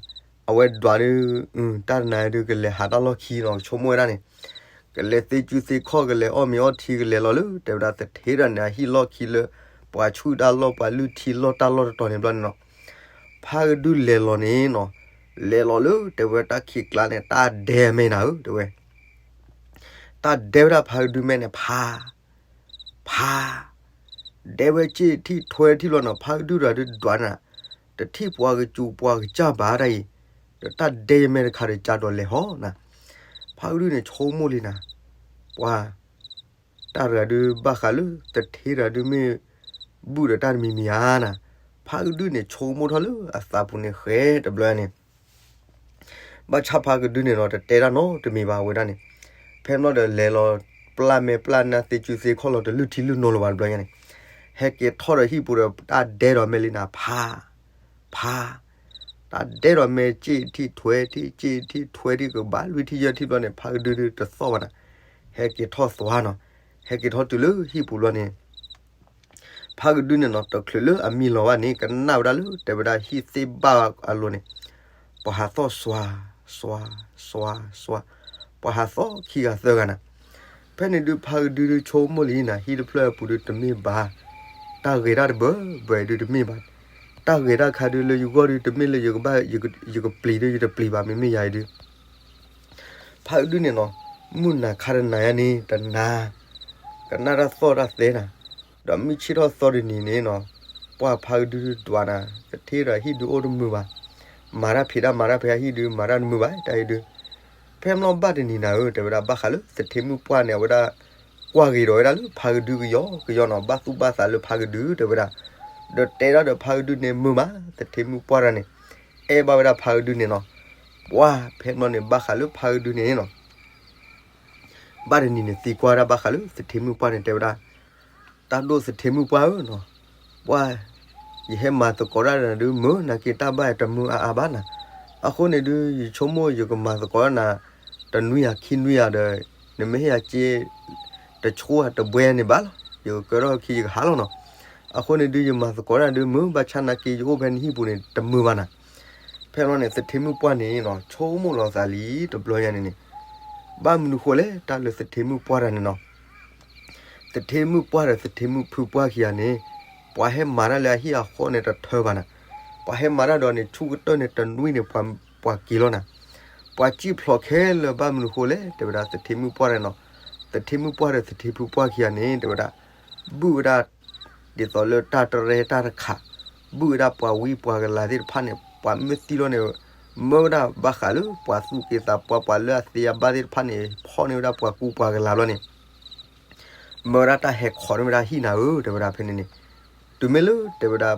အဝဲဒွးဒုး တၢ်တနၤဒုး ကလဲၤဟးတၢ်လီၢ်ခံနီၤ ကဆိကမိၣ်ဝဲဒၣ်န့ၣ်, ကလဲၤသ့စုသ့ခီၣ် ကလဲၤအီၣ်မ့ၤအီထံ ကလဲၤလီၤလၢ တဲဝဲဒၣ်သထ့တဂၤန့ၣ် အဟံၣ်လီၢ်ခံလၢ ပှၤဆူၣ်တၢ်လီၢ် ပှၤလုၢ်ထံလီၢ်တၢ်လီၢ်တတီၤန့ၣ်ဘျီန့ၣ်နီၤ, ဖးကဒုလဲၤလီၤန့ၣ်နီၤ, လဲၤလီၤလၢ တဲဝဲတၢ်ခံးကျါန့ၣ် တၢ်ဒဲမဲနၤဧၢ တဲဝဲ တၢ်ဒဲဝဲဒၣ်ဖးကဒုမဲန့ၣ် ဖး ဖး ဒဲဝဲစ့ၣ်ထံၣ်ထွဲထံၣ်လီၤနီၤ ဖးကဒုတဂၤဒုးဒွးနၤ, တထံၣ်ပှၤကစူၤပှၤကစၢ်ဘၣ်တၢ်အံၤ, ဒီးတၢ်ဒဲယမဲတခါဒီးကဒီးလဲၤဟီနၤ, ဖးကဒုန့ၣ်ဆိကမိၣ်လံနၤ, ပှၤ တၢ်တဂၤဒုးဘၣ်ဃးလၢ သထ့တဂၤဒုးမ့ၢ် ဘုၣ်ဒီးတၢ်တမံၤမံၤဧါနၤ, ဖးကဒုန့ၣ်ဆိကမိၣ်ထီၣ်လၢအသးပူၤန့ၣ်ဃဲတဘျီန့ၣ် ဘၣ်ဆၣ်ဖးကဒုန့ၣ်နီၤ တတဲတၢ်နီတမံၤဘၣ်ဝဲဒၣ်န့ၣ်, ဖဲမ့ၢ်ဒီးလဲၤလီၤ ပျၢ်မဲာ်ပျၢ်နါသ့စုသ့ခီၣ်လီၤ တလုၢ်ထံလုၢ်နိလၢၤဘၣ်တဘျီညါန့ၣ်, ဟဲက့ၤထီၣ်ဒီးဟံၣ်ပူၤဒီးတၢ်ဒဲဒီးမဲလံနၤ ဖး ဖး တၢ်ဒဲဒီးမဲစ့ၣ်ထံၣ်ထွဲထံၣ် စ့ၣ်ထံၣ်ထွဲထံၣ်ကဘၣ်လွံၢ်ထံၣ်ယဲၢ်ထံၣ်ဘျီန့ၣ် ဖးကဒုဒုးတသီၣ်ဘၣ်နၤ, ဟဲက့ၤထီၣ်သွါနီၤ, ဟဲက့ၤထီၣ်တုၤလၢဟံၣ်ပူၤဘျီန့ၣ် ဖးကဒုန့ၣ်နီၤ တချုးလၢအမံလီၤဘၣ်န့ၣ် ကနၣ်ဝဲဒၣ်လၢ တဲဝဲဒၣ်ဟံၣ်သ့ၣ်ဘၣ်အလိၤန့ၣ်, ပှၤဟးသီၣ်စွါ စွါ စွါ စွါ, ပှၤဟးသီၣ်ခံဂၤသၢဂၤနၤ, ဖဲန့ၣ်ဒုးဖးကဒုဒုးဆိကမိၣ်လံနၤ ဟံၣ်တဖျၢၣ်အပူၤဒုးတမ့ၢ်ဘၣ်, တၢ်ဂဲၤတၢ်တဘၢဘၢဒုးတမ့ၢ်ဘၣ်, တၢ်ဂဲၤတၢ်ခါဒုးလၢယဂီၢ်ဒုးတမ့ၢ်လၢယကဘၣ် ယကပျံၤဒုးယတပျံၤဘၣ် မ့မ့ၢ်ယၤအံၤဒုး ဖးကဒုန့ၣ်နီၤ, မုၢ်နၤခါတနၤယါန့ၣ် တနၤ, ကနၣ်တၢ်သီၣ်တၢ်သဲနၤ, ဒီးမုၢ်ဆ့ၣ်ထီၣ်သီတနံၤန့ၣ်နီၤ, ပှၤဖးကဒုဒုးဒွးနၤ, သထ့ဒီးဟံၣ်ဒုးအိၣ်တမုာ်ဘၣ်, မၤတၢ်ဖံးတၢ်မၤတၢ်ဖဲအဟံၣ်ဒုး မၤတၢ်တမုာ်ဘၣ် တၢ်အံၤဒုး, ဖဲမ့ၢ်ဘၣ်တနံၤနၤဧၢ တဲဝဲဒၣ်ဘၣ်ဃးလၢသထ့မုၣ်ပှၢ်န့ၣ် အဝဲဒၣ် ကွၢ်ဂ့ၤဒီးဝဲဒၣ်လၢဖးကဒုကယီကယီနီၤ ဘၣ်သူၣ်ဘၣ်သးလၢဖးကဒုတဲဝဲဒၣ်, ဒီးတဲဒၣ်ဒီးဖးကဒုန့ၣ်မုာ်မး သထ့မုၣ်ပှၢ်တဂၤန့ၣ်, အဲၣ်ဘၣ်ဝဲဒၣ်ဖးကဒုန့ၣ်နီၤ, ပှၤဖဲမ့ၢ်န့ၣ်ဘၣ်ဃးလၢဖးကဒုန့ၣ်နီၤ ဘၣ်တနံၤန့ၣ်သံကွၢ်ဒၣ်ဘၣ်ဃးလၢသထ့မုၣ်ပှၢ်န့ၣ် တဲဝဲဒၣ်, တၢ်ဒိၣ်သထ့မုၣ်ပှၢ်ဧၢနီၤ, ပှၤ ယဟဲမၤသကိးတၢ်ဒီးနၤဒုး မုာ်နာ်က့တၢ်ဘၣ်တမုာ်အါအါဘၣ်နၤ, အဃိန့ၣ်ဒုး ယဆိကမိၣ်ယကမၤသကိးတၢ်နၤ တနွံယၤခံနွံယၤဒီး နမ့ၢ်ဟ့ၣ်ယၤစ့ တဆှိဧါတဘှဲန့ၣ်ဘၣ်လီၤ, ယကကၢထီၣ်ခံယကဟးလီၤနီၤ, အဃိန့ၣ်ဒုး ယမၤသကိးတၢ်ဒုး မုာ်ဘၣ်ဆၣ်နာ်က့ ယအိၣ်ဖဲနဟံၣ်ပူၤန့ၣ် တမုာ်ဘၣ်နၤ ဖဲလီၤန့ၣ် သထ့မုၣ်ပှၢ်န့ၣ်နီၤ ဆိကမိၣ်လီၤသးလံတဘျီညါန့ၣ်န့ၣ်, ဘၣ်မနုၤဃိလဲၣ် တၢ်လၢသထ့မုၣ်ပှၢ်တဂၤန့ၣ်နီၤ, သထ့မုၣ်ပှၢ်ဒီးသထ့မုၣ်ဖုပှၢ်ခံဂၤန့ၣ်, ပှၤဟဲမၤတၢ်လၢအဟံၣ်အဃီန့ၣ်တထၢဘၣ်နၤ, ပှၤဟဲမၤတၢ်ဒီးန့ၣ် ဆူၣ်ကတၢၢ်န့ၣ်တနွံန့ၣ် ပှၤက့ၤလီၤနၤ, ပှၤစံၣ်ဖျိးခဲလၢာ်ဘၣ်မနုၤဃိလဲၣ် တဲဝဲဒၣ် သထ့မုၣ်ပှၢ်တဂၤနီၤ, သထ့မုၣ်ပှၢ်ဒီးသထ့ဖုပှၢ်ခံဂၤန့ၣ် တဲဝဲဒၣ် ဘုၣ်ဝဲဒၣ် ဒ်သိးလၢတၢ်တရဲတၢ်တခး, ဘုၣ်ဝဲဒၣ်ပှၤဝံပှၤကလၤသ့ၣ်တဖၣ်န့ၣ် ပှၤမ့ၢ်သံလီၤန့ၣ်, မၢဝဲဒၣ်ဘၣ်ဃးလၢပှၤသူၣ်က့သးပှၢ် ပှၤလၢအသ့အဘၣ်သ့ၣ်တဖၣ်န့ၣ် ဖီၣ်န့ၢ်ဝဲဒၣ်ပှၤကူပှၤကလၤဘျီန့ၣ်, မၢဝဲဒၣ်တၢ်ဟဲခိးန့ၢ်ဝဲဒၣ်ဟံၣ်နၤဧၢ တဲဝဲဒၣ်ဖဲန့ၣ်န့ၣ်, တုၤမ့ၢ်လၢတဲဝဲဒၣ်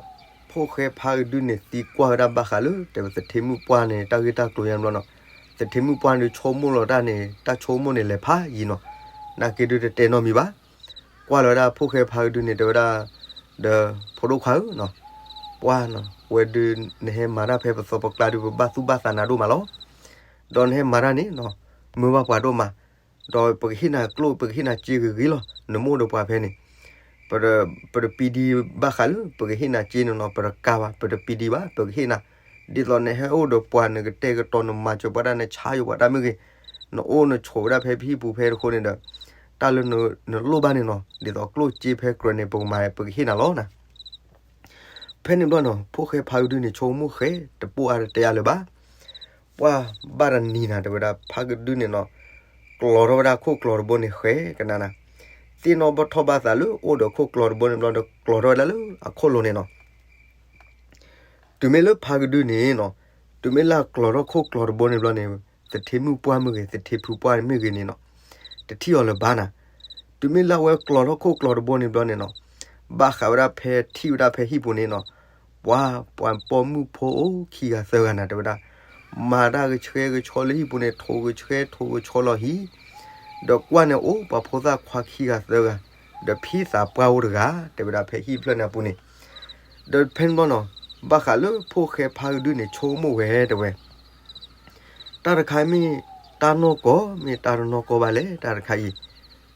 ဖိၣ်ဃဲဖးကဒုန့ၣ်သံကွၢ်ဝဲဒၣ်ဘၣ်ဃးလၢ တဲဝဲသထ့မုၣ်ပှၢ်န့ၣ် တၢ်ဂ့ၢ်တၢ်ကျိၤညါဘျီနီၤ, သထ့မုၣ်ပှၢ်န့ၣ်ဆိကမိၣ်လီၤတၢ်န့ၣ် တၢ်ဆိကမိၣ်န့ၣ်လဲၤဖးယံၤနီၤ, နာ်က့ဒုးတတဲနီတမံၤဘၣ် ကွၢ်လီၤဝဲဒၣ်ဖိၣ်ဃဲဖးကဒုန့ၣ် တဲဝဲဒၣ်, ဒီးဖိဒိၣ်ခွါဧၢနီၤ, ပှၤနီၤ ဝဲဒုး နဟဲမၤတၢ်ဖဲပသီပကျါဒုး ပဘၣ်သူၣ်ဘၣ်သးနၤဒိၣ်မးလီၤ. ဒီးနဟဲမၤတၢ်န့ၣ်နီၤ မၢဘၣ်ပှၤဒိၣ်မး, ဒီးပကဟ့ၣ်နၤကျိၣ် ပကဟ့ၣ်နၤစ့ဂ့ၤဂ့ၤလီၤ. နမ့ၢ်အိၣ်ဒီးပှၤဖဲန့ၣ် ပတပံဒံဘၣ်ဃးလၢ ပကဟ့ၣ်နၤစ့န့ၣ်နီၤ ပတကးဘၣ် ပတပံဒံဘၣ် ပကဟ့ၣ်နၤ, ဒ်သိးနဟဲအိၣ်ဒီးပှၤ နကတဲာ်ကတီၤ နမၤစၢၤပှၤဒၣ် နဆါယိၤပှၤတၢ်မ့ၢ်ဂ့ၤ, နအိၣ်နဆိးဝဲဒၣ်ဖဲပဟံၣ်ပူၤဖဲတဃိန့ၣ်ဒီး တၢ်လၢနလိၣ်ဘၣ်န့ၣ်နီၤ ဒ်သိးကျိၣ်စ့ဖဲကြၢးန့ၣ် ပကမၤ ပကဟ့ၣ်နၤလီၤနၤ. ဖဲန့ၣ်ဘျီနီၤ ဖိၣ်ဃဲဖါကဒုန့ၣ် ဆိကမိၣ်ဃဲ တပိၢ်အါတတဲအါလၢၤဘၣ်. ပှၤဘၣ်တနံၤနၤ တဲဝဲဒၣ် ဖါကဒုန့ၣ်နီၤ ကျီၤထီၣ်ဝဲဒၣ်ခိၣ်ကျီၤတဘိန့ၣ် ဃဲကနၤနၤ, သ့ၣ်နီၣ်ဘၣ်ထီၣ်ဘၣ်သးလၢအိၣ်ဒီးခိၣ်ကျီၤတဘိန့ၣ်ဘျီဒီး ကျီၤထီၣ်ဝဲဒၣ်လၢအခိၣ်လိၤန့ၣ်နီၤ. တုၤမ့ၢ်လၢဖါကဒုန့ၣ်နီၤ တုၤမ့ၢ်လၢအကျီၤထီၣ်ခိၣ်ကျီၤတဘိန့ၣ်ဘျီန့ၣ် သထ့မုၣ်ပှၢ်မ့ၢ်ဂ့ၤ သထ့ဖုပှၢ်မ့ၢ်ဂ့ၤန့ၣ်နီၤ တထံၣ်အီၤလၢၤဘၣ်နၤ. တုၤမ့ၢ်လၢအဝဲကျီၤထီၣ်ခိၣ်ကျီၤတဘိန့ၣ်ဘျီန့ၣ်နီၤ ဘၣ်ဃးဝဲဒၣ်ဖဲထံၣ်ဝဲဒၣ်ဖဲဟံၣ်ပူၤန့ၣ်နီၤ ပှၤ ပှၤပိာ်မုၣ်ဖိအိၣ်ခံဂၤသၢဂၤနၤ တဲဝဲဒၣ် မၤတၢ်ကဆှဲကဆှီလၢဟံၣ်ပူၤန့ၣ် ထိးကဆှဲထိးကဆှီလီၤဟံၣ်, ဒီးကွၢ်န့ၣ်အိၣ် ပှၤဖိသၣ်ခွါခံဂၤသၢဂၤ, ဒီးဖံသးပှၢ်အိၣ်တဂၤ တဲဝဲဒၣ်ဖဲဟံၣ်ဖျၢၣ်န့ၣ်အပူၤန့ၣ်, ဒီးဖဲန့ၣ်ဘျီနီၤ ဘၣ်ဃးလၢဖိၣ်ဃဲဖါကဒုန့ၣ် ဆိကမိၣ်ဝဲတဲဝဲ တၢ်တခါမ့ၢ်တၢ်နီၢ်ကီၢ် မ့ၢ်တၢ်တနီၢ်ကီၢ်ဘၣ်လဲၣ် တၢ်တခါအံၤ.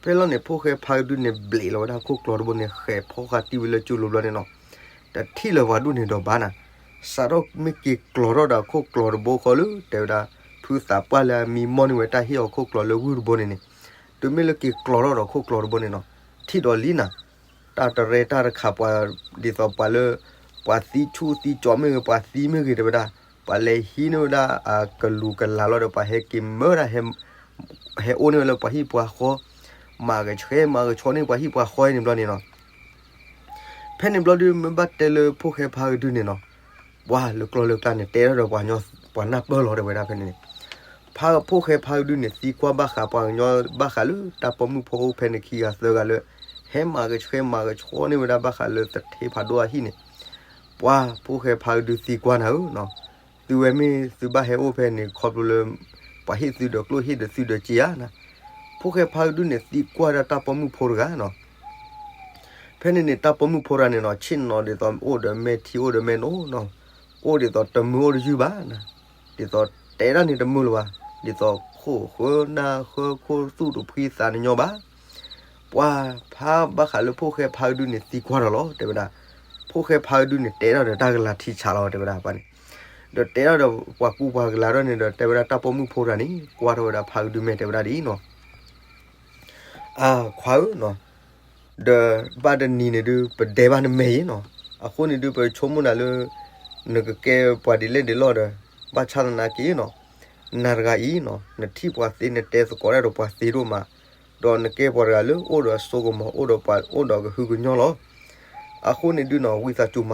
ဖဲလီၤန့ၣ် ဖိၣ်ဃဲဖါကဒုန့ၣ် ဘျဲးလီၤဝဲဒၣ်ခိၣ်ကျီၤတဘိန့ၣ် ဃဲးဖီဃာ်တံၢ်ဝဲလၢကၠိလိၤဘျီန့ၣ်နီၤ, တထံၣ်လၢၤပှၤဒူၣ်န့ၣ်ဒီးဘၣ်နၤ, စးထီၣ်မ့ၢ်က့ၤကျီၤထီၣ်ဒီးခိၣ်ကျီၤတဘိဃီလၢ တဲဝဲဒၣ် ဖုသးပှၢ်လၢအမံမီၢ်န့ၢ်ဝဲတၢ်ဟ့ၣ်အီၤခိၣ်ကျီၤလၢဂုၢ်တဘိန့ၣ်န့ၣ်, တုၤမ့ၢ်လၢက့ၤကျီၤထီၣ်ဒီးခိၣ်ကျီၤတဘိန့ၣ်နီၤ, ထံၣ်ဒီးလံနၤ တၢ်တရဲတၢ်တခါပှၤ ဒ်သိးပှၤလၢ ပှၤသံဆူၣ်သံကၠီမ့ၢ်ဂ့ၤ ပှၤသံမ့ၢ်ဂ့ၤ တဲဝဲဒၣ် ပှၤလဲၤဟံးန့ၢ်ဝဲဒၣ်အကလူးကလၤလီၤဒီး ပှၤဟဲက့ၤမၢဒၣ် ဟဲအိၣ်န့ၢ်ဝဲလၢပှၤဟံၣ်ပှၤဃီ, မၤကဆှဲမၤကဆှီန့ၢ်ပှၤဟံၣ်ပှၤဃီအံၤန့ၣ်ဘျီန့ၣ်နီၤ. ဖဲန့ၣ်ဘျီဒုး မ့ၢ်ဘၣ်တဲလၢဖိၣ်ဃဲဖါကဒုန့ၣ်နီၤ, ပှၤလၢကျီၢ်လၢကျါန့ၣ် တဲထီၣ်ဒီးပှၤညီ ပှၤနၢ်ပၢၢ်လီၤ တဲဝဲဒၣ်ဖဲန့ၣ်န့ၣ်, ဖါဖိၣ်ဃဲဖါကဒုန့ၣ် သံကွၢ်ဘၣ်ဃးပှၤကညီ ဘၣ်ဃးလၢတၢ်ပိာ်မုၣ်ဖိအိၣ်ဖဲန့ၣ်ခံဂၤသၢဂၤလၢ ဟဲမၤကဆှဲမၤကဆှီန့ၢ်ဝဲဒၣ်ဘၣ်ဃးလၢသထ့ဖးဒိၣ်အဟံၣ်န့ၣ်, ပှၤဖိၣ်ဃဲဖါကဒုသံကွၢ်နၤဧၢနီၤ, သုဝဲမ့ၢ်သုဘၣ်ဟဲအိၣ်ဖဲန့ၣ် ခီဖျိလၢ ပှၤဟ့ၣ်သုဒီးကျိၣ်ဟ့ၣ်ဒီးသုဒီးစ့ဧါနၤ. ဖိၣ်ဃဲဖါကဒုန့ၣ် သံကွၢ်ဒၣ်တၢ်ပိာ်မုၣ်ဖိတဂၤနီၤ. ဖဲန့ၣ်န့ၣ် တၢ်ပိာ်မုၣ်ဖိတဂၤန့ၣ်နီၤ ဆ့ၣ်နီၤဒ်သိးအိၣ်ဒီးမဲာ်ထံအိၣ်ဒီးမဲာ်နိနီၤ, အိၣ်ဒ်သိးတမုာ်အိၣ်တယုၢ်ဘၣ်နၤ, ဒ်သိးတဲဒၣ်န့ၣ်တမုာ်လၢၤဘၣ်, ဒ်သိးခိၣ်ဃၢနၢ်ဃၢခိၣ်သူၣ်တဖှံသးနညီဘၣ်. ပှၤဖးဘၣ်ဃးလၢဖိၣ်ဃဲဖါကဒုန့ၣ် သံကွၢ်ဒီးလီၤ တဲဝဲဒၣ်, ဖိၣ်ဃဲဖါကဒုန့ၣ် တဲထီၣ်ဒီးတၢ်ကလၤထံဆးလီၤ တဲဝဲဒၣ်ပှၤန့ၣ်, ဒီးတဲထီၣ်ဒီးပှၤကူပှၤကလၤထီၣ်န့ၣ်ဒီး တဲဝဲဒၣ်တၢ်ပိာ်မုၣ်ဖိတဂၤန့ၣ် ကွၢ်ထီၣ်ဝဲဒၣ်ဖါကဒုမဲာ် တဲဝဲဒၣ်ဒ်အံၤနီၤ. အခွါဧၢနီၤ, ဒီးဘၣ်တနံၤန့ၣ်ဒုး ပဒဲဘၣ်နမဲာ်အံၤနီၤ, အဃိန့ၣ်ဒုး ပဆိကမိၣ်နၤလၢ နကကဲပှၤဒ်လဲၣ်ဒ်လဲၣ်ဒီး ဘၣ်ဆၣ်သနာ်က့နီၤ, နၤတဂၤအံၤနီၤ နထံၣ်ပှၤသ့ နတဲသကိးတၢ်ဒီးပှၤသ့ဒိၣ်မး, ဒီးနကဲပှၤတဂၤလၢအိၣ်ဒီးအစိကမီၤ အိၣ်ဒီးပှၤအိၣ်ဒီးကဟုကညီၢ်လီၤ. အဃိန့ၣ်ဒုးနီၤ ဝံသးစူၤမ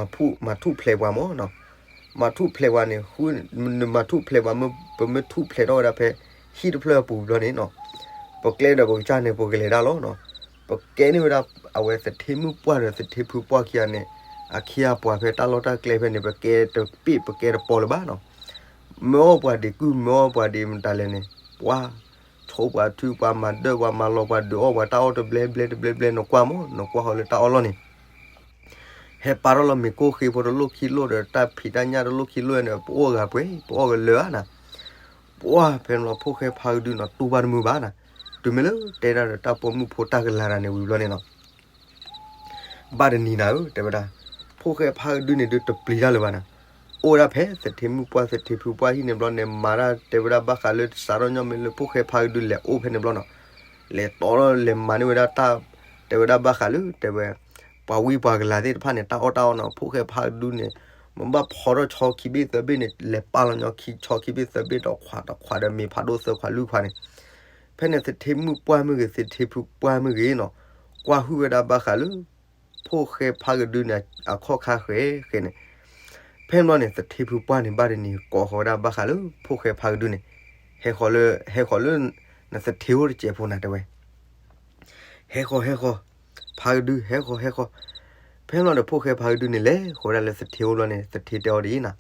ၤထူၣ်ဖျဲးပှၤမၢ်နီၤ, မၤထူၣ်ဖျဲးပှၤန့ၣ် နမၤထူၣ်ဖျဲးပှၤ ပမ့ၢ်ထူၣ်ဖျဲးထီၣ်ဝဲဒၣ်ဖဲ ဟံၣ်တဖျၢၣ်အပူၤဘျီန့ၣ်နီၤ, ပကျဲဒီးပကစၢ်န့ၣ် ပကလဲၤဒၣ်လီၤနီၤ, ပကဲန့ၢ်ဝဲဒၣ် အဝဲသထ့မုၣ်ပှၢ်ဒီးသထ့ဖုပှၢ်ခံဂၤန့ၣ် အခ့အပှၤဖဲတၢ်လီၢ်တၢ်ကျဲဖဲန့ၣ် ပကဲတပ့ၢ်ပကဲတပီၤလၢၤဘၣ်နီၤ, မၢအီၣ်ပှၤဒံးကုၢ် မၢအီၣ်ပှၤဒံးမတၤလဲၣ်န့ၣ် ပှၤ ဆိပှၤထုပှၤမၤဒၢပှၤမၤလီၤပှၤဒုးအီၣ်ပှၤ တၢ်အီၣ်တဘျဲဘျဲတဘျဲဘျဲ နကွၢ်မၢ် နကွၢ်ဃီၤလၢတၢ်အီၣ်လီၢ်န့ၣ် ဟဲပာ်ထီၣ်လီၤမ့ၤကိၢ်ဃ့ဖိတလိၣ်ခံလိၣ်ဒီး တၢ်ဖံးတၢ်ညၣ်တလိၣ်ခံလိၣ်န့ၣ် ပအိၣ်ဂၤပှဲၤ ပအိၣ်ကလၢာ်ဧါနၤ, ပှၤဖဲန့ၣ်လီၤ ဖိၣ်ဃဲဖါကဒုနီၤ တူၢ်ဘၣ်တမုာ်ဘၣ်နၤ, တုၤမ့ၢ်လၢတဲဒၣ်ဒီးတၢ်ပိာ်မုၣ်ဖိတၢ်ကလၤတၢ်န့ၣ်ဝံၤဘျီန့ၣ်နီၤ ဘၣ်တနံၤနၤဧၢ တဲဝဲဒၣ်, ဖိၣ်ဃဲဖါကဒုန့ၣ်ဒုးတပျံၤတၢ်လၢၤဘၣ်နၤ, အိၣ်ဝဲဒၣ်ဖဲသထ့မုၣ်ပှၢ်သထ့ဖုပှၢ်ဟံၣ်န့ၣ်ဘျီန့ၣ် မၤတၢ်တဲဝဲဒၣ်ဘၣ်ဃးလၢတစးထီၣ်ညီမ့ၢ်လၢဖိၣ်ဃဲဖါကဒုလဲၤအိၣ်ဖဲန့ၣ်ဘျီနီၤ, လဲၤတီထီၣ်လဲၤမၤန့ၢ်ဝဲဒၣ်တၢ် တဲဝဲဒၣ်ဘၣ်ဃးလၢ တဲဝဲ ပှၤဝံပှၤကလၤသ့ၣ်တဖၣ်န့ၣ် တၢ်အီၣ်တၢ်အီနီၤ ဖိၣ်ဃဲဖါကဒုန့ၣ် မ့ၢ်ဘၣ်ဖီထီၣ်ဆီခံဘ့ၣ်သၢဘ့ၣ်န့ၣ် လဲၤပာ်လီၤညီခံဆီခံဘ့ၣ်သၢဘ့ၣ် တခွးတခွးဒီးမ့ၤဖးဒိၣ်သၢခွးလွံၢ်ခွးန့ၣ်, ဖဲန့ၣ်သထ့မုၣ်ပှၢ်မ့ၢ်ဂ့ၤ သထ့ဖုပှၢ်မ့ၢ်ဂ့ၤနီၤ ကွၢ်ဟုၣ်ဝဲဒၣ်ဘၣ်ဃးလၢ ဖိၣ်ဃဲဖါကဒုန့ၣ် အခီၣ်ခါဃဲဃဲန့ၣ်, ဖဲန့ၣ်ဘျီန့ၣ် သထ့ဖုပှၢ်န့ၣ် ဘၣ်တနံၤကိးဃီၤဝဲဒၣ်ဘၣ်ဃးလၢ ဖိၣ်ဃဲဖါကဒုန့ၣ် ဟဲဃီၤလၢ ဟဲဃီၤလၢ နသထ့အိၣ်တစဲးဖိနၤတဲဝဲ ဟဲဃီၤဟဲဃီၤ, ဖါကဒုဟဲဃီၤဟဲဃီၤ, ဖဲန့ၣ်ဘျီဒီး ဖိၣ်ဃဲဖါကဒုန့ၣ် လဲၤဃီၤဝဲဒၣ်လၢသထ့အိၣ်ဘျီန့ၣ် သထ့တဲအီၤဒ်အံၤနၤ,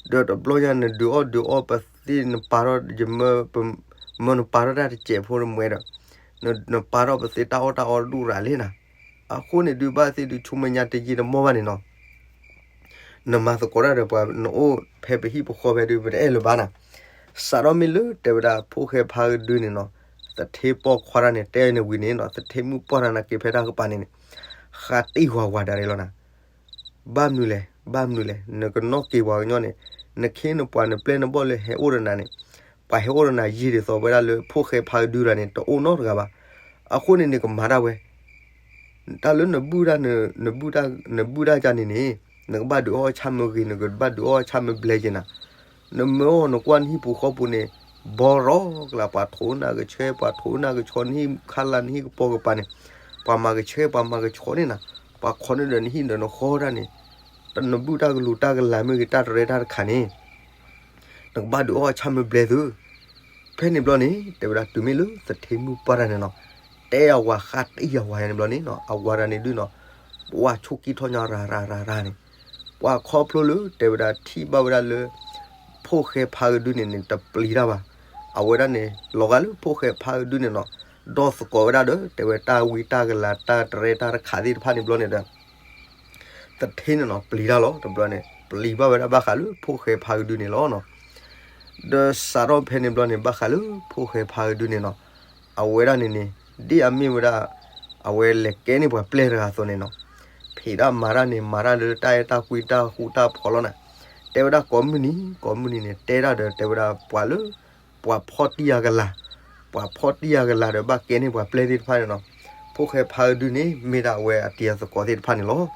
ဒီးတဘျီညါနဒုးအီၣ်ဒုးအီပသ့ၣ် နပာ်ထီၣ်ယမၢ မၢနပာ်ထီၣ်တၢ်တစဲးဖိတမှဲဒီး နပာ်ထီၣ်ပသ့ၣ်တၢ်အီၣ်တၢ်အီဒူၣ်ရၤလံနၤ, အဃိန့ၣ်ဒုးဘၣ်သ့ၣ်ဒုးဆူမဲာ်ညါတယံာ်တမီၢ်ဘၣ်န့ၣ်နီၤ နမၤသကိးတၢ်ဒီးပှၤ နအိၣ်ဖဲပဟံၣ်ပဃီဖဲဒုး ပတအဲၣ်လၢၤဘၣ်နၤ. စးထီၣ်မ့ၢ်လၢတဲဝဲဒၣ် ဖိၣ်ဃဲဖါကဒုန့ၣ်နီၤ, သထ့ပီၢ်ခွါတၢ်န့ၣ် တဲန့ၣ်ဝံၤန့ၣ်နီၤ, သထ့မုၣ်ပှၢ်တၢ်နာ်က့ၤဖဲတၢ်ကပၤန့ၣ်န့ၣ်, ဃါတံၢ်ဝးဝးဒၣ်လဲာ်လီၤနၤ. ဘၣ်မနုၤလဲၣ်, ဘၣ်မနုၤလဲၣ်, နကနီၣ်က့ၤပှၤကညီန့ၣ်, နခ့နပှၤနပျဲၢ်နဘီၣ်လၢဟဲအိၣ်ဒီးနၤန့ၣ်, ပှၤဟဲအိၣ်ဒီးနၤယံာ်ဒ်သိးဝဲဒၣ်လၢ ဖိၣ်ဃဲဖါကဒုတဂၤန့ၣ် တအိၣ်နီတဂၤဘၣ်. အဃိန့ၣ်န့ၣ် ကမၤတၢ်ဝဲ တၢ်လၢနဘုၣ်တၢ်, နဘုၣ်တၢ်, နဘုၣ်တၢ်ကန့ၣ်န့ၣ်, နကဘၣ်ဒုးအီၣ်ဆၣ်မၢဂ့ၤ, နကဘၣ်ဒုးအီၣ်ဆၣ်မၢဘျဲက့ၤနၤ. နမၢအီၤ နကွၢ်နဟံၣ်ပူၤဃီပူၤန့ၣ်, ဘီရီကျါ ပှၤထိးနၢ်ကဆှဲ, ပှၤထိးနၢ်ကဆီ, နဟံၣ်ခါလၢ် နဟံၣ်ကပီၤကပၤန့ၣ်, ပှၤမၤကဆှဲ ပှၤမၤကဆီန့ၢ်နၤ, ပှၤခိးန့ၢ်ဒီးနဟံၣ်ဒီးနဃီတၢ်န့ၣ်, နဘုၣ်တၢ်ကလူၤတၢ်ကလၤမ့ၢ်ဂ့ၤ, တၢ်တရဲတၢ်တခါန့ၣ် နကဘၣ်ဒုးအီၣ်ဆၣ်မၢဘျဲသု. ဖဲန့ၣ်ဘျီန့ၣ် တဲဝဲဒၣ်တုၤမ့ၢ်လၢသထ့မုၣ်ပှၢ်တၢ်န့ၣ်နီၤ, တဲအဝၤဃါတံၢ်အဝၤန့ၣ်ဘျီန့ၣ်နီၤ, အဝၤတၢ်န့ၣ်ဒုးနီၤ, ပှၢ်ဆိၣ်ကံၢ်ထီၣ်ညီရၤရၤရၤရၤန့ၣ်, ပှၤခီဖျိလၢတဲဝဲဒၣ်ထံၣ်ဘၣ်ဝဲဒၣ်လၢ ဖိၣ်ဃဲဖါကဒုန့ၣ်န့ၣ် တပျံၤတၢ်ဘၣ်. အဝဲဒၣ်န့ၣ် လီၤဂာ်လၢဖိၣ်ဃဲဖါကဒုန့ၣ်နီၤ, ဒီးသကိးဝဲဒၣ်ဒီး တဲဝဲတၢ်ဝံတၢ်ကလၤ တၢ်တရဲတၢ်တခါသ့ၣ်တဖၣ်န့ၣ်ဘျီန့ၣ်ဒီး သထ့န့ၣ်နီၤ ပျံၤတၢ်လီၤ. တဘျီန့ၣ် ပျံၤဘၣ်ဝဲဒၣ်ဘၣ်ဃးလၢဖိၣ်ဃဲဖါကဒုန့ၣ်လီၤနီၤ. ဒီးစးထီၣ်ဖဲန့ၣ်ဘျီန့ၣ် ဘၣ်ဃးလၢဖိၣ်ဃဲဖါကဒုန့ၣ်နီၤ, အဝဲဒၣ်န့ၣ်န့ၣ် ဒ်အမ့ၢ်ဝဲဒၣ် အဝဲလဲၤကဲန့ၢ်ပှၤပျဲၢ်တဂၤအသိးန့ၣ်နီၤ, ဖံးတၢ်မၤတၢ်န့ၣ် မၤတၢ်လၢတၢ်အဲၣ်တၢ်ကွံတၢ်ဃူတၢ်ဖိးလီၤနၤ. တဲဝဲဒၣ်ကိးမုၢ်နံၤ ကိးမုၢ်နံၤန့ၣ် တဲဒၣ်ဒီးတဲဝဲဒၣ်ပှၤလၢ ပှၤဖီၣ်တံၢ်အကလၤ, ပှၤဖီၣ်တံၢ်အကလၤဒီးဘၣ်ကဲန့ၢ်ပှၤပျဲၢ်သ့ၣ်တဖၣ်န့ၣ်နီၤ, ဖိၣ်ဃဲဖါကဒုန့ၣ် မ့ၢ်ဒၣ်အဝဲအတံၤအသကိးသ့ၣ်တဖၣ်န့ၣ်လီၤ.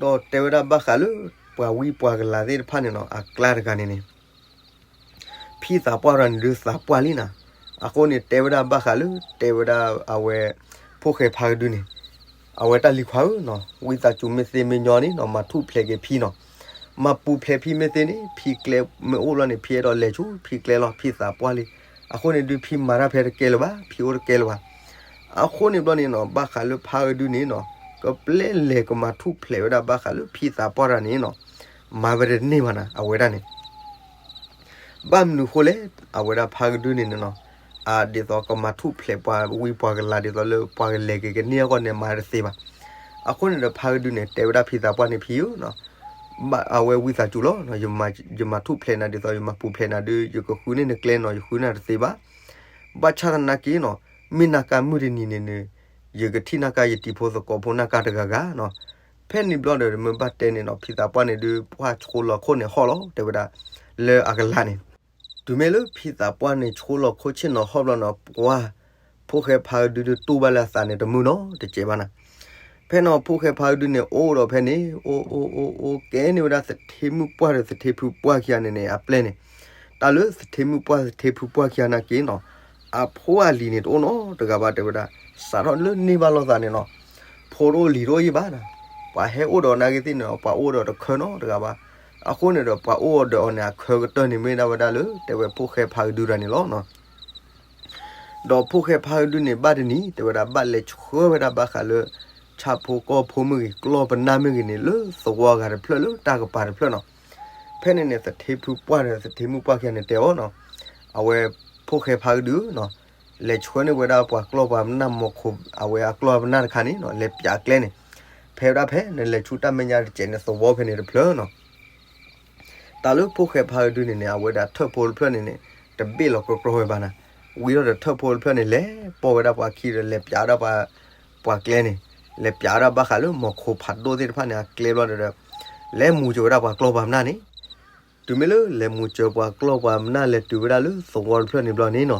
ဒီးတဲဝဲဒၣ်ဘၣ်ဃးလၢ ပှၤဝံပှၤကလၤသ့ၣ်တဖၣ်န့ၣ်နီၤ အကျါတဂၤန့ၣ်န့ၣ် ဖံသးပှၢ်တဂၤန့ၣ်ဒုးသးပှၢ်လံနၤ. အဃိန့ၣ် တဲဝဲဒၣ်ဘၣ်ဃးလၢ တဲဝဲဒၣ်အဝဲ ဖိၣ်ဃဲဖါကဒုန့ၣ်, အဝဲတၢ်လံၤခွါဧၢနီၤ, ဝံသးစူၤမ့ၢ်သ့မ့ၢ်ညီန့ၣ်နီၤ မၤထူၣ်ဖျဲးက့ၤဖံနီၤ, မၤပူၤဖျဲးဖံမ့ၢ်သ့န့ၣ် ဖံကျဲမ့ၢ်အိၣ်လီၤန့ၣ် ဖံအဲၣ်ဒိးလဲၤဆူဖံကျဲလီၤ, ဖံသးပှၢ်လံ. အဃိန့ၣ်ဒုး ဖံမၤတၢ်ဖဲတကဲလၢၤဘၣ်, ဖံအိၣ်တကဲလၢၤဘၣ်. အဃိန့ၣ်ဘျီန့ၣ်နီၤ ဘၣ်ဃးလၢဖါကဒုန့ၣ်နီၤ ကပျဲလဲၤကမၤထူၣ်ဖျဲးဝဲဒၣ်ဘၣ်ဃးလၢဖံသးပှၢ်တဂၤန့ၣ်နီၤ, မၤဝဲတန့ၢ်ဘၣ်နၤ အဝဲဒၣ်န့ၣ် ဘၣ်မနုၤဃိလဲၣ်, အဝဲဒၣ်ဖါကဒုန့ၣ်န့ၣ်နီၤ, အဒ်သိးကမၤထူၣ်ဖျဲးပှၤဝံပှၤကလၤဒ်သိးလၢပှၤကလဲၤက့ၤကန့ၢ်အဂီၢ်န့ၣ် မၤတသ့ဘၣ်. အဃိန့ၣ်ဒီးဖါကဒုန့ၣ် တဲဝဲဒၣ်ဖံသးပှၢ်န့ၣ် ဖံဧၢ, ဘၣ်အဝဲဝံသးစူၤလီၤ, ယမၤထူၣ်ဖျဲးနၤဒ်သိး ယမၤပူၤဖျဲးနၤဒုး ယကဃုန့ၢ်နကျဲနီၤ ယဃုန့ၢ်တသ့ဘၣ်. ဘၣ်ဆၣ်သနာ်က့နီၤ မ့ၢ်နၤကါမုၢ်တနံၤန့ၣ်န့ၣ် ယကထံၣ်နၤကါယတံၤဖိသကိးဖိနၤကါတဂၤဂၤနီၤ. ဖဲန့ၣ်ဘျီဒီး မ့ၢ်ဘၣ်တဲန့ၣ်နီၤ ဖံသးပှၢ်န့ၣ်ဒုး ပှၢ်ဆိလီၤခိၣ်န့ၣ်ဟီၣ်လီၤ တဲဝဲဒၣ် လၢအကလၤန့ၣ် တုၤမ့ၢ်လၢဖံသးပှၢ်န့ၣ် ဆိလီၤခိၣ်ဆ့ၣ်နီၤဟီၣ်ဘျီနီၤ ပှၤ ဖိၣ်ဃဲဖါကဒုဒုးတူၢ်ဘၣ်လၢအသးန့ၣ် တမုာ်နီတစဲးဘၣ်နၤ. ဖဲနီၤ ဖိၣ်ဃဲဖါကဒုန့ၣ် အိၣ်ဒီးဖဲန့ၣ် အိၣ်အိၣ်အိၣ်အိၣ် ကဲန့ၢ်ဝဲဒၣ်သထ့မုၣ်ပှၢ်ဒီးသထ့ဖုပှၢ်ခံဂၤန့ၣ်န့ၣ် အပျဲၢ်န့ၣ်, တၢ်လၢသထ့မုၣ်ပှၢ်သထ့ဖုပှၢ်ခံဂၤနာ်က့နီၤ အဖိအလံၤန့ၣ် တအိၣ်နီတဂၤဘၣ် တဲဝဲဒၣ် စးထီၣ်လၢန့ၢ်ဘၣ်လိာ်သးန့ၣ်နီၤ ဖိတအိၣ်လံၤတအိၣ်ယံၢ်ဘၣ်နၤ. ပှၤဟဲအိၣ်ဒီးနာ်က့သ့ၣ်န့ၣ် ပှၤအိၣ်ဒီးတခၢနီတဂၤဘၣ်. အဃိန့ၣ်ဒီး ပှၤအိၣ်ဒီးအီၤန့ၣ် အခၢကတၢၢ်န့ၣ် မ့ၢ်ဒၣ်ဝဲဒၣ်လၢ တဲဝဲဖိၣ်ဃဲဖါကဒုတဂၤန့ၣ်လီၤ. ဒီးဖိၣ်ဃဲဖါကဒုန့ၣ် ဘၣ်တနံၤ တဲဝဲဒၣ် ဘၣ်လဲၤဆှၢဝဲဒၣ်ဘၣ်ဃးလၢ ဆၣ်ဖိကီၢ်ဖိမ့ၢ်ဂ့ၤ ကျီၢ်ပနၢ်မ့ၢ်ဂ့ၤန့ၣ် လၢသဝီဂၤတဖျၢၣ်လၢတၢ်ကပၤတဖျၢၣ်နီၤ. ဖဲန့ၣ်န့ၣ် သထ့ဖုပှၢ်ဒီးသထ့မုၣ်ပှၢ်ခံဂၤန့ၣ်တဲအီၤနီၤ, အဝဲဖိၣ်ဃဲဖါကဒုနီၤ, လဲၤဆှၢန့ၢ်ဝဲဒၣ်ပှၤကျီၢ်ပှၤပနၢ်မီၤခိၣ် အဝဲအကျီၢ်ပနၢ်တခါန့ၣ်နီၤ လဲၤပၠးကျဲန့ၣ်, ဖဲဝဲဒၣ်ဖဲနလဲၤဆူတၢ်မဲာ်ညါတစဲးန့ၣ် သဝီဖဲန့ၣ်တဖျၢၣ်နီၤ. တၢ်လၢဖိၣ်ဃဲဖါကဒုန့ၣ်န့ၣ် အဝဲဒၣ်ထၢၣ်ဖိတဖျၢၣ်န့ၣ်န့ၣ် တဘ့ၣ်လီၤကြီကြီဝဲဘၣ်နၤ. ဝံၤဒီးထၢၣ်ဖိတဖျၢၣ်န့ၣ် လဲၤပိာ်ဝဲဒၣ်ပှၤခံဒီး လဲၤပၠးဝဲဒၣ်ပှၤကျဲန့ၣ်, လဲၤပၠးဝဲဒၣ်ဘၣ်ဃးလၢမီၤခိၣ်ဖးဒိၣ်သ့ၣ်တဖၣ်န့ၣ် အကျဲဘျီဒီး လဲၤမူၤစၢၤဝဲဒၣ်ပှၤကျီၢ်ပှၤပနၢ်န့ၣ်. တုၤမ့ၢ်လၢလဲၤမူၤစၢၤပှၤကျီၢ်ပှၤပနၢ် လဲၤတုၤဝဲဒၣ်လၢသဝီတဖျၢၣ်န့ၣ်ဘျီန့ၣ်နီၤ,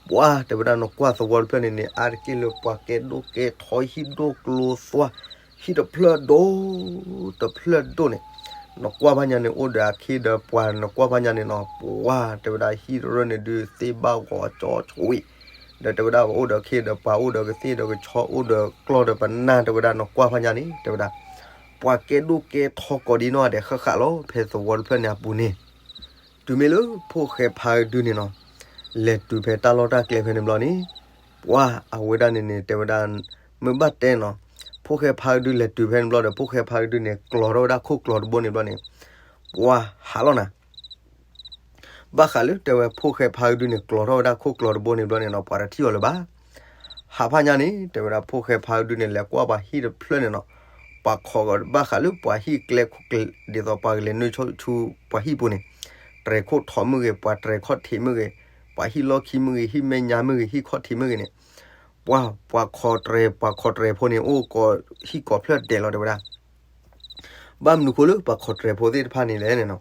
ပှၤတဲဝဲဒၣ်နကွၢ်သဝီတဖျၢၣ်န့ၣ်န့ၣ် အါတက့ၢ်လၢပှၤကဲဒိၣ်ကဲထီ ဟံၣ်ဒိၣ်ကျိသွါ, ဟံၣ်တဖျၢၣ်ဒိၣ် တဖျၢၣ်ဒိၣ်န့ၣ်, နကွၢ်ဖးညါန့ၣ် အိၣ်ဒီးအခ့ဒီးပှၤ နကွၢ်ဖးညါန့ၣ်နီၤ ပှၤတဲဝဲဒၣ်ဟံၣ်တဖျၢၣ်န့ၣ်ဒုးသ့ဘၣ်ဂီၤကၠီဆွံ, ဒီးတဲဝဲဒၣ်အိၣ်ဒီးအခ့ဒီးပှၤ အိၣ်ဒီးကသ့ၣ်ဒီးကဆီ အိၣ်ဒီးကျီၢ်ဒီးပနၢ် တဲဝဲဒၣ်နကွၢ်ဖးညါန့ၣ် တဲဝဲဒၣ် ပှၤကဲဒိၣ်ကဲထီကိးဒံနီၢ်ဂၤဒဲးဃၣ်ဃၣ်လီၤ ဖဲသဝီတဖျၢၣ်န့ၣ်အပူၤန့ၣ်. တုၤမ့ၢ်လၢဖိၣ်ဃဲဖါကဒုန့ၣ်နီၤ, လဲၤတုၤဖဲတၢ်လီၢ်တၢ်ကျဲဖဲန့ၣ်ဘျီန့ၣ်, ပှၤအဝဲဒၣ်န့ၣ်န့ၣ် တဲဝဲဒၣ် မ့ၢ်ဘၣ်တဲနီၤ, ဖိၣ်ဃဲဖါကဒုလဲၤတုၤဖဲန့ၣ်ဘျီဒီး ဖိၣ်ဃဲဖါကဒုန့ၣ် ကျီၤထီၣ်ဝဲဒၣ်ခိၣ်ကျီၤတဘိန့ၣ်ဘျီန့ၣ်, ပှၤဟးလီၤနၤ ဘၣ်ဃးလၢတဲဝဲဖိၣ်ဃဲဖါကဒုန့ၣ် ကျီၤထီၣ်ဝဲဒၣ်ခိၣ်ကျီၤတဘိန့ၣ်ဘျီန့ၣ်နီၤ ပှၤတထံၣ်အီၤလၢၤဘၣ်. ဟးဖးညါန့ၣ် တဲဝဲဒၣ်ဖိၣ်ဃဲဖါကဒုန့ၣ် လဲၤကွၢ်ပှၤဟံၣ်တဖျၢၣ်န့ၣ်နီၤ, ပာ်ခီၣ်ဘၣ်ဃးလၢပှၤဟံၣ်ကျဲ ဒ်သိးပှၤကလဲၤနုာ်ဆူပှၤဟံၣ်ပူၤန့ၣ်, တြဲၤခိၣ်ထီၣ်မ့ၢ်ဂ့ၤ, ပှၤတြဲၤခီၣ်ထံးမ့ၢ်ဂ့ၤ, ပှၤဟံၣ်လီၢ်ခံမ့ၢ်ဂ့ၤ, ဟံၣ်မဲာ်ညါမ့ၢ်ဂ့ၤ, ဟံၣ်ခီၣ်ထံးမ့ၢ်ဂ့ၤန့ၣ်, ပှၤ ပှၤခီၣ်တြဲၤ ပှၤခီၣ်တြဲၤဖိန့ၣ် အိၣ်ကိးဟံၣ်ကိးဖျၢၣ်ဒဲးလီၤ တဲဝဲဒၣ်. ဘၣ်မနုၤဃိလၢပှၤခီၣ်တြဲၤဖိသ့ၣ်တဖၣ်န့ၣ်လဲၣ်န့ၣ်နီၤ,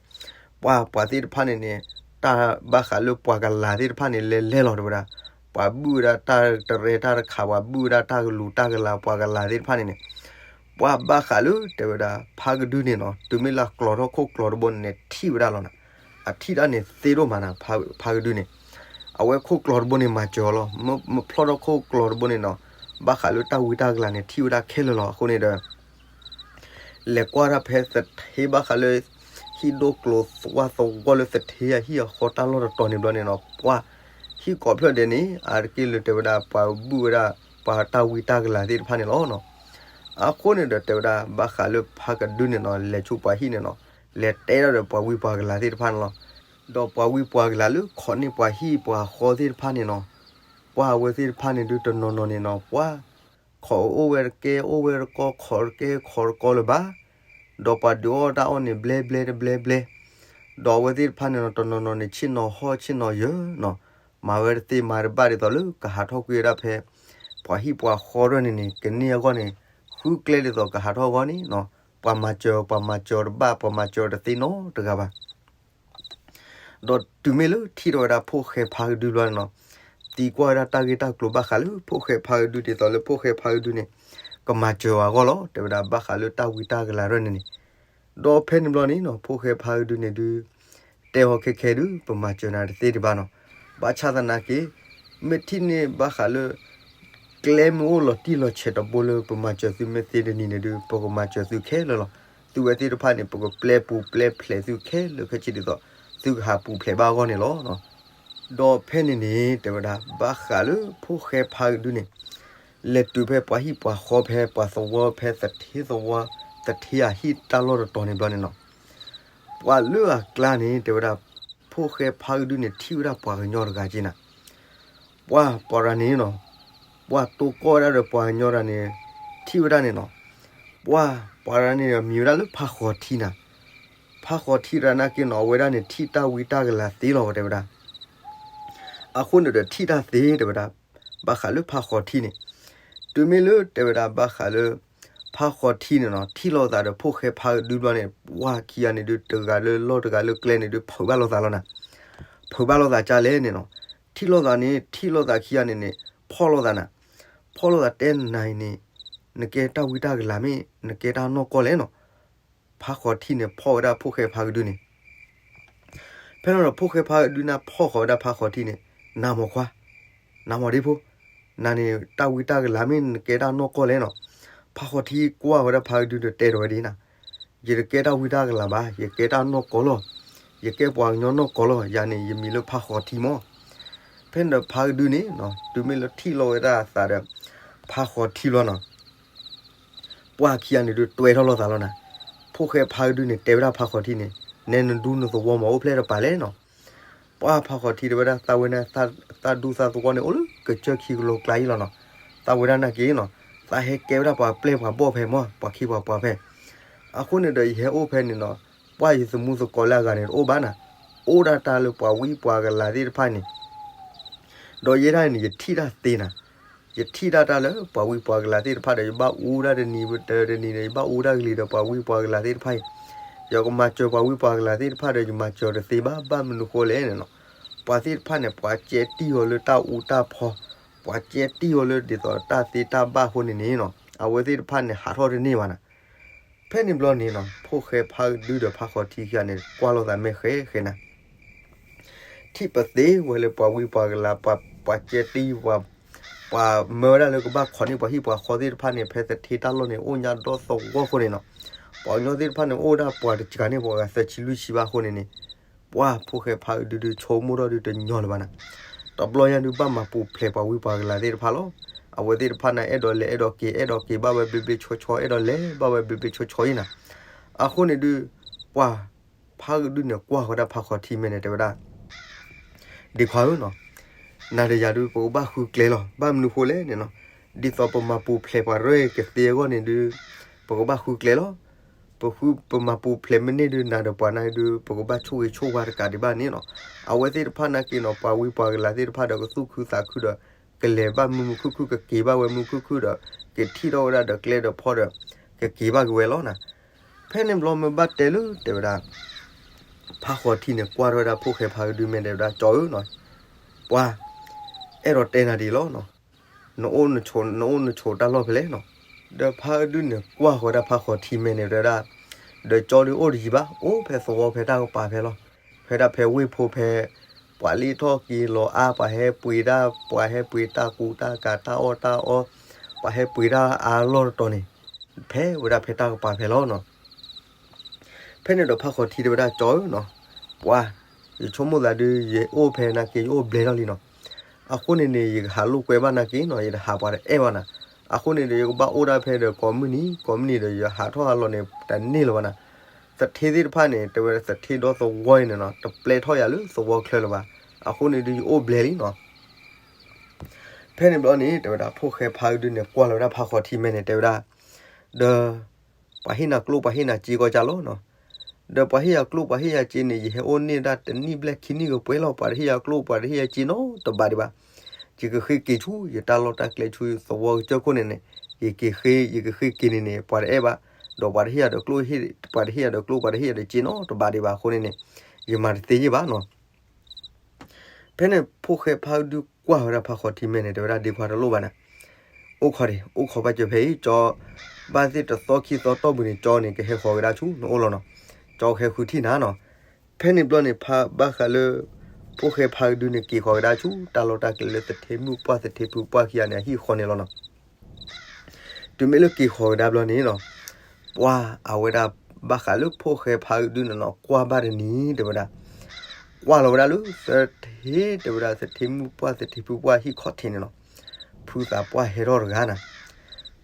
ပှၤ ပှၤသ့ၣ်တဖၣ်န့ၣ်န့ၣ်, တၢ်ဘၣ်ဃးလၢပှၤကလၤသ့ၣ်တဖၣ်န့ၣ် လဲၤလဲၤလီၤ တဲဝဲဒၣ်. ပှၤဘုၣ်ဝဲဒၣ်တၢ်တရဲတၢ်တခး, ပှၤဘုၣ်ဝဲဒၣ်တၢ်ကလူၤတၢ်ကလၤ, ပှၤကလၤသ့ၣ်တဖၣ်န့ၣ်န့ၣ်, ပှၤဘၣ်ဃးလၢ တဲဝဲဒၣ် ဖးကဒုန့ၣ်နီၤ, တုၤမ့ၢ်လၢကျီထီၣ်ခိၣ်ကျီတဘိန့ၣ်န့ၣ် ထံၣ်ဝဲဒၣ်လီၤနၤ. အထံၣ်တၢ်န့ၣ်သ့ဒိၣ်မးနၤ, ဖးကဒုန့ၣ်, အဝဲခိၣ်ကျီတဘိန့ၣ် မၤစၢၤအီၤလီၤ. မ့ၢ်ဖျီၣ်ထီၣ်ခိၣ်ကျီတဘိန့ၣ်နီၤ, ဘၣ်ဃးလၢတၢ်ဝံတၢ်ကလၤန့ၣ် ထံၣ်ဝဲဒၣ်ခဲလၢာ်လီၤ. အဃိန့ၣ်ဒီး လဲၤကွၢ်တၢ်ဖဲသထ့ဘၣ်ဃးလၢ ဟံၣ်ဒိၣ်ကျိၤသဝါသဝီလၢသထ့အဟံၣ်အဃီတၢ်လီၢ်တတီၤန့ၣ်ဘျီန့ၣ်နီၤ, ပှၤဟံၣ်ကိးဖျၢၣ်ဒဲးန့ၣ် အါတက့ၢ်လၢတဲဝဲဒၣ် ပှၤဘုၣ်ဝဲဒၣ် ပှၤတၢ်ဝံတၢ်ကလၤသ့ၣ်တဖၣ်န့ၣ်လီၤနီၤ. အဃိန့ၣ်ဒီးတဲဝဲဒၣ် ဘၣ်ဃးလၢဖးကဒုန့ၣ်နီၤ, လဲၤဆူပှၤဟံၣ်န့ၣ်နီၤ, လဲၤတဲဒၣ်ဒီးပှၤဝံပှၤကလၤသ့ၣ်တဖၣ်န့ၣ်လီၤ. ဒီးပှၤဝံပှၤကလၤလၢခိးန့ၢ်ပှၤဟံၣ်ပှၤဃီသ့ၣ်တဖၣ်န့ၣ်နီၤ, ပှၤအဝဲသ့ၣ်တဖၣ်န့ၣ်ဒုးတနီၤနီၤန့ၣ်နီၤ, ပှၤ ခိးအိၣ်ဝဲတကဲ အိၣ်ဝဲတကီ, ခိးတကဲ ခိးတကီလၢၤဘၣ်. ဒီးပှၤဒုးအီၣ်တၢ်အီၣ်န့ၣ် ဘျဲဘျဲတဘျဲဘျဲ. ဒီးအဝဲသ့ၣ်တဖၣ်န့ၣ်နီၤ, တနီၤနီၤန့ၣ် ဆ့ၣ်နီၤဟီၣ်ဆ့ၣ်နီၤယၢၤနီၤ, မၤဝဲတသ့မၤတဘၣ်ဒ်သိးလၢကဟးထီၣ်ကွံာ်ဝဲဒၣ်ဖဲ ပှၤဟံၣ်ပှၤဃီဒၣ်န့ၣ်န့ၣ် ကန့ၢ်အဂီၢ်န့ၣ် ဃုကျဲဒ်သိးကဟးထီၣ်အဂီၢ်န့ၣ်နီၤ, ပှၤမၤစၢၤ ပှၤမၤစၢၤတဘၣ်, ပှၤမၤစၢၤတသ့နီတဂၤဘၣ်. ဒီးတုၤမ့ၢ်လၢထံၣ်ထီၣ်ဝဲဒၣ်ဖိၣ်ဃဲဖးကဒုဘျီန့ၣ်နီၤ, သံကွၢ်ဝဲဒၣ်တၢ်ဂ့ၢ်တၢ်ကျိၤဘၣ်ဃးလၢဖိၣ်ဃဲဖးကဒု ဒ်သိးလၢဖိၣ်ဃဲဖးကဒုန့ၣ် ကမၤစၢၤအဂီၢ်လီၤ, တဲဝဲဒၣ်ဘၣ်ဃးလၢတၢ်ဝံတၢ်ကလၤဒၣ်န့ၣ်န့ၣ်. ဒီးဖဲန့ၣ်ဘျီန့ၣ်နီၤ, ဖိၣ်ဃဲဖးကဒုန့ၣ်ဒုး တဲအီၤခဲခဲဒုး ပမၤစၢၤနၤတသ့ဒံးဘၣ်နီၤ. ဘၣ်ဆၣ်သနာ်က့ မ့ၢ်ထံၣ်န့ၢ်ဘၣ်ဃးလၢ ကျဲမ့ၢ်အိၣ်လီၤတံၢ်လီၤဆဲးတဘိလၢပမၤစၢၤသုမ့ၢ်သ့တနံၤန့ၣ်ဒုး ပကမၤစၢၤသုခဲလၢာ်လီၤ. သုဝဲသ့ၣ်တဖၣ်န့ၣ် ပကပျဲပူၤပျဲဖျဲးသုခဲလၢာ်ခဲဆ့ဒ်သိး သုကဟးပူၤဖျဲးဘၣ်အဂီၢ်န့ၣ်လီၤ. ဒီးဖဲန့ၣ်န့ၣ် တဲဝဲဒၣ် ဘၣ်ဃးလၢဖိၣ်ဃဲဖးကဒုန့ၣ် လဲၤတုၤဖဲပှၤဟံၣ်ပှၤဃီဖဲပှၤသဝီဖဲသထ့သဝီ သထ့အဟံၣ်တၢ်လီၢ်တတီၤန့ၣ်ဘျီန့ၣ်နီၤ, ပှၤလၢအကျါန့ၣ် တဲဝဲဒၣ် ဖိၣ်ဃဲဖးကဒုန့ၣ် ထံၣ်ဝဲဒၣ်ပှၤကညီတဂၤက့ၤနၤ, ပှၤ ပှၤတဂၤန့ၣ်နီၤ, ပှၤတိၢ်ကီၢ်ဝဲဒၣ်ဒီးပှၤကညီတဂၤန့ၣ် ထံၣ်ဝဲဒၣ်န့ၣ်နီၤ, ပှၤ ပှၤတဂၤန့ၣ်ဒီးမံၤဝဲဒၣ်လၢဖးဃီၤထံနၤ, ဖးဃီၤထံတဂၤနာ်က့နီၤ အဝဲဒၣ်န့ၣ် ထံၣ်တၢ်ဝံတၢ်ကလၤသ့လီၤ တဲဝဲဒၣ်. အဃိန့ၣ်ဒီးထံၣ်တၢ်သ့ တဲဝဲဒၣ်, ဘၣ်ဃးလၢဖးဃီၤထံန့ၣ်, တုၤမ့ၢ်လၢတဲဝဲဒၣ်ဘၣ်ဃးလၢ ဖးဃီၤထံန့ၣ်နီၤ ထံၣ်လိာ်သးဒီးဖိၣ်ဃဲဖးကဒုဘျီန့ၣ် ပှၤခံဂၤန့ၣ်ဒုး တဂၤလၢလီၢ်တဂၤလၢကျဲန့ၣ်ဒုး ဖုးဘၣ်လိာ်သးလီၤနၤ, ဖုးဘၣ်လိာ်သးကၢ်လဲၣ်န့ၣ်နီၤ, ထံၣ်လိာ်သးန့ၣ် ထံၣ်လိာ်သးခံဂၤန့ၣ်န့ၣ် ဖီၣ်လိာ်သးနၤ, ဖီၣ်လိာ်သးတဲနၤအံၤန့ၣ် နကဲတၢ်ဝံတၢ်ကလၤမ့ၢ် နကဲတၢ်နီၢ်ကီၢ်လဲၣ်နီၤ, ဖးဃီၤထံန့ၣ် ဖီၣ်ဝဲဒၣ်ဖိၣ်ဃဲဖးကဒုန့ၣ် ဖဲန့ၣ်ဒီးဖိၣ်ဃဲဖးကဒုန့ၣ် ဖီၣ်ဃီၤဝဲဒၣ်ဖးဃီၤထံန့ၣ်, နၤမိၢ်ခွါ, နၤမိၢ်ဒ့ဖိ, နၤန့ၣ် တၢ်ဝံတၢ်ကလၤမ့ၢ် နကဲတၢ်နီၢ်ကီၢ်လဲၣ်နီၤ, ဖးဃီၤထံကွၢ်ဝဲဒၣ်ဖးကဒုဒီးတဲထီၣ်ဝဲဒၣ်နၤ, ယတကဲတၢ်ဝံတၢ်ကလၤဘၣ်, ယကဲတၢ်နီၢ်ကီၢ်လီၤ, ယကဲပှၤကညီနီၢ်ကီၢ်လီၤ, ယၤန့ၣ် ယမံၤလၢဖးဃီၤထံမီၢ်. ဖဲန့ၣ်ဒီးဖးကဒုန့ၣ် တုၤမ့ၢ်လၢထံၣ်လိာ်ဝဲဒၣ်အသးဒီး ဖးဃီၤထံဘျီနီၤ ပှၢ်ခံဂၤန့ၣ်ဒုး တွဲထီၣ်လိာ်သးလီၤနၤ, ဖိၣ်ဃဲဖးကဒုန့ၣ် တဲဝဲဒၣ်ဖးဃီၤထံန့ၣ်, နဲနဒူနသဝီမ့ၢ်အိၣ်ဖျဲၣ်တပၤလဲၣ်နီၤ, ပှၢ်ဖးဃီၤထံတဲဝဲဒၣ် သးဝဲန့ၣ် သးဒူသးသဝီန့ၣ် အိၣ်လၢကစၢၢ်ခံကလိကျါအံၤလီၤနီၤ, သးဝဲဒၣ်နာ်က့နီၤ, သးဟဲကဲဝဲဒၣ်ပှၤပျဲၢ်ပှၤဘီၣ်ဖဲမီၢ် ပှၤခ့ပှၤပှၤဖဲ, အဃိန့ၣ်ဒီးယဟဲအိၣ်ဖဲန့ၣ်နီၤ, ပှၢ်ယသမူသကိးလၢအဂၤန့ၣ် တအိၣ်ဘၣ်နၤ, အိၣ်ဒၣ်တၢ်လၢပှၤဝံပှၤကလၤသ့ၣ်တဖၣ်န့ၣ် ဒီးယဲဒၣ်န့ၣ် ယထံၣ်တၢ်သ့နၤ, ယထံၣ်ဒၣ်တၢ်လၢပှၤဝံပှၤကလၤသ့ၣ်တဖၣ်ဒီး ယဘၣ်အူဒၣ်တနံၤတနံၤန့ၣ် ယဘၣ်အူဒၣ်ကလံၤဒီးပှၤဝံပှၤကလၤသ့ၣ်တဖၣ်အံၤ, ယကမၤစၢၤပှၤဝံပှၤကလၤသ့ၣ်တဖၣ်ဒီး ယမၤစၢၤတသ့ဘၣ်, ဘၣ်မနုၤဃိလဲၣ်န့ၣ်နီၤ, ပှၤသ့ၣ်တဖၣ်န့ၣ် ပှၤကဲတံၢ်အီၤလၢတၢ်အူတၢ်ဖီ, ပှၤကဲတံၢ်အီၤလၢဒ်သိးတၢ်သ့တၢ်ဘၣ်အဃိန့ၣ်န့ၣ်နီၤ, အဝဲသ့ၣ်တဖၣ်န့ၣ် ဟးထီၣ်တန့ၢ်ဘၣ်နၤ ဖဲန့ၣ်ဘျီန့ၣ်နီၤ ဖိၣ်ဃဲဖးကဒုဒီးဖးဃီၤထံခံဂၤန့ၣ် ကွၢ်လိာ်သးမဲာ်ဃဲဃဲနၤ, ထံၣ်ပသ့ဝဲလၢပှၤဝံပှၤကလၤ ပှၤကဲတံၢ်ပှၤ, ပှၤမၢဝဲဒၣ်လၢကဘၣ်ခိးန့ၢ်ပှၤဟံၣ်ပှၤဃီသ့ၣ်တဖၣ်န့ၣ် ဖဲသထ့တၢ်လီၢ်န့ၣ် အိၣ်ညါဒီသဝီအဃိန့ၣ်နီၤ, ပှၤကညီသ့ၣ်တဖၣ်န့ၣ် အိၣ်ဝဲဒၣ်ပှၤတစှၤန့ၢ်ပှၤဂၤသၢဆံလွံၢ်ဆံဘၣ်အဃိန့ၣ်န့ၣ်, ပှၢ်ဖိၣ်ဃဲဖးကဒုဒုး ဆိကမိၣ်ထီၣ်ဒုးတညီလၢၤဘၣ်နၤ, တဘျီညါဒုးဘၣ်မၤပူၤဖျဲးပှၤဝံပှၤကလၤသ့ၣ်တဖၣ်လီၤ, အဝဲသ့ၣ်တဖၣ်န့ၣ် အဲၣ်ဒိးလဲၤအဲၣ်ဒိးက့ၤ အဲၣ်ဒိးက့ၤဘၣ်ဝဲဘျ့ဘျ့ဆှီဆှီ အဲၣ်ဒိးလဲၤဘၣ်ဝဲဘျ့ဘျ့ဆှီဆှီအံၤနၤ, အဃိန့ၣ်ဒုး ပှၢ်ဖးကဒုန့ၣ် ကွၢ်ဃီၤဒၣ်ဖးဃီၤထံမဲာ်န့ၣ် တဲဝဲဒၣ် ဒ့ခွါဧၢနီၤ, နၤဒီးယၤဒုး ပကဘၣ်ဃုကျဲလီၤ, ဘၣ်မနုၤဃိလဲၣ်န့ၣ်နီၤ, ဒ်သိးပမၤပူၤဖျဲးပှၤရဲၣ်ကသ့အဂီၢ်န့ၣ်ဒုး, ပကဘၣ်ဃုကျဲလီၤ. ပဃုပမၤပူၤဖျဲးမ့ၢ်န့ၢ်ဒုးနၤဒီးပှၤန့ၣ်ဒုး ပကဘၣ်ဆိၣ်ဂ့ၤဆိၣ်ဝါတကးဒံးဘၣ်န့ၣ်လီၤ. အဝဲသ့ၣ်တဖၣ်နာ်က့နီၤ ပှၤဝံပှၤကလၤသ့ၣ်တဖၣ်ဒီးကသူၣ်ခုသးခုဒီး ကလဲၤဘၣ်မုာ်မုာ်ခုၣ်ခုၣ် ကက့ၤဘၣ်ဝဲမုာ်ခုၣ်ခုၣ်ဒီး ကထံၣ်ထီၣ်ဝဲဒၣ်ဒီးကျဲဒီးဖီဒီး ကက့ၤဘၣ်က့ၤဝဲလီၤနၤ. ဖဲန့ၣ်ဘျီမ့ၢ်ဘၣ်တဲလၢတဲဝဲဒၣ် ဖးဃီၤထံန့ၣ် ကွၢ်ထီၣ်ဝဲဒၣ်ဖိၣ်ဃဲဖးကဒုမဲာ်တဲဝဲဒၣ် ကၠီဧၢနီၤ, ပှၤ အဲၣ်ဒိးတဲနၤဒ်အံၤလီၤနီၤ, နအိၣ်နဆိးတၢ်လီၢ်ဖဲလဲၣ်နီၤ. ဒီးဖးကဒုန့ၣ် ကွၢ်ဃီၤဝဲဒၣ်ဖးဃီၤထံမဲာ်န့ၣ်တဲဝဲဒၣ်, ဒီးကၠီဒုးအိၣ်တယံၤဘၣ်, အိၣ်ဖဲသဝီဖဲတၢ်ကပၤဖဲလီၤ. ဖဲဒၣ်ဖဲဝ့ၢ်ဖိဖဲ ပှၤလ့ၣ်ထီၣ်က့ၤလီၤအါ ပှၤဟဲပှ့ၤတၢ် ပှၤဟဲပှ့ၤတၢ်ကူတၢ်ကၤတၢ်အီၣ်တၢ်အီ, ပှၤဟဲပှ့ၤတၢ်အါလီၢ်တတီၤန့ၣ် ဖဲဝဲဒၣ်ဖဲတၢ်ကပၤဖဲလီၤနီၤ. ဖဲန့ၣ်ဒီးဖးဃီၤထံတဲဝဲဒၣ် ကၠီဧၢနီၤ, ပှၤ ယဆိကမိၣ်သးဒုး ယအိၣ်ဖဲနာ်က့ ယအိၣ်ဘျဲၣ်ထီၣ်လံနီၤ. အဃိန့ၣ်န့ၣ် ယကဟးလိာ်ကွဲဘၣ်နာ်က့နီၤ ယတဟးပှၤတအဲၣ်ဘၣ်နၤ. အဃိန့ၣ်ဒီး ယကဘၣ်အိၣ်ဒၣ်ဖဲဒီးကိးမုၢ်နံၤ ကိးမုၢ်နံၤဒီး ယဟးထီၣ်ဟးလီၤန့ၣ် တန့ၢ်လၢၤဘၣ်နၤ. သထ့သ့ၣ်တဖၣ်န့ၣ် တဲဝဲသထ့ဒီသဝီအံၤန့ၣ်နီၤ တပျဲထီၣ်ယၤလၢသဝီချၢလၢၤဘၣ်. အဃိန့ၣ်ဒုး ယအိၣ်ဘျဲၣ်လံနီၤ. ဖဲန့ၣ်ဘျီန့ၣ် တဲဝဲဒၣ် ဖိၣ်ဃဲဖးကဒုန့ၣ် ကွၢ်လီၤဝဲဒၣ်ဖးဃီၤထံမဲာ်န့ၣ် တဲဝဲဒၣ်, ဒီး ပှၤဟ့ၣ်နၤကျိၣ်ပှၤဟ့ၣ်နၤစ့ကီၢ်ကၢ်လီၤနီၤ. ဒီးပှၤဟ့ၣ်ယၤကျိၣ်ပှၤဟ့ၣ်ယၤစ့န့ၣ် ယဟဲအိၣ်န့ၢ်ဒၣ်တနံၣ်ဘျဲၣ်ခံနံၣ်ကပှဲၤလီၤ ပှၤတဟ့ၣ်ယၤကျိၣ်ပှၤတဟ့ၣ်ယၤစ့နီတဘ့ၣ်ဒံးဘၣ်. ယကဃ့က့ၤဆူ ယတၢ်လီၢ်တၢ်ကျဲဆူသဝီကစၢၢ်ခိၣ်န့ၣ်န့ၣ် ယက့ၤဃ့ ယကဃ့က့ၤန့ၣ်န့ၣ် ပှၤတအဲၣ်ဘၣ်, ဒီးပှၤတဟ့ၣ်ယၤဒီးကျိၣ် ပှၤတဟ့ၣ်ယၤဒီးကျိၣ်ပှၤတဟ့ၣ်ယၤဒီးစ့နီတဘ့ၣ်ဒံးဘၣ်အဃိန့ၣ်န့ၣ် ယမၤတသ့ယ့ၢ်ဘၣ်နီၤ. ဖဲန့ၣ်ဖိၣ်ဃဲဖးကဒုကွၢ်ဝဲဒၣ်ဖးဃီၤထံမဲာ်န့ၣ် တဲဝဲဒၣ်ဒ့ခွါတလိၣ်ဘၣ်န့ၣ်, အိၣ်ခိးဒံး အိၣ်ခိးဘၣ်စၢၤဖဲအံၤ ကၠီ ဘၣ်သ့ၣ်တသီခံသီတီၢ်ပူၤန့ၣ် ကၠီန့ၣ် ကဟဲဃီၤကဒါဆူနအိၣ်လီၤနီၤ. ကၠီကဟဲဃုထံၣ်နၤနီၤ. ဖဲန့ၣ်ဘျီန့ၣ် ဖးဘၣ်ဃးလၢ ဖိၣ်ဃဲဖးကဒုန့ၣ် က့ၤဃီၤကဒါဆူတၢ်လီၢ်တၢ်ကျဲလၢသထ့မုၣ်ပှၢ်သထ့ဖုပှၢ်ခံဂၤန့ၣ် အဟံၣ်ဃီန့ၣ်လီၤနီၤ. တုၤမ့ၢ်လၢက့ၤဃီၤကဒါဘျီန့ၣ်နီၤ, ပှၤအဝဲဒၣ်ဘၣ်ဃးလၢဖိၣ်ဃဲဖးကဒုန့ၣ်နီၤ ကွၢ်ဘၣ်တနံၤ တဲဝဲဒၣ်, ကွၢ်လီၤဝဲဒၣ်လၢသထ့ တဲဝဲဒၣ် သထ့မုၣ်ပှၢ်သထ့ဖုပှၢ်ဟံၣ်ခီၣ်ထံးန့ၣ်နီၤ, ဖုသးပှၢ်ဟဲထီၣ်တဂၤနၤ.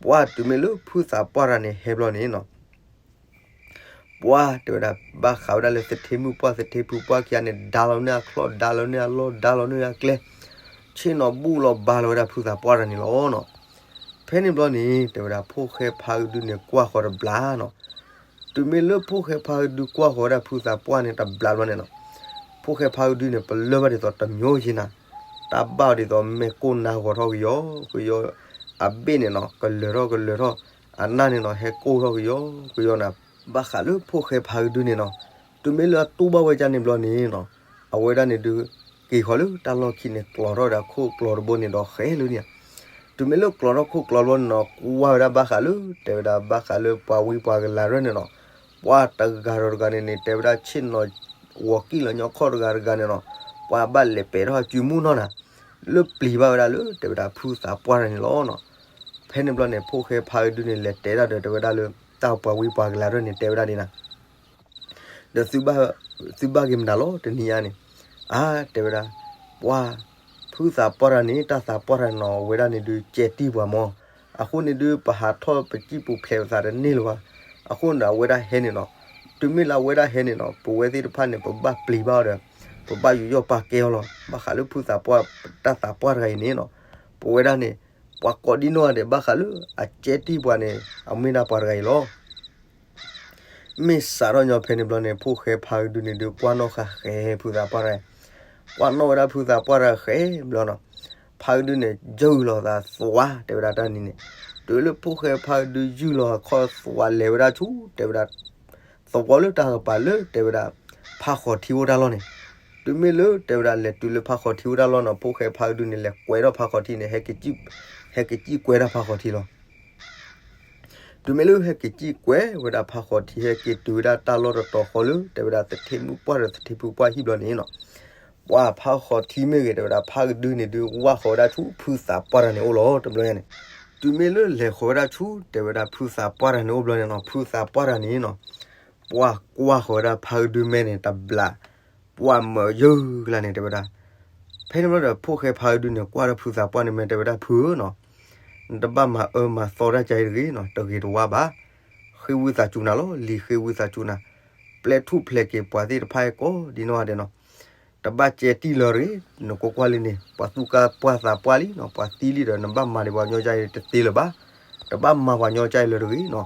ပှၤတုၤမ့ၢ်လၢဖုသးပှၢ်တဂၤန့ၣ်ဟဲဘျီန့ၣ်နီၤ ပှၤတဲဝဲဒၣ် ဘၣ်ဃးဝဲဒၣ်လၢသထ့မုၣ်ပှၢ်သထ့ဖုပှၢ်ခံဂၤန့ၣ် ဒါလီၤန့ၢ်အချီၣ် ဒါလီၤန့ၢ်အလီၢ် ဒါလီၤန့ၢ်အကျဲ, ဆ့ၣ်နီၤဘူၣ်လီၤဘါလီၤဝဲဒၣ်ဖုသးပှၢ်တဂၤန့ၣ်လီၤနီၤ. ဖဲန့ၣ်ဘျီန့ၣ် တဲဝဲဒၣ်ဖိၣ်ဃဲဖးကဒုန့ၣ် ကွၢ်ဃီၤတဘျီနီၤ. တုၤမ့ၢ်လၢဖိၣ်ဃဲဖးကဒုကွၢ်ဃီၤဝဲဒၣ်ဖုသးပှၢ်န့ၣ်တဘျီဘျီန့ၣ်နီၤ, ဖိၣ်ဃဲဖးကဒုန့ၣ် ပလၢၢ်ဘၣ်ဒ်သိးတမၠိယ့နၤ, တၢ်ဘၣ်ဒ်သိးမဲာ်ကိၢ်နါဂီၤထီၣ်ကယီကယီ, အဘ့ၣ်န့ၣ်နီၤ ကလၢၤထီၣ်ကလၢၤထီၣ်, အနၢ်န့ၣ်နီၤ ဟဲကိၢ်ထီၣ်ကယီကယီနၤ. ဘၣ်ဃးလၢဖိၣ်ဃဲဖးကဒုန့ၣ်နီၤ, တုၤမ့ၢ်လၢအတူၢ်ဘၣ်ဝဲဒၣ်န့ၣ်ဘျီန့ၣ်နီၤ, အဝဲဒၣ်န့ၣ်ဒုး က့ၤဃီၤလၢတၢ်လီၢ်ခံန့ၣ် ကျီၤထီၣ်ဝဲဒၣ်ခိၣ်ကျီၤတဘိန့ၣ်ဒီးဃဲလၢန့ၣ်, တုၤမ့ၢ်လၢကျီၤထီၣ်ခိၣ်ကျီၤတဘိန့ၣ်နီၤ ကွၢ်ဝဲဒၣ်ဘၣ်ဃးလၢ တဲဝဲဒၣ်ဘၣ်ဃးလၢပှၤဝံပှၤကလၤရဲၣ်န့ၣ်နီၤ, ပှၤတဂၤဒီးတဂၤန့ၣ်န့ၣ် တဲဝဲဒၣ်ဆ့ၣ်နီၤ ဝီၤကံၣ်လီၤညီခီၣ်တဂၤတဂၤန့ၣ်နီၤ, ပှၤဘၣ်လဲၤပဲာ်ထီၣ်စုမုၢ်နီၢ်နၤ, လၢပျံၤဘၣ်ဝဲဒၣ်လၢ တဲဝဲဒၣ်ဖုသးပှၢ်တဂၤန့ၣ်လီၤနီၤ. ဖဲန့ၣ်ဘျီန့ၣ် ဖိၣ်ဃဲဖးကဒုန့ၣ် လဲၤတဲဒၣ်ဒီး တဲဝဲဒၣ်လၢ တၢ်ပှၤဝံပှၤကလၤရဲၣ်န့ၣ် တဲဝဲဒၣ်ဒ်နၤ ဒီး သုဘၣ်က့ၤမတၤလီၤ တနံၤအံၤန့ၣ်, အါ တဲဝဲဒၣ်, ပှၤ ဖုသးပှၢ်တဂၤန့ၣ် တၢ်သးပှၢ်တဂၤန့ၣ်နီၤ အဝဲဒၣ်န့ၣ်ဒုး ကဲတံၢ်ပှၤမၢ်, အဃိန့ၣ်ဒုး ပဟးထီၣ်ပစံၣ်ပူၤဖျဲးပသးတန့ၢ်လၢၤဘၣ်, အဃိန့ၣ်ဒီး အဝဲဒၣ်ဟဲန့ၣ်နီၤ, တုၤမ့ၢ်လၢအဝဲဒၣ်ဟဲန့ၣ်နီၤ ပဝဲသ့ၣ်တဖၣ်န့ၣ် ပဘၣ်ပျံၤဘၣ်အီၤဒီး ပဘၣ်ယူးယီၣ်ပာ်ကဲအီၤလီၤ. ဘၣ်ဃးလၢဖုသးပှၢ် တၢ်သးပှၢ်တဂၤအံၤန့ၣ်နီၤ, ပဝဲဒၣ်န့ၣ် ပှၤကိးဒံနီၢ်ဂၤဒဲး ဘၣ်ဃးလၢအကဲတံၢ်ပှၤန့ၣ် အမ့ၢ်ဒၣ်ပှၤတဂၤအံၤလီၤ. မ့ၢ်စးထီၣ်ညီဖဲန့ၣ်ဘျီန့ၣ် ဖိၣ်ဃဲဖးကဒုန့ၣ်ဒုး ကွၢ်နီၣ်ဃာ်ဃဲဖုသးပှၢ်တဂၤ, ကွၢ်နီၣ်ဝဲဒၣ်ဖုသးပှၢ်တဂၤဃဲဘျီနီၤ, ဖးကဒုန့ၣ် ယုၢ်လီၤသးသွါ တဲဝဲဒၣ်တၢ်နံၤန့ၣ်, တုၤလၢဖိၣ်ဃဲဖးကဒုယုၢ်လီၤအခီၣ်သွါလဲၤဝဲဒၣ်ဆူ တဲဝဲဒၣ် သဝီလၢတၢ်ကပၤလၢ တဲဝဲဒၣ် ဖးဃီၤထံအိၣ်တၢ်လီၢ်န့ၣ်, တုၤမ့ၢ်လၢ တဲဝဲဒၣ် လဲၤတုၤလၢဖးဃီၤထံအိၣ်တၢ်လီၢ်နီၤ ဖိၣ်ဃဲဖးကဒုန့ၣ် လဲၤကွဲးထီၣ်ဖးဃီၤထံန့ၣ် ဟဲက့ၤစံၣ်ကွဲးတၢ်ဖးဃီၤထံလီၤ. တုၤမ့ၢ်လၢဟဲက့ၤစံၣ်ကွဲးဝဲဒၣ်ဖးဃီၤထံ ဟဲက့ၤတုၤဝဲဒၣ်တၢ်လီၢ်တတီၤဃီလၢ တဲဝဲဒၣ်သထ့မုၣ်ပှၢ်ဒီးသထ့ဖုပှၢ်ဟံၣ်ဘျီန့ၣ်နီၤ, ပှၤဖးဃီၤထံမ့ၢ်ဂ့ၤ တဲဝဲဒၣ်ဖးကဒုန့ၣ်ဒုး ဝၢ်ဃီၤဝဲဒၣ်ဆူဖုသးပှၢ်တဂၤန့ၣ်အိၣ်လီၤ တဘျီညါန့ၣ်, တုၤမ့ၢ်လၢလဲၤဃီၤဝဲဒၣ်ဆူ တဲဝဲဒၣ်ဖုသးပှၢ်တဂၤန့ၣ်အိၣ်ဘျီန့ၣ်နီၤ ဖုသးပှၢ်တဂၤန့ၣ်နီၤ, ပှၤကွၢ်ဃီၤဝဲဒၣ်ဖးကဒုမဲာ်န့ၣ်တဘျီ ပှၤမၢယုၢ်ကလါန့ၣ် တဲဝဲဒၣ်, ဖဲန့ၣ်ဘျီဒီး ဖိၣ်ဃဲဖးကဒုန့ၣ် ကွၢ်ဒီးဖုသးပှၢ်န့ၣ် မ့ၢ်တဲဝဲဒၣ် ဖုဧၢနီၤ, နတဘၣ်မၤအၢမၤသီတၢ်ကါအံၤတဂ့ၤနီၤ, တဂ့ၤတဝါဘၣ်, ဃ့ဝံသးစူၤနၤလီၤ, လံာ်ဃ့ဝံသးစူၤနၤ, ပျဲထူၣ်ဖျဲးက့ၤပှၤသ့ၣ်တဖၣ်အံၤကိးဒံနီၢ်ဂၤဒဲးနီၤ, တဘၣ်ကဲတံၢ်လၢၤတဂ့ၤ, နကွၢ်ကွၢ်လံန့ၣ် ပှၤသူၣ်ကါပှၢ်သးပှၢ်လံနီၤ, ပှၤသံလံဒီး နဘၣ်မၤဒံးပှၤကညီကါအံၤတသ့လၢၤဘၣ်, တဘၣ်မၤပှၤကညီကါအံၤလၢၤတဂ့ၤနီၤ.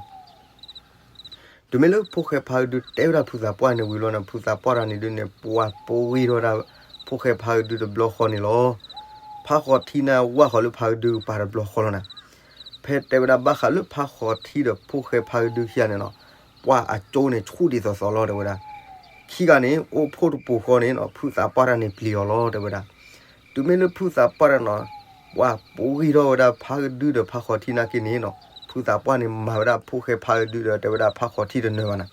တုၤမ့ၢ်လၢဖိၣ်ဃဲဖါကဒုတဲဝဲဒၣ်ဖုသးပှၢ်န့ၣ်ဝံၤလီၤန့ၣ် ဖုသးပှၢ်တဂၤန့ၣ်ဒုးန့ၣ် ပှၤပှ့ၤထီၣ်ဝဲဒၣ် ဖိၣ်ဃဲဖါကဒုတဘျီဃီန့ၣ်လီၤ. ဖါဃီထံန့ၣ်ဝၢ်ဃီၤလၢဖါကဒုကပၤတဘျီဃီလီၤနၤ. ဖဲတဲဝဲဒၣ်ဘၣ်ဃးလၢဖါဃီထံဒီးဖိၣ်ဃဲဖါကဒုခံဂၤန့ၣ်နီၤ, ပှၤအကၠိန့ၣ်ဆူၣ်ဒ်သိးသိးလီၤတဲဝဲဒၣ်. ခံဂၤန့ၣ် အိၣ်ဖှိၣ်တပူၤဃီန့ၣ်နီၤ ဖုသးပှၢ်တဂၤန့ၣ်ပျံၤအီၤလီၤတဲဝဲဒၣ်. တုၤမ့ၢ်လၢဖုသးပှၢ်တဂၤနီၤ ပှၤပှ့ၤထီၣ်ဝဲဒၣ်ဖါကဒုဒီးဖါဃီထံနာ်က့န့ၣ်နီၤ ဖုသးပှၢ်န့ၣ်မၤဝဲဒၣ်ဖိၣ်ဃဲဖါကဒုဒီး တဲဝဲဒၣ်ဖါဃီထံတနၢၤဘၣ်နၤ.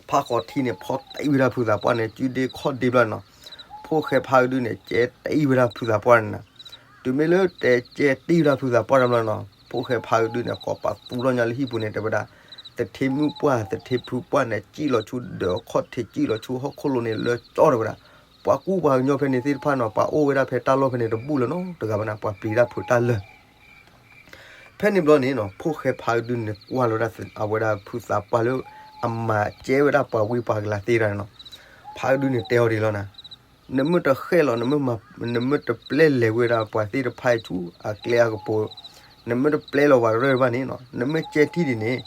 ဖါဃီထံန့ၣ်ဖီၣ်တံၢ်ဝဲဒၣ်ဖုသးပှၢ်န့ၣ် စုဒ့ခီၣ်ဒ့ဘျီန့ၣ်နီၤ, ဖိၣ်ဃဲဖါကဒုန့ၣ် ကဲတံၢ်ဝဲဒၣ်ဖုသးပှၢ်န့ၣ်နၤ. တုၤမ့ၢ်လၢတဲကဲတံၢ်ဝဲဒၣ်ဖုသးပှၢ်တဘျီန့ၣ်နီၤ ဖိၣ်ဃဲဖါကဒုန့ၣ် ကိးပသူထီၣ်ညါလၢဟံၣ်ပူၤန့ၣ် တဲဝဲဒၣ် သထ့မုၣ်ပှၢ် သထ့ဖုပှၢ်န့ၣ် စံၣ်လီၤဆူဒီးခီၣ်ထံး စံၣ်လီၤဆူဟီၣ်ခိၣ်လိၤန့ၣ်လၢကၠီတဲဝဲဒၣ်. ပှၤကူပှၤကညီဖဲန့ၣ်သ့ၣ်တဖၣ်နီၤ ပှၤအိၣ်ဝဲဒၣ်ဖဲတၢ်လီၢ်ဖဲန့ၣ်တဘူၣ်လၢၤနီတဂၤဘၣ်နၤ ပှၤပျံၤတၢ်ဖုးတၢ်လၢာ် ဖဲန့ၣ်ဘျီန့ၣ်နီၤ ဖိၣ်ဃဲဖါကဒုန့ၣ် ကွၢ်လီၤဝဲဒၣ်အဝဲဒၣ်ဖုသးပှၢ်လၢ အမၤကဲဝဲဒၣ်ပှၤဝံပှၤကလၤသ့တဂၤန့ၣ်နီၤ. ဖါကဒုန့ၣ်တဲအီၤဒ်လီၤနၤ, နမ့ၢ်တဃဲၣ်လီၤ နမ့ၢ်တပျဲလဲၤဝဲဒၣ်ပှၤသ့ၣ်တဖၣ်အံၤဆူ အကျဲအကပူၤ, နမ့ၢ်တပျဲလီၤပှၤတရၢၢ်ဘၣ်န့ၣ်နီၤ နမ့ၢ်ကဲတံၢ်ဒ်န့ၣ်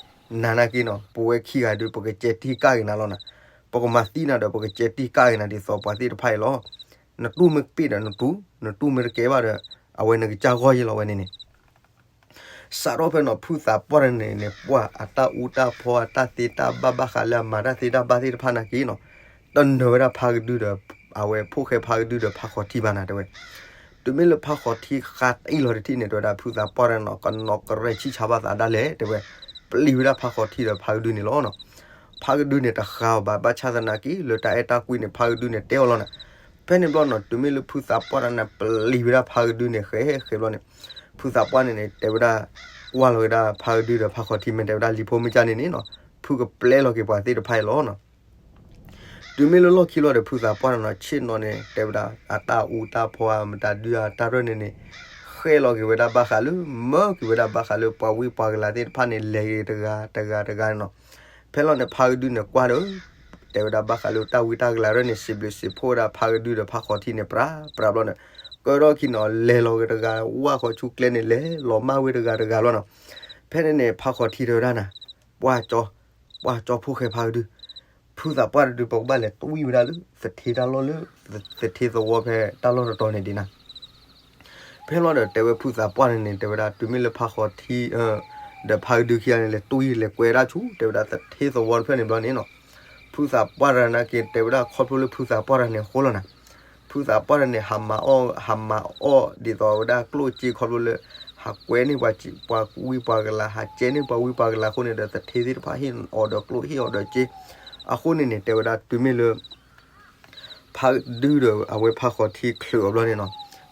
နၤနာ်က့နီၤ ပဝဲခံဂၤဒုး ပကကဲတံၢ်ကၢ်က့ၤနၤလီၤနၤ. ပကမၤသံနၤဒီး ပကကဲတံၢ်ကၢ်က့ၤနၤဒ်သိးပှၤသ့ၣ်တဖၣ်အံၤလီၤ. နတူၢ်မ့ၢ်ပ့ၢ်ဒီးနတူၢ်, နတူၢ်မ့ၢ်တကဲဘၣ်ဒီး အဝဲနကစၢ်ဂီၢ်ယဲလီၤဝဲန့ၣ်န့ၣ် စးထီၣ်ဖဲနီၤ ဖုသးပှၢ်တဂၤန့ၣ်န့ၣ် ပှၤအတၢ်အူတၢ်ဖီအတၢ်သ့တၢ်ဘၣ်ဘၣ်ဃးလၢအမၤတၢ်သ့တၢ်ဘၣ်သ့ၣ်တဖၣ်နာ်က့နီၤ တနၢၤဝဲဒၣ်ဖါကဒုဒီး အဝဲဖိၣ်ဃဲဖါကဒုဒီးဖါဃီထံဘၣ်နၤတဲဝဲ. တုၤမ့ၢ်လၢဖါဃီထံဃါတံၢ်လီၤတထံၣ်န့ၣ် တဲဝဲဒၣ်ဖုသးပှၢ်တဂၤနီၤ ကနီၤကရဲးဆံၣ်ဆါဘၣ်သးဒၣ်လဲာ်တဲဝဲ, ပျံၤဝဲဒၣ်ဖါဃီထံဒီးဖါကဒုန့ၣ်လီၤနီၤ. ဖါကဒုန့ၣ်တဃါအီၤဘၣ် ဘၣ်ဆၣ်သနာ်က့ လၢတၢ်အဲၣ်တၢ်ကွံန့ၣ် ဖါကဒုန့ၣ်တဲအီၤလီၤနၤ. ဖဲန့ၣ်ဘျီနီၤ တုၤမ့ၢ်လၢဖုသးပှၢ်တဂၤန့ၣ် ပျံၤဝဲဒၣ်ဖါကဒုန့ၣ် ဃဲဃဲဘျီန့ၣ် ဖုသးပှၢ်န့ၣ်န့ၣ် တဲဝဲဒၣ် ကွၢ်လီၤဝဲဒၣ်ဖါကဒုဒီးဖါဃီထံ မ့ၢ်တဲဝဲဒၣ်လံာ်ဖိမ့ၢ်ကၢ်န့ၣ်န့ၣ်နီၤ ဖုကပျဲလီၤက့ၤပှၤသ့ၣ်တဖၣ်အံၤလီၤနီၤ. တုၤမ့ၢ်လၢလီၢ်ခံလီၤဒီး ဖုသးပှၢ်တဂၤနီၤ ဆ့ၣ်နီၤန့ၣ် တဲဝဲဒၣ် အတၢ်အူတၢ်ဖီအမတၤဒုးအတၢ်ရၢၢ်န့ၣ်န့ၣ် ဃဲလီၤက့ၤဝဲဒၣ်ဘၣ်ဃးလၢ မၢက့ၤဝဲဒၣ်ဘၣ်ဃးလၢပှၤဝံပှၤကလၤသ့ၣ်တဖၣ်န့ၣ် လဲၤက့ၤတဂၤတဂၤတဂၤန့ၣ်နီၤ. ဖဲလီၤန့ၣ် ဖါကဒုန့ၣ်ကွၢ်ဒီး တဲဝဲဒၣ်ဘၣ်ဃးလၢတၢ်ဝံတၢ်ကလၤရၢၢ်န့ၣ် စံးဘျုးစံးဖှိၣ်ဝဲဒၣ်ဖါကဒုဒီးဖါဃီထံန့ၣ် ပြးပြးဘျီန့ၣ် ကၢထီၣ်ခံနီၤ လဲၤလီၤက့ၤတဂၤ ဝၢ်ဃီၤဆူကျဲန့ၣ် လဲၤလီၤမၢ်ဝဲတဂၤတဂၤလီၤနီၤ. ဖဲန့ၣ်န့ၣ် ဖါဃီထံတဲဝဲဒၣ်နၤ ပှၢ်ကၠီ, ပှၢ်ကၠီဖိၣ်ဃဲဖါကဒု, ဖုသးပှၢ်တဒု ပကဘၣ်လဲၤတွံၢ်ဝဲဒၣ်လၢ သထ့တၢ်လီၢ်လၢ သထ့သဝီဖဲတၢ်လီၢ်တတီၤန့ၣ်ဒ်နၤ. ဖဲလီၤဒီးတဲဝဲဖုသးပှၢ်န့ၣ်န့ၣ် တဲဝဲဒၣ်တုၤမ့ၢ်လၢဖါဃီထံ ဒီးဖါကဒုခံဂၤန့ၣ် လဲၤတွံၢ်လဲၤကွဲးဒၣ်ဆူ တဲဝဲဒၣ်သထ့သဝီတဖျၢၣ်န့ၣ်ဘျီန့ၣ်နီၤ. ဖုသးပှၢ်တဂၤနာ်က့ တဲဝဲဒၣ်ခီဖျိလၢဖုသးပှၢ်တဂၤန့ၣ်အဃိလီၤနၤ. ဖုသးပှၢ်တဂၤန့ၣ် ဟးမၤအီၣ် ဟးမၤအီၣ်ဒ်သိးဝဲဒၣ်ကျိၣ်စ့ခီဖျိလၢ ဟးကွဲန့ၢ်ပှၤဝံပှၤကလၤ ဟးကဲန့ၢ်ပှၤဝံပှၤကလၤအဃိန့ၣ်ဒီး သထ့သ့ၣ်တဖၣ်ဟ့ၣ်အီၤဒီးကျိၣ်ဟ့ၣ်အီၤဒီးစ့ အဃိန့ၣ်န့ၣ် တဲဝဲဒၣ်တုၤမ့ၢ်လၢ ဖါကဒုဒီးအဝဲဖါဃီထံချုးအီၤဘျီန့ၣ်နီၤ,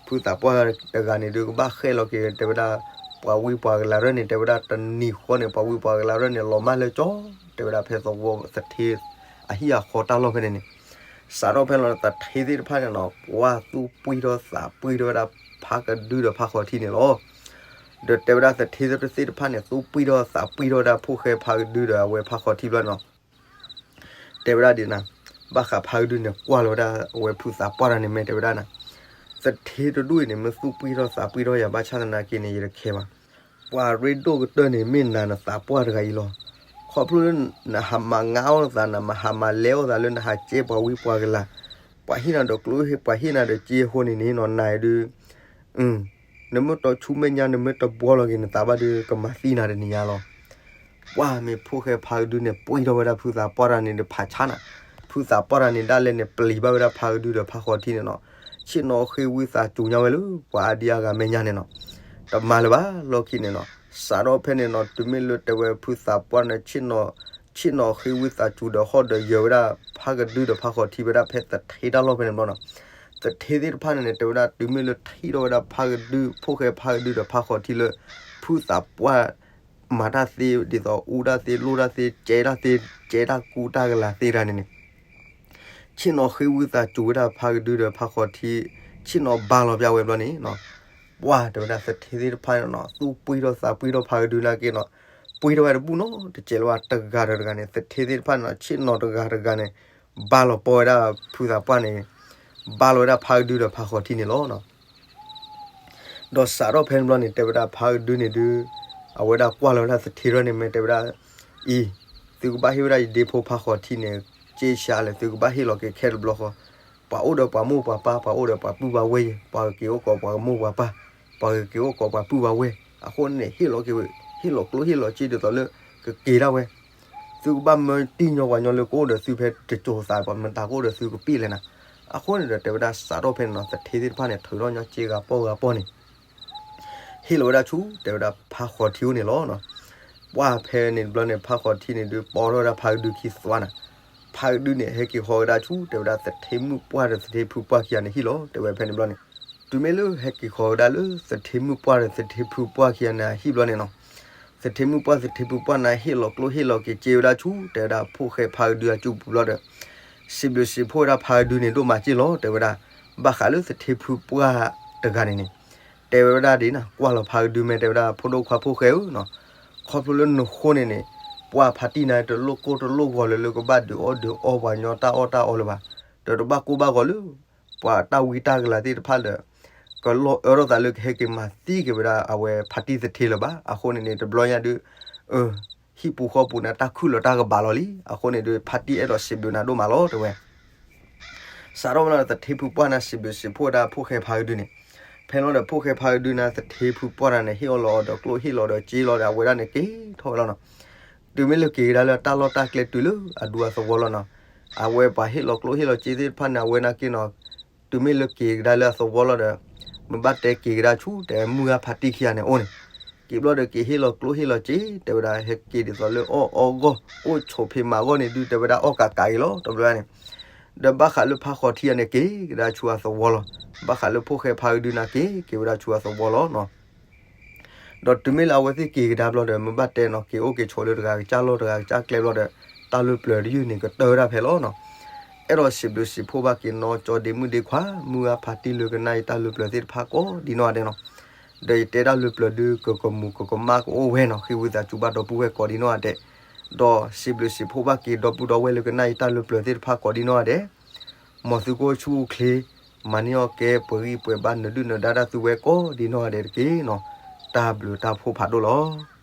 ဖုသးပှၢ်တဂၤန့ၣ်ဒုး ကဘၣ်ဃဲလီၤက့ၤ တဲဝဲဒၣ် ပှၤဝံပှၤကလၤရၢၢ်န့ၣ် တဲဝဲဒၣ်တနံၤဃီန့ၣ် ပှၤဝံပှၤကလၤရၢၢ်န့ၣ် လီၤမၢ်လၢကၠီ တဲဝဲဒၣ်ဖဲသဝီသထ့အဟံၣ်အဃီတၢ်လီၢ်ဖဲန့ၣ်န့ၣ်, စးထီၣ်ဖဲလီၤသထ့သ့ၣ်တဖၣ်န့ၣ်နီၤ ပှၤသူၣ်ပှံၢ်ထီၣ်သးပှံၢ်ထီၣ်ဝဲဒၣ်ဖါကဒုဒီးဖါဃီထံန့ၣ်လီၤ. ဒီးတဲဝဲဒၣ်သထ့သ့ၣ်တဖၣ်န့ၣ် သူၣ်ပှံၢ်ထီၣ်သးပှံၢ်ထီၣ်ဝဲဒၣ်ဖုၣ်ဃဲဖါကဒုဒီးအဝဲဖါဃီထံဘျီနီၤ တဲဝဲဒၣ်ဒ်နၤ, ဘၣ်ဃးဖါကဒုန့ၣ် ကွၢ်လီၤဝဲဒၣ်အဝဲဖုသးပှၢ်တဂၤန့ၣ် မ့ၢ်တဲဝဲဒၣ်နၤ, သထ့တဒူၣ်အံၤန့ၣ် မ့ၢ်သူၣ်ပှံၢ်ထီၣ်သးပှံၢ်ထီၣ်ယၤဘၣ်ဆၣ်သနာ်က့န့ၣ် ယတခဲဘၣ်. ပှၤရ့ဒိၣ်ကတၢၢ်န့ၣ် မ့ၢ်နၤနသးပှၢ်တဂၤအံၤလီၤ. ခီဖျိလၢနဟးမၤငါအီၣ်သး နမၤဟးမၤလဲအီၣ်သးလၢနဟးကဲပှၤဝံပှၤကလၤ, ပှၤဟ့ၣ်နၤဒီးကျိၣ်ဟ့ၣ် ပှၤဟ့ၣ်နၤဒီးစ့အဃိန့ၣ်န့ၣ်နီၤ နၤဒုး နမ့ၢ်တီဆူမဲာ်ညါ နမ့ၢ်တဘှီလီၤက့ၤနသးဘၣ်ဒီး ကမၤသံနၤတနံၤညါလီၤ. ပှၢ်မ့ၢ်ဖိၣ်ဃဲဖါကဒုန့ၣ် ပှံၢ်ထီၣ်ဝဲဒၣ်ဖုသးပှၢ်တဂၤန့ၣ်ဒီးဖးဆါနၤ, ဖုသးပှၢ်တဂၤန့ၣ် ဒၣ်လဲာ်န့ၣ် ပျံၤဘၣ်ဝဲဒၣ်ဖါကဒုဒီးဖါဃီထံန့ၣ်နီၤ, ဆ့ၣ်နီၤဃ့ဝံသးစူၤညါဝဲလၢ ပှၤအါဒံအါဂၤမဲာ်ညါန့ၣ်နီၤ, တမၤလၢၤဘၣ်လီၢ်ခံန့ၣ်နီၤ, စးထီၣ်ဖဲန့ၣ်နီၤ တုၤမ့ၢ်လၢတဲဝဲဖုသးပှၢ်န့ၣ် ဆ့ၣ်နီၤဃ့ဝံသးစူၤဒီးဟီၣ်ဒီးယၢၤဝဲဒၣ် ဖါကဒုဒီးဖါဃီထံဝဲဒၣ်ဖဲသထ့တၢ်လီၢ်ဖဲန့ၣ်ဘျီနီၤ, သထ့သ့ၣ်တဖၣ်န့ၣ်န့ၣ် တဲဝဲဒၣ်တုၤမ့ၢ်လၢထံၣ်ထီၣ်ဝဲဒၣ်ဖါကဒု ဖိၣ်ဃဲဖါကဒုဒီးဖါဃီထံလၢ ဖုသးပှၢ် မၤတၢ်သ့ ဒ်သိးအူတၢ်သ့ လိၣ်တၢ်သ့ ကဲတၢ်သ့ ကဲတၢ်ကူတၢ်ကလၤသ့တၢ်န့ၣ်န့ၣ် ဆ့ၣ်နီၤဃ့ဝံသးစူၤဝဲဒၣ်ဖါကဒုဒီးဖါဃီထံ, ဆ့ၣ်နီၤဘါလီၤပျၢ်ဝဲဘျီန့ၣ်, ပှၢ်တဲဝဲဒၣ်သထ့သ့ၣ်တဖၣ်န့ၣ်နီၤ သူၣ်ပှံၢ်ထီၣ်သးပှံၢ်ထီၣ်ဖါကဒုနာ်က့နီၤ, ပှံၢ်ထီၣ်ဝဲတဘူၣ်နီၤ တစဲးလၢၤဘၣ်တဂၤဒီးတဂၤန့ၣ် သထ့သ့ၣ်တဖၣ်န့ၣ်နီၤ ဆ့ၣ်နီၤတဂၤတဂၤန့ၣ် ဘါလီၤပီၢ်ဝဲဒၣ်ဖုသးပှၢ်န့ၣ်, ဘါလီၤဝဲဒၣ်ဖါကဒုဒီးဖါဃီထံန့ၣ်လီၤ. ဒီးစးထီၣ်ဖဲန့ၣ်ဘျီန့ၣ် တဲဝဲဒၣ်ဖါကဒုန့ၣ်ဒုး အဝဲဒၣ်ကွၢ်လီၤဝဲဒၣ်သထ့ထီၣ်န့ၣ် မ့ၢ်တဲဝဲဒၣ်အံၤ, သုကဘၣ်ဟ့ၣ်ဝဲဒၣ်ယဒ့ဖိဖါဃီၤထံန့ၣ် က့ဆါလဲၣ် သုကဘၣ်ဟ့ၣ်လီၤက့ၤခဲတဘျီဃီ, ပှၤအိၣ်ဒီးပှၤမိၢ်ပှၤပၢ် ပှၤအိၣ်ဒီးပှၤပုၢ်ပှၤဝဲၢ်ယဲၢ် ပှၤက့ၤအိၣ်ကိးပှၤမိၢ်ပှၤပၢ်, ပှၤက့ၤအိၣ်ကိးပှၤပုၢ်ပှၤဝဲၢ်, အဃိန့ၣ် ဟ့ၣ်လီၤက့ၤဝဲ, ဟ့ၣ်လီၤကျိၣ်ဟ့ၣ်လီၤစ့ဒ်သိးလၢ ကက့ၤဒၣ်ဝဲ သုကဘၣ်မၢတံၢ်ညီပှၤညီလၢကအိၣ်ဒီးသုဖဲတစိၤသး ပှၤမတၤကအိၣ်ဒီးသုကပ့ၢ်လဲၣ်နၤ, အဃိန့ၣ်ဒီးတဲဝဲဒၣ်စးထီၣ်ဖဲန့ၣ်နီၤ သထ့သ့ၣ်တဖၣ်န့ၣ် ထုးထီၣ်ညီစ့ဂၤပီၢ်ဂၤပီၢ်န့ၣ် ဟ့ၣ်လီၤဝဲဒၣ်ဆူ တဲဝဲဒၣ်ဖါဃီၤထံအိၣ်န့ၣ်လီၤ. ပှၢ်ဖဲန့ၣ်တဘျီန့ၣ် ဖါဃီၤထံန့ၣ်ဒုး ပိာ်ထီၣ်ဝဲဒၣ်ဖါကဒုခံသွါနၤ, ဖါကဒုန့ၣ် ဟဲက့ၤဃီၤဝဲဒၣ်ဆူ တဲဝဲဒၣ်သထ့မုၣ်ပှၢ်ဒီးသထ့ဖုပှၢ်ခံဂၤန့ၣ်ဟံၣ်လီၤ. တဲဝဲဖဲန့ၣ်တဘျီန့ၣ် တုၤမ့ၢ်လၢဟဲက့ၤဃီၤဝဲဒၣ်လၢ သထ့မုၣ်ပှၢ်ဒီးသထ့ဖုပှၢ်ခံဂၤန့ၣ်အဟံၣ်တဘျီန့ၣ်နီၤ, သထ့မုၣ်ပှၢ်သထ့ဖုပှၢ်န့ၣ် ဟ့ၣ်လီၤကျိၣ်ဟ့ၣ်လီၤက့ၤစ့ဝဲဒၣ်ဆူ တဲဝဲဒၣ်ဖိၣ်ဃဲဖါကဒုအစုပူၤတဘျီဒီး စံးဘျုးစံးဖှိၣ်ဝဲဒၣ်ဖါကဒုန့ၣ်ဒိၣ်မးစ့ၢ်လီၤ. တဲဝဲဒၣ် ဘၣ်ဃးလၢသထ့ဖုပှၢ်တဂၤန့ၣ်န့ၣ် တဲဝဲဒၣ်ဒ်န့ၣ် ကွၢ်လီၤဖါကဒု မ့ၢ်တဲဝဲဒၣ် ဖိဒိၣ်ခွါဖိၣ်ဃဲဧၢနီၤ, ခီဖျိလၢနဃိန့ၣ်န့ၣ် ပှၢ်ဖါတံၢ်န့ၣ် တလိၣ်ကိၢ်တလိၣ်ဂီၤလၢၤလၢကဘၣ်ဒုးအီၣ်ဒုးအီပှၤညီတၢ်အီၣ်တၢ်အီလၢၤဘၣ်, ဒီးတဘၣ်ကိၢ်ဘၣ်ဂီၤလၢ ပှၤတၢ်ဝံတၢ်ကလၤသ့ၣ်တဖၣ်ဒီး ကလီၤအၢထီၣ်သးလၢကဟဲက့ၤမၤသံက့ၤဝဲဒၣ်အဝဲဖါတံၢ်သထ့လၢၤဘၣ်. အဃိန့ၣ်န့ၣ် တဘျီညါဒုး ဟံၣ်ပူၤဃီပူၤန့ၣ် တၢ်ခုၣ်လီၤတၢ်ကဘၣ်လီၤလံ. အဃိန့ၣ်ဒုး ဖါတံၢ်အဲၣ်ဒိးစံးဘျုးနၤဒိၣ်မးလီၤ တဲဝဲ စးထီၣ်ဝဲလီၤဒီး သထ့ဖုပှၢ်န့ၣ် စံးဘျုးစံးဖှိၣ်ဝဲဒၣ်ဖိၣ်ဃဲဖါကဒုန့ၣ်, ဖဲလီၤဒီး ဖိၣ်ဃဲဖါကဒုန့ၣ် သထ့ဖုပှၢ်န့ၣ်န့ၣ် ဟ့ၣ်အီၤလီၤအီၤဒီးကျိၣ်ဟ့ၣ်လီၤဒီးစ့လီၤဒီး အဝဲဒၣ်န့ၣ်က့ၤထီၣ်ဝဲလီၤနီၤ. တုၤမ့ၢ်လၢက့ၤကဒါလၢတၢ်လီၢ်တၢ်ကျဲတုၤလၢအဒူအသဝီလီၤနီၤ, အဝဲပှၤဟ့ၣ်လီၤကျိၣ်ဟ့ၣ်လီၤစ့သ့ၣ်တဖၣ်န့ၣ် အဝဲန့ၣ်က့ၤနီၤ, တုၤမ့ၢ်လၢက့ၤကဒါလၢအသဝီလီၤဒီး မ့ၢ်ဘၣ်တဲက့ၤကဒါဆူတဲမုၢ်ဂၢ်ဖါတံၢ်ခံဂၤန့ၣ်အိၣ်န့ၣ်, က့ၤဘျီဒီးက့ၤဟ့ၣ်လီၤကျိၣ်ဟ့ၣ်လီၤစ့ တဲဝဲဒၣ်ဟဲက့ၤဒ်သိးလၢအီၣ်အီဂီၢ် အိၣ်ဆိးဖံးမၤဂီၢ်န့ၣ်ဒုး တဲဝဲဒၣ်အီၣ်ကးကးအံၤလီၤ တဘျီန့ၣ် ဒီးဘၣ်ဃးလၢဖါဃီၤထံဂၤန့ၣ် က့ၤကဒါဆူအသဝီလီၤ. ဘၣ်ဃးလၢဖိၣ်ဃဲဖါကဒုန့ၣ်က့ၤ က့ၤဝဲဒၣ်ဆူအသဝီလီၤနီၤ. ဒီးတုၤမ့ၢ်လၢအဝဲသ့ၣ်က့ၤကဒါဘျီဒီး မ့ၢ်ဘၣ်တဲနီၤ က့ၤအိၣ်က့ၤဆိးလၢတဂၤကစၢ်လီၢ်တဂၤကစၢ်ကျဲဘျီဒီး တၢ်လၢပျၢၤတယုၢ်န့ၣ် ကတၢၢ်ဝဲဒၣ်ဖဲလီၤနီၤ. အဲၣ်ဒိးစံးဘျုးစံးဖှိၣ်ဘၣ်က့ၤနီၢ်ကၠီဒ့မုၣ်ဒ့ခွါ မုၢ်ဂၢ်ဖါတံၢ်လၢကနၣ်အံၤတၢ်လၢပျၢၤသ့ၣ်တဖၣ်ကိးဒ်နီၢ်ဂၤဒဲးနီၤ. ဒီးယတဲတၢ်လၢပျၢၤဒုး ကကမူးကကမၣ်ကအိၣ်ဝဲနီၤ ဃ့ဝံသးစူၤဘၣ်ဒီပုၢ်ဝဲၢ်ကိးဒ်နီၢ်ဂၤဒဲး, ဒီးစံးဘျုးစံးဖှိၣ်ဘၣ်က့ၤဒီပုၢ်ဒီဝဲၢ်လၢကနၣ်အံၤတၢ်လၢပျၢၤသ့ၣ်တဖၣ်ကိးဒ်နီၢ်ဂၤဒဲး, မ်သုကအိၣ်ဆူၣ်အိၣ်ချ့, မၤန့ၢ်အီၣ်ကဲပှဲၤဂံၢ်ပှဲၤဘါ နဒုၣ်နဒါတၢ်သုဝဲကိးဒ်နီၢ်ဂၤဒဲးတက့ၢ်နီၤ. တၢ်ဘျုးတၢ်ဖှိၣ်ဖးဒိၣ်လီၤ.